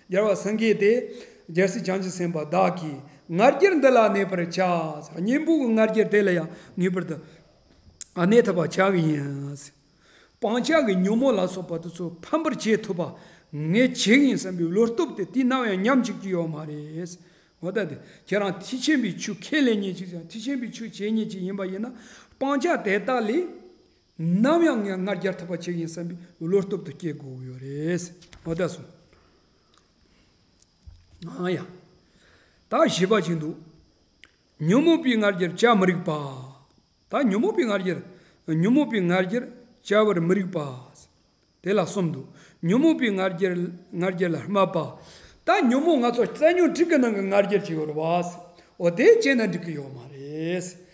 རྒྱལ་བ་སེང་གེ་དེ་རྒྱལ་སྲས་བྱང་ཆུབ་སེམས་དཔའ་བདག་གིས་ང་རྒྱལ་འདི་ལ་གནས་པར་བྱ། གཉེན་པོ་གི་ང་རྒྱལ་དེ་ལ་ཡང་ངེས་པར་དུ་གནས་ཐུབ་པ་བྱ་གི་ཡིན། སྤང་བྱ་གི་ཉོན་མོངས་ལ་སོགས་པ་དེ་ཚོ་ཕམ་པར་བྱེད་ཐུབ་པ་ངས་བྱེད་ཀྱི་ཡིན་བསམ་པའི་བློ་སྟོབས་དེ་དུས་ནམ་ཡང་ཉམས་བཅུག་གི་ཡོད་མ་རེད། འོ་ད་དེ་ཁྱེད་རང་ཐེག་ཆེན་པའི་ཆོས་ཁས་ལེན་མཁན་ཅིག་དང་ཐེག་ཆེན་པའི་ཆོས་བྱེད་མཁན་ཅིག་ཡིན་པ་ཡིན་ན། སྤང་བྱ་དེ་དག་ལས་ནམ་ཡང་ང་ང་རྒྱལ་ཐུབ་པ་བྱེད་ཀྱི་ཡིན་བསམ་པའི་བློ་སྟོབས་དེ་སྐྱེ་དགོས་ཀྱི་ཡོད་རེད། འོ་ད་སོང་། ཨ་ཡ། ད་བཞི་པ་ཅིག་འདུག་ཉོན་མོངས་པའི་ང་རྒྱལ་བྱ་མི་རིགས་པ། ད་ཉོན་མོངས་པའི་ང་རྒྱལ། ཉོན་མོངས་པའི་ང་རྒྱལ་བྱ་བར་མི་རིགས་པ། དེ་ལ་གསུམ་འདུག་ཉོན་མོངས་པའི་ང་རྒྱལ། ང་རྒྱལ་ལ་སྨད་པ། ད་ཉོན་མོངས་ང་ཚོ་རྩ་ཉོན་དྲུག་གི་ནང་གི་ང་རྒྱལ་ཅིག་ཡོད་རེད་བ། འོ་དེ་བྱས་ན་འགྲིག་གི་ཡོད་མ་རེད།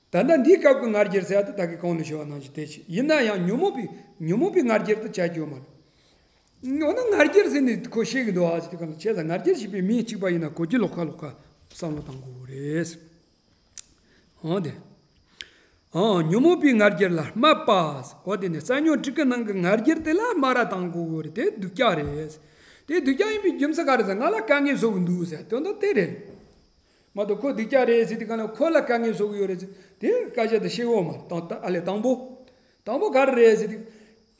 ད་ལྟ་འདིའི་སྐབས་ཀྱི་ང་རྒྱལ་ཟེར་ཡ་དེ་ད་གིན་གོང་ནས་ཞུ་བ་ནང་བཞིན་དེ་བྱས། ཡིན་ན་ཡང་ཉོན་མོངས་པའི་ཉོན་མོངས་པའི་ང་རྒྱལ་དེ་བྱ་རྒྱུ་ཡོད་མ་རེད། འོ་ན་ང་རྒྱལ་ཟེར་ནས་ཁོ་བཤད་གི་འདུག་ཨ། ཅེས་དེ་ག་ལ་བྱས་ཙང་ང་རྒྱལ་ཞེས་པའི་མིང་གཅིག་པ་ཡིན་ན་གོ་རྒྱུ་ལོགས་ཀ་ལོགས་ཀ་བསམ་བློ་བཏང་དགོས་རེད། འོ་དེ། ཨང་། ཉོན་མོངས་པའི་ང་རྒྱལ་ལ་སྨད་པ། འོ་དེ་ནི་རྩ་ཉོན་དྲུག་གི་ནང་གི་ང་རྒྱལ་དེ་ལ་སྨ་ར་བཏང་དགོས་རེད། དེ་སྡུག་ཅག་རེད། དེ་སྡུག་ཅག་ཡིན་པའི་རྒྱུ་མཚན་ག་རེ་ཟེར། ང་ལ་དཀའ་ངལ་བཟོ་གི་འདུག་ཟེར་དོན་དག་དེ་རེད། མ་གཏོགས་ཁོ་སྡུག་ཅག་རེད་ཟེར་དུས་གང་ལ་ཁོ་ལ་དཀའ་ངལ་བཟོ་གི་ཡོད་རེད་ཟེར་དེ་སྐད་ཆ་དེ་བཤད་འོ་མ་དང་། ཨ་ལས་དང་པོ། དང་པོ་ག་རེ་རེད་ཟེར་དུས།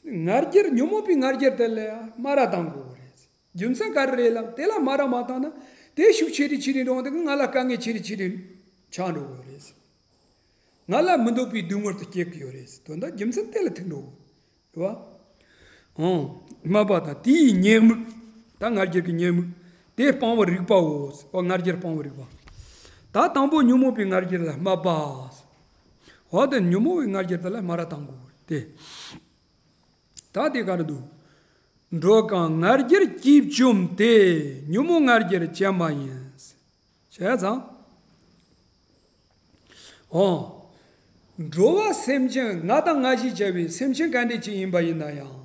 ང་རྒྱལ་ཉོན་མོངས་པའི་ང་རྒྱལ་དེ་ལ་སྨ་ར་བཏང་དགོས་རེད། རྒྱུ་མཚན་ག་རེ་རེད་ལབ། དེ་ལ་སྨ་ར་མ་བཏང་ན་དེ་ཤུགས་ཆེ་རུ་ཆེ་རུ་འགྲོ་འོང་དེ་གི་ང་ལ་དཀའ་ངལ་ཆེ་རུ་ཆེ་རུ་ཆགས་འགྲོ་གི་རེད། ང་ལ་མི་འདོད་པའི་སྡུག་བསྔལ་དེ་སྐྱེ་གི་ཡོད་རེད། དོན་དག་རྒྱུ་མཚན་དེ་ལ་ཐུག་འགྲོ་གི་རེད་བ། ཨང་། སྨད་པ་དང་དེའི་ཉེས་དམིགས། ད་ང་རྒྱལ་གྱི་ཉེས་དམིགས་དེ་སྤང་བར་རིགས་པའོ། འོ་ང་རྒྱལ་སྤང་བར་རིགས་པ། ད་དང་པོ་ཉོན་མོངས་པའི་ང་རྒྱལ་ལ་སྨད་པ། འོ་དེ་ཉོན་མོངས་པའི་ང་རྒྱལ་དེ་ལ་སྨ་ར་བཏང་དགོས་རེད་དེ། ད་དེ་ག་རེ་འདུག་འགྲོ་གང་ང་རྒྱལ་གྱིས་བཅོམ་སྟེ། ཉོན་མོངས་ང་རྒྱལ་ཅན་མ་ཡིན། བྱས་ཙང་། འོ། འགྲོ་བ་སེམས་ཅན་ང་དང་ང་ཞེས་བྱ་བའི་སེམས་ཅན་ག་འདྲ་ཅིག་ཡིན་པ་ཡིན་ན་ཡང་།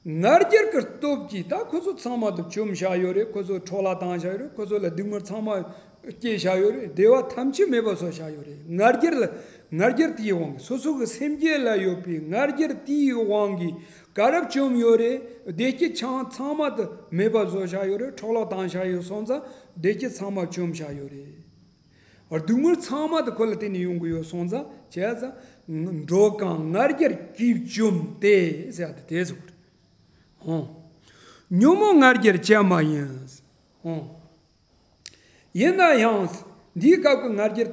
ང་རྒྱལ་གྱི་སྟོབས་ཀྱིས་ད་ཁོ་ཚོ་ཚང་མ་དེ་བཅོམ་བཞག་ཡོད་རེད། ཁོ་ཚོ་འཕྲོ་བརླག་བཏང་བཞག་ཡོད་རེད། ཁོ་ཚོ་ལ་སྡུག་བསྔལ་ཚང་མ་སྐྱེས་བཞག་ཡོད་རེད། བདེ་བ་ཐམས་ཅད་མེད་པ་བཟོ་བཞག་ཡོད་རེད། ང་རྒྱལ་ལ་ང་རྒྱལ་དེའི་དབང་གིས། སོ་སོ་གི་སེམས་རྒྱུད་ལ་ཡོད་པའི་ང་རྒྱལ་དེའི་དབང་གིས་ག་རེ་བཅོམ་ཡོད་རེད། བདེ་སྐྱིད་ཆང་ཚང་མ་དེ་མེད་པ་བཟོ་བཞག་ཡོད་རེད། འཕྲོ་བརླག་བཏང་བཞག་ཡོད་སོང་ཙང་བདེ་སྐྱིད་ཚང་མ་བཅོམ་བཞག་ཡོད་རེད། སྡུག་བསྔལ་ཚང་མ་དེ་ཁོ་ལ་བརྟེན་ནས་ཡོང་གི་ཡོད་སོང་ཙང་། བྱས་ཙང་། འགྲོ་གང་ང་རྒྱལ་གྱིས་བཅོམ་སྟེ་ཟེར་ཡ་དེ་དེ་ཟེར་བ་རེད། ཨོ། ཉོན་མོངས་ང་རྒྱལ་ཅན་མ་ཡིན། ཨོ། ཡིན་ན་ཡང་། འདིའི་སྐབས་ཀྱི་ང་རྒྱལ།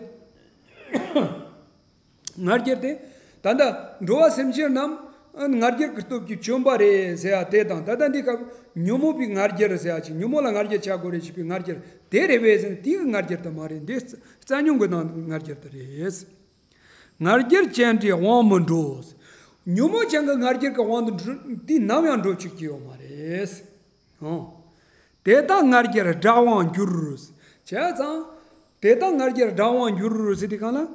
ང་རྒྱལ་དེ། ད་ལྟ་འགྲོ་བ་སེམས་ཅན་རྣམས་ང་རྒྱལ་གྱི་སྟོབས་ཀྱིས་བཅོམ་པ་རེད་ཟེར་ཡ་དེ་དང་། ད་ལྟ་འདིའི་སྐབས་ཉོན་མོངས་པའི་ང་རྒྱལ་ཟེར་ཡ་ཅིག་ཉོན་མོངས་ལ་ང་རྒྱལ་བྱ་དགོས་རེད་ཅེས་པའི་ང་རྒྱལ་དེ་རེད་པས་ཟེར་ན། དེའི་ང་རྒྱལ་དེ་མ་རེད། འདི་རྩ་རྩ་ཉོན་གྱི་ནང་ང་རྒྱལ་དེ་རེད། ང་རྒྱལ་ཅན་དེའི་དབང་མི་འགྲོ། ཉོན་མོངས་ཅན་གྱི་ང་རྒྱལ་གྱི་དབང་དུ་འགྲོ་དེ་ནམ་ཡང་འགྲོ་བཅུག་གི་ཡོད་མ་རེད། ཨོ། དེ་དག་ང་རྒྱལ་དགྲ་དབང་འགྱུར། བྱས་ཙང་། དེ་དག་ང་རྒྱལ་དགྲ་དབང་འགྱུར་ཟེར་དུས་སྒང་ལ།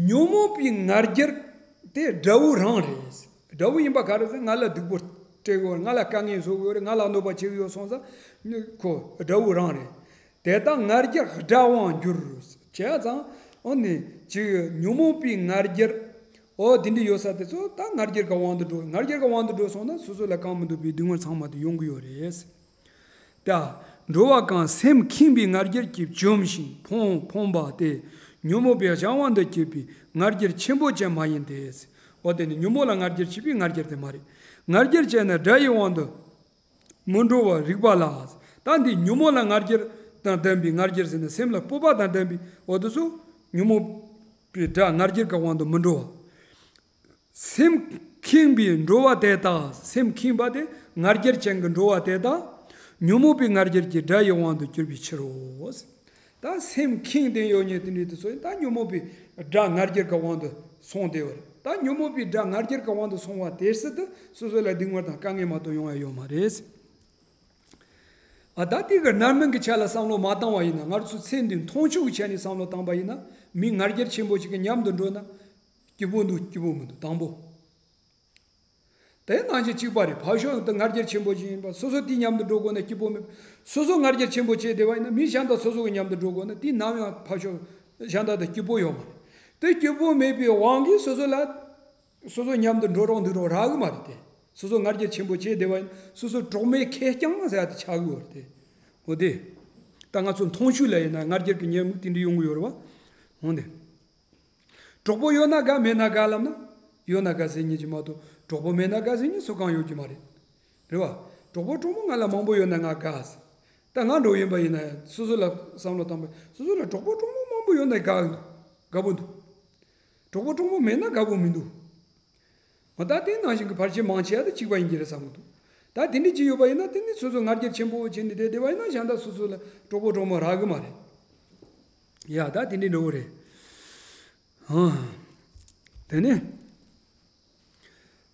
ཉོན་མོངས་པའི་ང་རྒྱལ་དེ་དགྲ་བོ་རང་རེད། དགྲ་བོ་ཡིན་པ་ག་རེ་ཟེར། ང་ལ་སྡུག་པོ་སྤྲད་ཡོད་རེད། ང་ལ་དཀའ་ངལ་བཟོ་གི་ཡོད་རེད། ང་ལ་གནོད་པ་བྱེད་ཀྱི་ཡོད་སོང་ཙང་། ཁོ་དགྲ་བོ་རང་རེད། དེ་དག་ང་རྒྱལ་དགྲ་དབང་འགྱུར། བྱས་ཙང་། འོ་ནི་ཅིག་ཉོན་མོངས་པའི་ང་རྒྱལ། འོ་དེ་འདྲ་ཡོད་ས་དེ་ཚོ་ད་ང་རྒྱལ་གྱི་དབང་དུ་འགྲོ། ང་རྒྱལ་གྱི་དབང་དུ་འགྲོ་སོང་ན་སོ་སོ་ལ་གང་མི་འདོད་པའི་སྡུག་བསྔལ་ཚང་མ་དེ་ཡོང་གི་ཡོད་རེད། ད། འགྲོ་བ་གང་སེམས་ཁེངས་པའི་ང་རྒྱལ་གྱིས་བཅོམ་ཞིང་ཕོངས་ཕོངས་པ་སྟེ། ཉོན་མོངས་པའི་གཞན་དབང་དུ་གྱུར་པའི་ང་རྒྱལ་ཆེན་པོ་ཅན་མ་ཡིན་ཏེ། འོ་དེ་ནི་ཉོན་མོངས་ལ་ང་རྒྱལ་བྱེད་པའི་ང་རྒྱལ་དེ་མ་རེད། ང་རྒྱལ་བྱས་ན་དགྲ་ཡི་དབང་དུ་མི་འགྲོ་བར་རིགས་པ་ལ། ད་འདི་ཉོན་མོངས་ལ་ང་རྒྱལ་དང་ལྡན་པའི། ང་རྒྱལ་ཟེར་ན་སེམས་ལ་སྤོབས་པ་དང་ལྡན་པའི། འོ་དེ་ཚོ་ཉོན་མོངས་པའི་དགྲ་ང་རྒྱལ་གྱི་དབང་དུ་མི་འགྲོ་བ། སེམས་ཁེངས་པའི་འགྲོ་བ་དེ་དག། སེམས་ཁེངས་པ་དེ་ང་རྒྱལ་ཅན་གྱི་འགྲོ་བ་དེ་དག། ཉོན་མོངས་པའི་ང་རྒྱལ་གྱིས་དགྲ་ཡི་དབང་དུ་གྱུར་པའི་ཕྱིར་རོ། ད་སེམས་ཁེངས་ཏེ་ཡོད་མཁན་དེ་འདྲའི་དེ་ཚོ་ཡིན། ད་ཉོན་མོངས་པའི་དགྲ་ང་རྒྱལ་གྱི་དབང་དུ་སོང་བསྡད་པ་རེད། ད་ཉོན་མོངས་པའི་དགྲ་ང་རྒྱལ་གྱི་དབང་དུ་སོང་བ་དེ་སྲིད་དུ་སོ་སོ་ལ་སྡུག་བསྔལ་དང་དཀའ་ངལ་མ་གཏོགས་ཡོང་ཡ་ཡོད་མ་རེད། ཨ། ད་དེ་གི་རྣམ་སྨིན་གྱི་ཆ་ལ་བསམ་བློ་མ་བཏང་བ་ཡིན་ན། ང་ཚོ་ཚེ་འདི་མཐོང་ཆོས་ཀྱི་ཆ་ནས་བསམ་བློ་བཏང་པ་ཡིན་ན། མི་ང་རྒྱལ་ཆེན་པོ་ཞིག་གི་མཉམ་དུ་འགྲོ་ན་སྐྱིད་པོ་འདུག་སྐྱིད་པོ་མི་འདུག་དང་པོ། དེ་ནང་བཞིན་གཅིག་པ་རེད། ཕར་ཕྱོགས་དེ་ང་རྒྱལ་ཆེན་པོ་ཞིག་ཡིན་པ། སོ་སོ་དེའི་མཉམ་དུ་འགྲོ་དགོས་ན་སྐྱིད་པོ་མེད། སོ་སོ་ང་རྒྱལ་ཆེན་པོ་བྱས་བསྡད་པ་ཡིན་ན། མི་གཞན་དག་སོ་སོ་གི་མཉམ་དུ་འགྲོ་དགོས་ན་དེ་ནམ་ཡང་ཕར་ཕྱོགས་གཞན་དག་དང་སྐྱིད་པོ་ཡོད་མ་རེད། དེ་སྐྱིད་པོ་མེད་པའི་དབང་གིས་སོ་སོ་ལ། སོ་སོ་མཉམ་དུ་འགྲོ་རོགས་འདུག་རོགས་རག་གི་མ་རེད་དེ། སོ་སོ་ང་རྒྱལ་ཆེན་པོ་བྱས་བསྡད་པ་ཡིན། སོ་སོ་གྲོགས་མེད་ཁེར་རྐྱང་ཟེར་ཡ་དེ་ཆགས་ཀྱི་ཡོད་རེད་དེ། འོ་དེ། ད་ང་ཚོ་མཐོང་ཆོས་ལ་ཡིན་ན་ང་རྒྱལ་གྱི་ཉེས་དམིགས་དེ་འདྲ་ཡོང་གི་ཡོད་རེད་བ། འོ་དེ། གྲོགས་པོ་ཡོད་ན་དགའ། མེད་ན་དགའ་ལབ་ན། ཡོད་ན་དགའ་ཟེར་མཁན་ཅིག་མ་གཏོགས། གྲོགས་པོ་མེད་ན་དགའ་ཟེར་མཁན་སུ་གང་ཡོད་ཀྱི་མ་རེད། རེད་བ། གྲོགས་པོ་གྲོགས་མོ་ང་ལ་མང་པོ་ཡོད་ན་ང་དགའ་ཟེར། ད་ང་འདྲ་བོ་ཡིན་པ་ཡིན་ན་ཡང་། སོ་སོ་ལ་བསམ་བློ་བཏང་པ། སོ་སོ་ལ་གྲོགས་པོ་གྲོགས་མོ་མང་པོ་ཡོད་ན་དགའ། དགའ་པོ་འདུག་གྲོགས་པོ་གྲོགས་མོ་མེད་ན་དགའ་པོ་མི་འདུག་འོ་ད་དེ་ནང་བཞིན་གྱི་ཕལ་ཆེར་མང་ཆེ་བ་དེ་གཅིག་པ་ཡིན་གྱི་རེད་བསམ་གྱི་འདུག་ད་དེ་འདྲ་ཅིག་ཡོད་པ་ཡིན་ན། དེ་ནི་སོ་སོ་ང་རྒྱལ་ཆེན་པོ་བྱས་ནས་བསྡད་བསྡད་པ་ཡིན་ན། གཞན་དག་སོ་སོ་ལ་གྲོགས་པོ་གྲོགས་མོ་རག་གི་མ་རེད། ཡ། ད་དེ་འདྲ་འདྲ་བོ་རེད། ཧང་། དེ་ནས་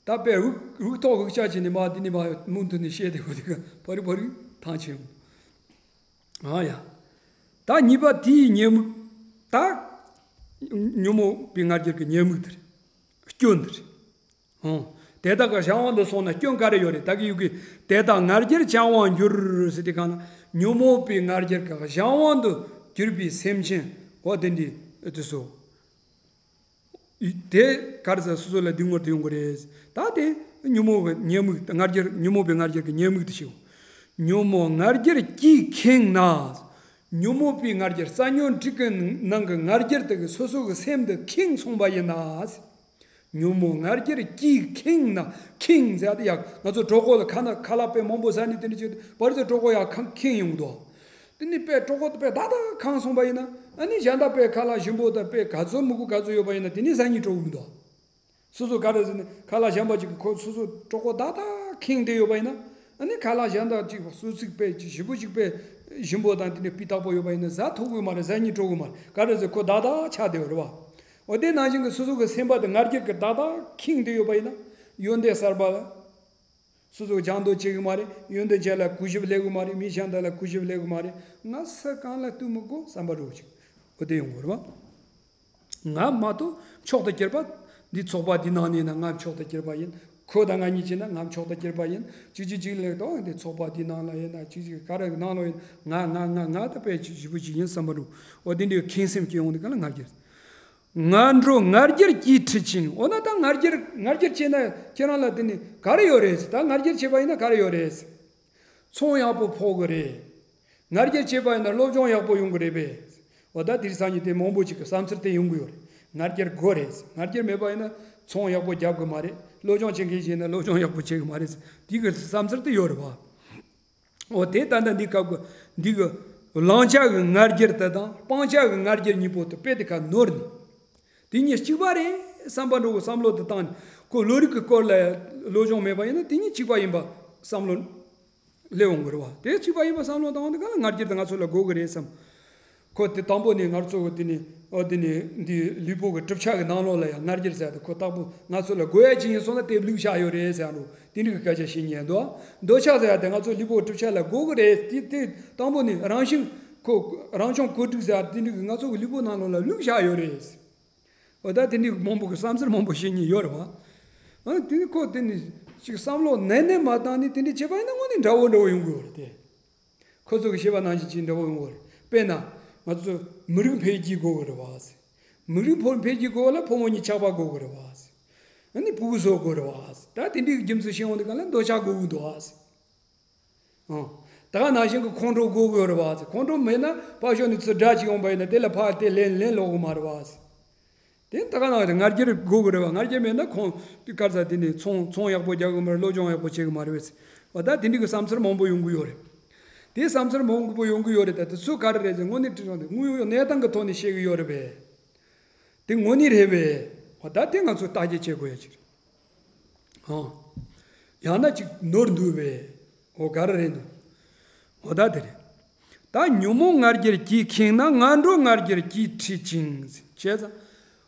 ད་དཔེ་དབུགས་དབུགས་ཐོག་དབུགས་ཆད་བྱས་ནས་མར་འདི་ནས་མར་མུ་མཐུད་ནས་བཤད་བསྡད་དགོས་དུས། ཕ་རི་ཕ་རི་ཐང་ཆད་འོང་། ཨ་ཡ། ད་གཉིས་པ་དེའི་ཉེས་དམིགས། ད་ཉོན་མོངས་པའི་ང་རྒྱལ་གྱི་ཉེས་དམིགས་དེ་རེད། སྐྱོན་དེ་རེད། ཧང་། དེ་དག་གི་གཞན་དབང་དུ་སོང་ན་སྐྱོན་ག་རེ་ཡོད་རེད། ད་གི་ཡུ་གི། དེ་དག་ང་རྒྱལ་ཅན་དབང་འགྱུར་ཟེར་དུས་སྒང་ལ། ཉོན་མོངས་པའི་ང་རྒྱལ་གྱི་གཞན་དབང་དུ་གྱུར་པའི་སེམས་ཅན། འོ་དེ་འདྲའི་དེ་ཚོ། དེ་ག་རེ་ཟེར། སོ་སོ་ལ་སྡུག་བསྔལ་དེ་ཡོང་གི་རེད། ད་དེ་ཉོན་མོངས་པའི་ཉེས་དམིགས། ང་རྒྱལ། ཉོན་མོངས་པའི་ང་རྒྱལ་གྱི་ཉེས་དམིགས་དེ་ཞིག་ཉོན་མོངས་ང་རྒྱལ་གྱིས་ཁེངས་ན། ཉོན་མོངས་པའི་ང་རྒྱལ། རྩ་ཉོན་དྲུག་གི་ནང་གི་ང་རྒྱལ་དེ་གིས་སོ་སོ་གི་སེམས་དེ་ཁེངས་སོང་བ་ཡིན་ན། ཉོན་མོངས་ང་རྒྱལ་གྱིས་ཁེངས་ན། ཁེངས་ཟེར་ཡ་དེ་ཡ། ང་ཚོ་གྲོད་ཁོག་ལ་ཁ་ན་ཁ་ལག་དཔེ་མང་པོ་ཟ་ནས་དེ་འདྲ་བྱེད་དུས། བར་དུ་གྲོད་ཁོག་ཡ་ཁེངས་ཡོང་གི་འདུག་དེ་ནས་དཔེ་གྲོད་ཁོག་དེ་དཔེ་ཏག་ཏག་ཁེངས་སོང་བ་ཡིན་ན། ཨ་ནི་གཞན་དག་དཔེ་ཁ་ལག་ཞིམ་པོ་དང་དཔེ་ག་ཚོད་མི་དགོས་ག་ཚོད་ཡོད་པ་ཡིན་ན་དེ་ནས་ཟ་སྙིང་བྲོ་གི་མི་འདུག་སོ་སོ་ག་རེ་ཟེར་ན། ཁ་ལག་གཞན་པ་ཅིག་གིས་ཁོ་སོ་སོ་གྲོད་ཁོག་ཏག་ཏག་ཁེངས་བསྡད་ཡོད་པ་ཡིན་ན། ཨ་ནི་ཁ་ལག་གཞན་དག་ཅིག་གསོལ་ཚིགས་དཔེ་ཅིག་ཞིམ་པོ་ཅིག་དཔེ་ཞིམ་པོ་དང་དེ་ནས་སྤུས་དག་པོ་ཡོད་པ་ཡིན་ན་ཟ་ཐུབ་གི་མ་རེད། ཟ་སྙིང་བྲོ་གི་མ་རེད། ག་རེ་ཟེར། ཁོ་ཏག་ཏག་ཆགས་བསྡད་ཡོད་རེད་བ། འོ་དེ་ནང་བཞིན་གྱི་སོ་སོ་གི་སེམས་པ་དེ་ང་རྒྱལ་གྱིས་ཏག་ཏག་ཁེངས་བསྡད་ཡོད་པ་ཡིན་ན། ཡོན་ཏན་གསར་པ་ལ། སོ་སོ་སྦྱང་འདོད་བྱེད་གི་མ་རེད། ཡོན་ཏན་ཅན་ལ་གུས་ཞབས་སླེབས་གི་མ་རེད། མི་གཞན་དག་ལ་གུས་ཞབས་སླེབས་གི་མ་རེད། ང་སུ་གང་ལ་ལྟོས་མི་དགོས་བསམ་པ་འདྲ་བོ་ཅིག་འོ་དེ་ཡོང་གི་རེད་བ། ང་མ་གཏོགས་མཆོག་ཏུ་གྱུར་པ། འདི་ཚོགས་པ་འདི་ནང་ནས་ན་ང་མཆོག་ཏུ་གྱུར་པ་ཡིན། ཁོ་དང་ང་གཉིས་བྱས་ན་ང་མཆོག་ཏུ་གྱུར་པ་ཡིན། གཅིག་གཅིག་གཅིག་ལས་དང་། འདི་ཚོགས་པ་འདི་ནང་ལ་ཡིན་ན། གཅིག་གཅིག་ག་རེ་ནང་ལ་ཡིན། ང་ང་ང་ང་ད་དཔེ་ཞེ་པོ་ཅིག་ཡིན་བསམ་པ་འདྲ་བོ། འོ་དེ་འདྲའི་ཁེངས་སེམས་སྐྱེ་ཡོང་དུས་སྒང་ལ་ང་རྒྱལ། ངན་འགྲོ་ང་རྒྱལ་གྱིས་ཁྲིད་ཅིང་། འོ་ན་ད་ང་རྒྱལ་ང་རྒྱལ་བྱས་ན་ཁྱེད་རང་ལ་དེ་ནི་ག་རེ་ཡོད་རེད་ཟེར། ད་ང་རྒྱལ་བྱས་པ་ཡིན་ན་ག་རེ་ཡོད་རེད་ཟེར། ཚོང་ཡག་པོ་ཕོག་གི་རེད། ང་རྒྱལ་བྱས་པ་ཡིན་ན་སློབ་སྦྱོང་ཡག་པོ་ཡོང་གི་རེད་པས། འོ་ད་དེ་རིང་སང་ཉིན་དེ་མང་པོ་ཅིག་གི་བསམ་ཚུལ་དེ་ཡོང་གི་ཡོད་རེད། ང་རྒྱལ་དགོས་རེད་ཟེར། ང་རྒྱལ་མེད་པ་ཡིན་ན་ཚོང་ཡག་པོ་རྒྱབ་གི་མ་རེད། སློབ་སྦྱོང་བྱེད་མཁན་ཞིག་ཡིན་ན་སློབ་སྦྱོང་ཡག་པོ་བྱེད་གི་མ་རེད་ཟེར། དེ་གི་བསམ་ཚུལ་དེ་ཡོད་རེད་བ། འོ་དེ་ད་ལྟ་འདི་སྐབས་ཀྱི་འདི་གི་བླང་བྱ་གི་ང་རྒྱལ་དེ་དང་སྤང་བྱ་གི་ང་རྒྱལ་གཉིས་པོ་དེ་དཔེ་དེ་ཁ་ནོར་ནས། དེ་གཉིས་གཅིག་པ་རེད་བསམ་པ་འདྲ་བོ་བསམ་བློ་དེ་བཏང་ནས། ཁོ་བློ་རིག་གི་སྐོར་ལ་སློབ་སྦྱོང་མེད་པ་ཡིན་ན་དེ་གཉིས་གཅིག་པ་ཡིན་པ་བསམ་བློ་སླེབས་འོང་གི་རེད་བ། དེ་གཅིག་པ་ཡིན་པ་བསམ་བློ་བཏང་བ་དེ་ག་ལ་ང་རྒྱལ་དེ་ང་ཚོ་ལ་དགོས་གི་རེད་བསམ། ཁོ་དེ་དང་པོ་ནས་ང་ཚོ་གི་དེ་ནས། ཨོ་དེ་ནས་འདི་ལུས་པོ་གི་གྲུབ་ཆ་གི་ནང་ལོགས་ལ་ཡང་ང་རྒྱལ་ཟེར་ཡ་དེ་ཁོ་རྟག་པོ་ང་ཚོ་ལ་དགོས་ཡ་ཅིག་ཡིན་སོང་ན་དེ་བླུགས་བཞག་ཡོད་རེད་ཟེར་ཡ་འདྲ་བོ་དེ་འདྲ་གི་སྐད་ཆ་བཤད་མཁན་འདུག་འདོད་ཆགས་ཟེར་ཡ་དེ་ང་ཚོ་ལུས་པོ་གི་གྲུབ་ཆ་ལ་དགོས་གི་རེད། དེ་དེ་དང་པོ་ནས་རང་བཞིན་ ཁོ་རང་བྱུང་བཀོད་སྒྲིག་ཟེར་དེ་འདྲ་གི་ང་ཚོ་གི་ལུས་པོ་ནང་ལོགས་ལ་བླུགས་བཞག་ཡོད་རེད། འོ་ད་དེ་འདྲ་གི་མང་པོ་གི་བསམ་ཚུལ་མང་པོ་བཤད་མཁན་ཡོད་རེད་བ། ཨ་དེ་ནི་ཁོ་དེ་ནི་ཅིག་བསམ་བློ་ནན་ནན་མ་བཏང་ནས་དེ་འདྲ་བྱས་པ་ཡིན་ན་དངོས་གནས་འདྲ་བོ་འདྲ་བོ་ཡོང་གི་ཡོད་རེད་དེ། ཁོ་ཚོ་གི་བཤད་པ་ནང་བཞིན་ཅིག་འདྲ་བོ་ཡོང་གི་ཡོད་རེད། དཔེར་ན་ང་ཚོ་མི་རིགས་འཕེལ་རྒྱས་དགོས་གི་རེད་བ། མི་རིགས་ཕོ་འཕེལ་རྒྱས་དགོས་ལ་ཕོ་མོ་གཉིས་ཆགས་པ་དགོས་གི་རེད་བ། ཨ་ནི་ཕྲུ་གུ་བཟོ་དགོས་རེད་བ། ད་དེ་འདྲའི་རྒྱུ་མཚན་བཤད་འོང་དུས་གང་ལ་འདོད་ཆགས་དགོས་གི་འདུག་བ། ཨང་། ད་ག་ནང་བཞིན་གྱི་ཁོང་ཁྲོ་དགོས་དགོས་རེད་བ། ཁོང་ཁྲོ་མེད་ན་ཕར་ཕྱོགས་ནས་ཚུར་དགྲ་ཅིག་ཡོང་པ་ཡིན་ན་དེ་ལ་ཕར་དེ་ལན་ལན་སློག་གི་མ་རེད་བ། དེ་ད་ག་ནང་བཞིན་ང་རྒྱལ་དགོས་དགོས་རེད་བ། ང་རྒྱལ་མེད་ན་ཁོང་དེ་ག་རེ་ཟེར་དེ་ནས་ཚོང་ཚོང་ཡག་པོ་རྒྱག་གི་མ་རེད། སློབ་སྦྱོང་ཡག་པོ་བྱེད་གི་མ་རེད་བས། འོ་ད་དེ་འདྲའི་གི་བསམ་ཚུལ་མང་པོ་ཡོང་གི་ཡོད་རེད། དེ་བསམ་ཚུལ་མང་པོ་ཡོང་གི་ཡོད་རེད། ད་དེ་ཚོ་ག་རེ་རེད་ཟེར་དངོས་གནས་དྲི་བ་འདི་དངོས་ཡོད་གནས་སྟངས་གི་ཐོག་ནས་བཤད་གི་ཡོད་རེད་པས། དེ་དངོས་གནས་རེད་པས། འོ་ད་དེ་ང་ཚོས་བརྟག་དཔྱད་བྱེད་དགོས་ཡ་ཅིག་རེད། ཧང་། ཡང་ན་ཅིག་ནོར་འདུག་པས། འོ་ག་རེ་རེད་འདུག་འོ་ད་དེ་རེད། ད་ཉོན་མོངས་ང་རྒྱལ་གྱིས་ཁེངས་ན་ངན་འགྲོ་ང་རྒྱལ་གྱིས་ཁྲིད་ཅིང་། བྱས་ཙང་།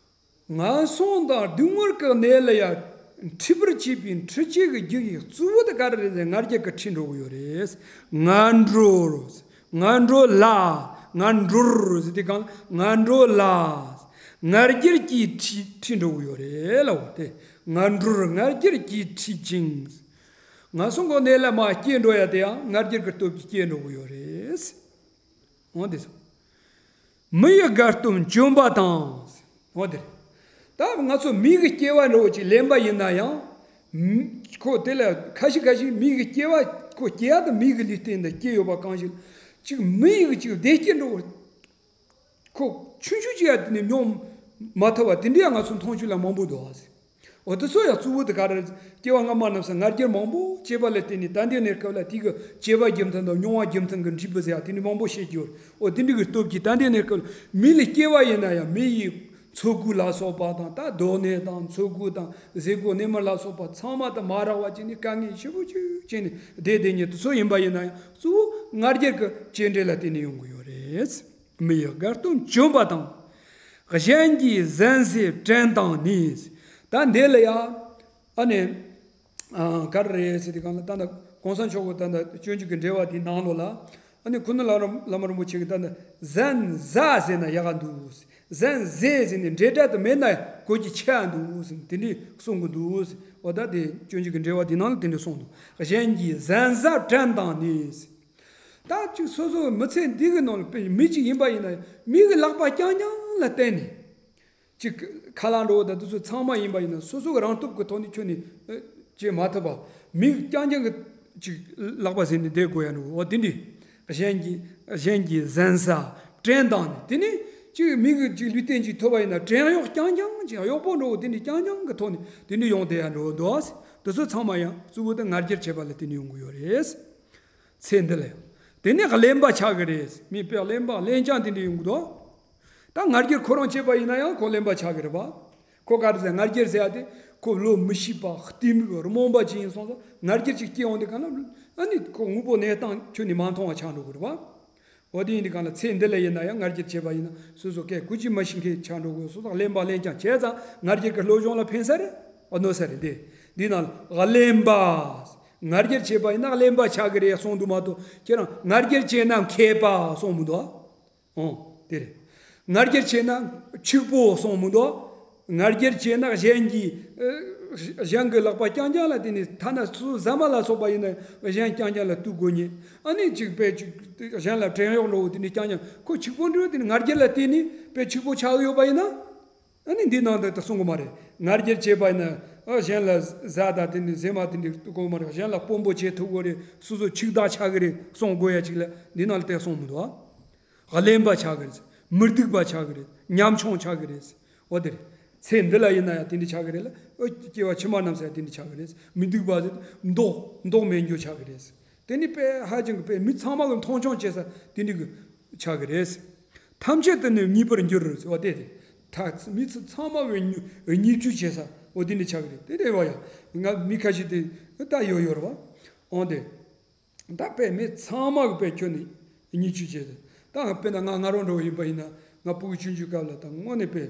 ངན་སོང་དང་སྡུག་བསྔལ་གྱི་གནས་ལ་ཡང་འཁྲིད་པར་བྱེད་པའི་འཁྲིད་བྱེད་ཀྱི་རྒྱུ་ཡི་གཙོ་བོ་དེ་ག་རེ་རེད་ཟེར་ང་རྒྱལ་གྱིས་ཁྲིད་འགྲོ་གི་ཡོད་རེད། ངན་འགྲོ། ངན་འགྲོ་ལ། ངན་འགྲོར་ཟེར་དུས་གང་ལ་ངན་འགྲོ་ལ། ང་རྒྱལ་གྱིས་ཁྲིད་ཁྲིད་འགྲོ་གི་ཡོད་རེད་ལབ་པ་དེ། ངན་འགྲོར་ང་རྒྱལ་གྱིས་ཁྲིད་ཅིང་། ངན་སོང་གི་གནས་ལ་མར་སྐྱེལ་འགྲོ་ཡ་དེ་ཡང་ང་རྒྱལ་གྱི་སྟོབས་ཀྱིས་སྐྱེལ་འགྲོ་གི་ཡོད་རེད། འོ་དེ་སོང་། མི་ཡི་དགའ་སྟོན་བཅོམ་པ་དང་། འོ་དེ་རེད། ད་ང་ཚོ་མི་གི་སྐྱེ་བ་འདྲ་བོ་ཅིག་ལེན་པ་ཡིན་ན་ཡང་། མི་ཁོ་དེ་ལ་ཁ་ཤས་ཁ་ཤས་མི་གི་སྐྱེ་བ་ཁོ་སྐྱེ་ཡ་དང་མི་གི་ལུས་རྟེན་དུ་སྐྱེ་ཡོད་པ་གང་ཞིག་ཅིག་མི་ཡི་གི་ཅིག་བདེ་སྐྱིད་འདྲ་བོ། ཁོ་ཆུང་ཆུང་ཅིག་ཡ་དེ་ནས་མྱོང་མ་ཐུབ་པ་དེ་འདྲ་ཡང་ང་ཚོ་མཐོང་ཆོས་ལ་མང་པོ་འདུག་ཨ་ཟེར། འོ་དེ་ཚོ་ཡང་གཙོ་བོ་དེ་ག་རེ་རེད། སྐྱེ་བ་སྔ་མ་རྣམས་སུ་ང་རྒྱལ་མང་པོ་བྱས་པ་ལ་བརྟེན་ནས་ད་ལྟའི་གནས་སྐབས་ལ་དེ་གི་སྐྱེ་བ་རྒྱུ་མཚན་དང་མྱོང་བ་རྒྱུ་མཚན་གྱི་འཁྲིད་པ་ཟེར་ཡ་དེ་འདྲ་མང་པོ་བཤད་ཀྱི་ཡོད་རེད། འོ་དེ་འདྲ་གི་སྟོབས་ཀྱིས་ད་ལྟའི་གནས་སྐབས་ལ་མི་ལ་སྐྱེ་བ་ཡིན་ན་ཡང་མི་ཡི་མཚོ་གོས་ལ་སོགས་པ་དང་ད་སྡོད་གནས་དང་མཚོ་གོས་དང་ཟས་གོས་གནས་མལ་ལ་སོགས་པ་ཚང་མ་དང་མ་རག་པ་བྱས་ནས་དཀའ་ངལ་ཞེ་པོ་ཅིག་བྱས་ནས་བསྡད་བསྡད་མཁན་དེ་ཚོ་ཡིན་པ་ཡིན་ན་ཡང་གཙོ་བོ་ང་རྒྱལ་གྱི་སྐྱེ་འབྲས་ལ་བརྟེན་ནས་ཡོང་གི་ཡོད་རེད། མི་ཡི་དགའ་སྟོན་བཅོམ་པ་དང་། གཞན་གྱི་གཟན་ཟས་བྲན་དང་ནི། ད་འདི་ལ་ཡང་ཨ་ནི་ཨ་ག་རེ་རེད་ཟེར་དུས་གང་ལ་ད་ལྟ་གོང་ས་མཆོག་གི་ད་ལྟ་སྤྱོད་འཇུག་གི་འགྲེལ་པ་དེའི་ནང་ལོགས་ལ་ཨ་ནི་ཁུ་ནུ་བླ་རམ་བླ་མ་རིན་པོ་ཆེ་གིས་ད་ལྟ་གཟན་ཟ་ཟེར་ན་ཡག་ག་འདུག་གཟན་ཟས་ཟེར་ནས་འབྲེལ་སྒྲ་དེ་མེད་ན་གོ་རྒྱུ་ཆེ་བ་འདུག་ཟེར་དེ་འདྲས་གསུང་གི་འདུག་འོ་ད་དེ་སྤྱོད་འཇུག་གི་འགྲེལ་པ་དེའི་ནང་ལ་དེ་འདྲས་གསུངས་འདུག་གཞན་གྱི་གཟན་ཟས་བྲན་དང་ནི། ད་ཅིག་སོ་སོའི་མི་ཚེ་འདི་གི་ནང་ལ་དཔེ་མི་གཅིག་ཡིན་པ་ཡིན་ན་མི་གི་ལག་པ་རྐྱང་རྐྱང་ལ་བརྟེན་ནས་ཅིག་ཁ་ལག་འགྲོ་བ་དང་དེ་ཚོ་ཚང་མ་ཡིན་པ་ཡིན་ན་སོ་སོ་གི་རང་སྟོབས་ཀྱི་ཐོག་ནས་ཁྱོན་ནས་ཨ་བྱེད་མ་ཐུབ་པ། མི་གི་རྐྱང་རྐྱང་གི་ཅིག་ལག་པ་ཟིན་ནས་བསྡད་དགོས་ཡ་འགྲོ་འོ་དེ་འདྲས། གཞན་གྱི་གཞན་གྱི་གཟན་ཟས་བྲན་དང་ནི་དེ་ནས་ཅིག་མི་གི་ཅིག་ལུས་རྟེན་ཅིག་ཐོབ་པ་ཡིན་ན་བྲན་གཡོག་རྐྱང་རྐྱང་ཅིག་གཡོག་པོ་འགྲོ་འོ་དེ་འདྲས་རྐྱང་རྐྱང་གི་ཐོག་ནས་དེ་འདྲས་ཡོང་བསྡད་ཡ་འགྲོ་འདུག་དེ་ཚོ་ཚང་མ་ཡང་གཙོ་བོ་དེ་ང་རྒྱལ་བྱེད་པ་ལ་བརྟེན་ནས་ཡོང་གི་ཡོད་རེད། ཚེ་འདི་ལ་ཡང་། དེ་ནས་གླེན་པ་ཆགས་ཀྱི་རེད། མི་དཔེ་གླེན་པ་གླེན་རྐྱང་དེ་འདྲ་ཡོང་གི་འདུག་ད་ང་རྒྱལ་ཁོ་རང་བྱས་པ་ཡིན་ན་ཡང་ཁོ་གླེན་པ་ཆགས་ཀྱི་རེད་པ། ཁོ་ག་རེ་ཟེར་ང་རྒྱལ་ཟེར་ཡ་དེ་ཁོ་བློ་མི་ཤེས་པ་གཏི་མུག་རྨོངས་པ་ཅིག་ཡིན་སོང་ཙང་ང་རྒྱལ་ཅིག་སྐྱེ་ཡོང་དུས་གང་ལ་ཨ་ནི་ཁོ་དངོས་པོ་གནས་སྟངས་ཁྱོན་ནས་མ་མཐོང་བ་ཆགས་འགྲོ་གི་རེད་པ། འོ་དེ་ཡིན་དུས་གང་ལ་ཚེ་འདི་ལ་ཡིན་ན་ཡང་ང་རྒྱལ་བྱས་པ་ཡིན་ན་སོ་སོ་སྐད་གུ་ཅི་མ་ཤེས་མཁན་ཆགས་འགྲོ་གི་སོ་སོ་གླེན་པ་གླེན་རྐྱང་བྱས་ཙང་ང་རྒྱལ་གྱི་སློབ་སྦྱོང་ལ་ཕན་ས་རེད། ཨ་གནོད་ས་རེད་དེ། འདི་ནང་ལ་གླེན་པ། ང་རྒྱལ་བྱས་པ་ཡིན་ན་གླེན་པ་ཆགས་ཀྱི་རེད་གསུངས་འདུག་མ་གཏོགས་ཁྱེད་རང་ང་རྒྱལ་བྱས་ན་མཁས་པ་གསུངས་མི་འདུག་ཨོ། དེ་རེད། ང་རྒྱལ་བྱས་ན་ཕྱུག་པོ་གསུངས་མི་འདུག་ང་རྒྱལ་བྱས་ན་གཞན་གྱི་ཨ་གཞན་གྱི་ལག་པ་རྐྱང་རྐྱང་ལ་བརྟེན་ནས་ཐ་ན་སོ་སོ་ཟ་མ་ལ་སོགས་པ་ཡིན་ན་གཞན་རྐྱང་རྐྱང་ལ་གཏུག་དགོས་ཉེན། ཨ་ནི་ཅིག་དཔེ་ཅིག་གཞན་ལ་བྲན་གཡོག་འགྲོ་བོ་དེ་འདྲ་རྐྱང་རྐྱང་ཁོ་ཕྱུག་པོ་འགྲོ་དེ་ནི་ང་རྒྱལ་ལ་བརྟེན་ནས་དཔེ་ཕྱུག་པོ་ཆགས་ཡོད་པ་ཡིན་ན། ཨ་ནི་འདི་ནང་དུ་གསུང་གི་མ་རེད། ང་རྒྱལ་བྱས་པ་ཡིན་ན་ཨ་གཞན་ལ་ཟས་དང་དེ་འདྲ་ཟས་མ་དེ་འདྲ་གཏུག་གི་མ་རེད། གཞན་ལ་དཔོན་པོ་བྱེད་ཐུབ་གི་རེད། སོ་སོ་ཕྱུག་བདག་ཆགས་ཀྱི་རེད་གསུང་དགོས་ཡ་ཅིག་ལ་འདི་ནང་ལ་དེ་གསུང་མི་འདུག་ཨ། གླེན་པ་ཆགས་ཀྱི་རེད། མི་སྡུག་པ་ཆགས་ཀྱི་རེད། ཉམ་ཆུང་ཆགས་ཀྱི་རེད། འོ་དེ་རེད། ཚེ་འདི་ལ་ཡིན་ན་ཡང་དེ་འདྲ་ཆགས་ཀྱི་རེད་ལ། ཨོ་སྐྱེ་བ་ཕྱི་མ་རྣམས་སུ་ཡང་དེ་འདྲ་ཆགས་ཀྱི་རེད། མི་སྡུག་པ་ཟེར་མདོག་མདོག་མེད་འགྱུར་ཆགས་ཀྱི་རེད། དེ་ནི་དཔེ་ཧ་ཅང་གི་དཔེ་མི་ཚང་མ་གི་མཐོང་ཆུང་བྱེད་ས་དེ་འདྲ་གི་ཆགས་ཀྱི་རེད། ཐམས་ཅད་དུ་ནི་ཉེས་པར་འགྱུར་ཟེར་བ་དེ་རེད། ད་མི་ཚོ་ཚང་མ་བའི་ཉེས་ཉེས་སྤྱོད་བྱེད་ས་འོ་དེ་འདྲ་ཆགས་ཀྱི་རེད། དེ་རེད་བ་ཡ། ང་མི་ཁ་ཤས་དེ་ད་ཡོད་ཡོད་རེད་བ། འོང་དེ། ད་དཔེ་མི་ཚང་མ་གི་དཔེ་ཁྱོན་ནས་ཉེས་སྤྱོད་བྱེད་དེ། ད་དཔེར་ན་ང་ང་རང་འདྲ་བོ་ཡིན་པ་ཡིན་ན་ང་ཕྲུ་གུ་ཆུང་ཆུང་སྐབས་ལ་ད་དངོས་གནས་དཔེ་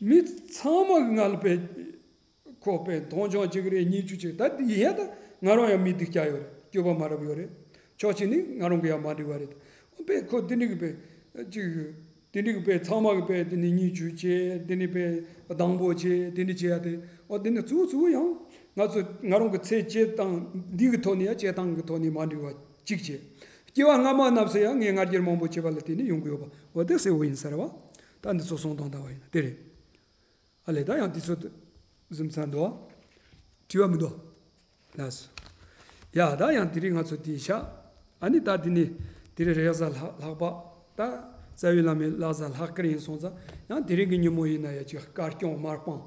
མི་ཚང་མ་གི་ང་ལ་དཔེ་ཁོ་དཔེ་མཐོང་ཆུང་བྱེད་ཀྱི་རེད། ཉེས་སྤྱོད་བྱེད་ད་དེ་ཡིན་ཡང་ད་ང་རང་ཡང་མི་སྡུག་ཅག་ཡོད་རེད། སྤྱོད་པ་མ་རབས་ཡོད་རེད། ཕྱོགས་གཅིག་ནས་ང་རང་གི་ཡང་མ་འགྲིག་པ་རེད། དཔེ་ཁོ་དེ་འདྲ་གི་དཔེ་ ཅིག་དེ་འདྲའི་གི་དཔེ་ཚང་མ་གི་དཔེ་དེ་ནི་གཉིས་བཅུ་བྱས། དེ་ནི་དཔེ་སྡང་པོ་བྱས། དེ་འདྲ་བྱས་ཡ་དེ། འོ་དེ་ནི་གཙོ་བོ་གཙོ་བོ་ཡང་ང་ཚོ་ང་རང་གི་ཚེ་སྐྱེལ་སྟངས་འདི་གི་ཐོག་ནས་ཡང་སྐྱེལ་སྟངས་གི་ཐོག་ནས་མ་འགྲིག་པ་གཅིག་བྱས། སྐྱེ་བ་སྔ་མ་རྣམས་སུ་ཡང་ངས་ང་རྒྱལ་མང་པོ་བྱས་པ་ལ་བརྟེན་ནས་ཡོང་གི་ཡོད་པ། འོ་དེ་གསལ་བོ་ཡིན་ས་རེད་བ། ད་འདི་ཚོ་གསུངས་སྟངས་ལྟ་བ་ཡིན་ན་དེ་རེད། ཨ་ལས། ད་ཡང་དེ་ཚོ་གཟིམ་ཚང་འདུག་དྲི་བ་མི་འདུག་ལགས་སོ། ཡ། ད་ཡང་དེ་རིང་ང་ཚོ་དེ་བཞག་ཨ་ནི་ད་དེ་ནི་དེ་རིང་རེས་གཟའ་ལྷག་ལྷག་པ། ད་རྩ་བའི་བླ་མའི་བླ་གཟའ་ལྷག་དཀར་ཡིན་སོང་ཙང་། ཡང་དེ་རིང་གི་ཉིན་མོ་ཡིན་ན་ཡ་ཅིག་དཀར་སྐྱོང་དམར་སྤང་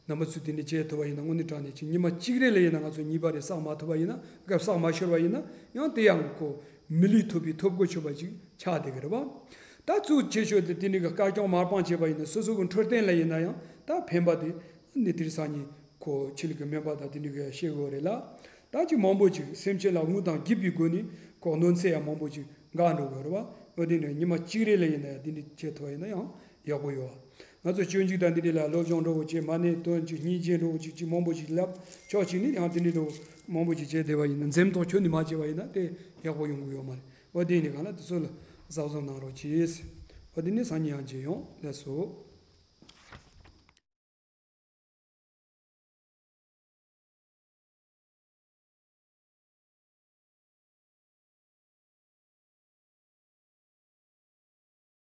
རྣམ་པ་ཚོས་དེ་འདྲ་བྱེད་ཐུབ་པ་ཡིན་ན། དངོས་གནས་དྲང་གནས་ཅིག་ཉི་མ་གཅིག་རེ་ལ་ཡིན་ན་ང་ཚོ་ཉེས་པ་རེ་བསགས་མ་ཐུབ་པ་ཡིན་ན། སྐབས་བསགས་མ་ཤོར་བ་ཡིན་ན། ཡང་དེ་ཡང་ཁོ་མི་ལུས་ཐོབ་པའི་ཐོབ་གོ་ཆོད་པ་ཅིག་ཆགས་བསྡད་ཀྱི་རེད་པ། ད་གཙོ་ཆེ་ཤོས་དེ་དེ་འདྲའི་གི་དཀར་སྐྱོང་དམར་སྤང་བྱས་པ་ཡིན་ན། སོ་སོ་གི་འཕྲོད་བསྟེན་ལ་ཡིན་ན་ཡང་ད་ཕན་པ་དེ་ནི་དེ་རིང་སང་ཉིན་ཁོ་ཆོས་ལུགས་ཀྱི་སྨན་པ་དང་དེ་འདྲའི་གི་བཤད་དགོས་རེད་ལ། ད་ཅིག་མང་པོ་ཅིག་སེམས་ཅན་ལ་དངུལ་དང་རྒྱུ་བའི་སྒོ་ནས་ཁོ་གནོད་འཚེ་ཡང་མང་པོ་ཅིག་འགག་འགྲོ་དགོས་རེད་པ། འོ་དེ་ནས་ཉི་མ་གཅིག་རེ་ལ་ཡིན་ན་ཡང་དེ་འདྲ་བྱེད་ཐུབ་པ་ཡིན་ན་ཡང་ཡག་པོ་ཡོད། ང་ཚོ་སྤྱོད་འཇུག་དང་འདི་འདྲ་ལ་སློབ་སྦྱོང་འགྲོ་བ་བྱས། མ་ཎི་འདོན་ཅིག་སྙིང་རྗེ་འགྲོ་བ་ཅིག་ཅིག་མང་པོ་ཅིག་ལབ། ཕྱོགས་གཅིག་ནས་ཡང་དེ་འདྲ་འགྲོ་མང་པོ་ཅིག་བྱས་བསྡད་པ་ཡིན་ན། འཛེམ་དོགས་ཁྱོན་ནས་མ་བྱས་པ་ཡིན་ན་དེ་ཡག་པོ་ཡོང་གི་ཡོད་མ་རེད། འོ་དེ་ནས་གང་ལ་དེ་ཚོ་ལ་གཟབ་གཟབ་གནང་རོགས་གྱིས། འོ་དེ་ནས་སང་ཉིན་ཡང་མཇལ་ཡོང་། ལགས་སོ།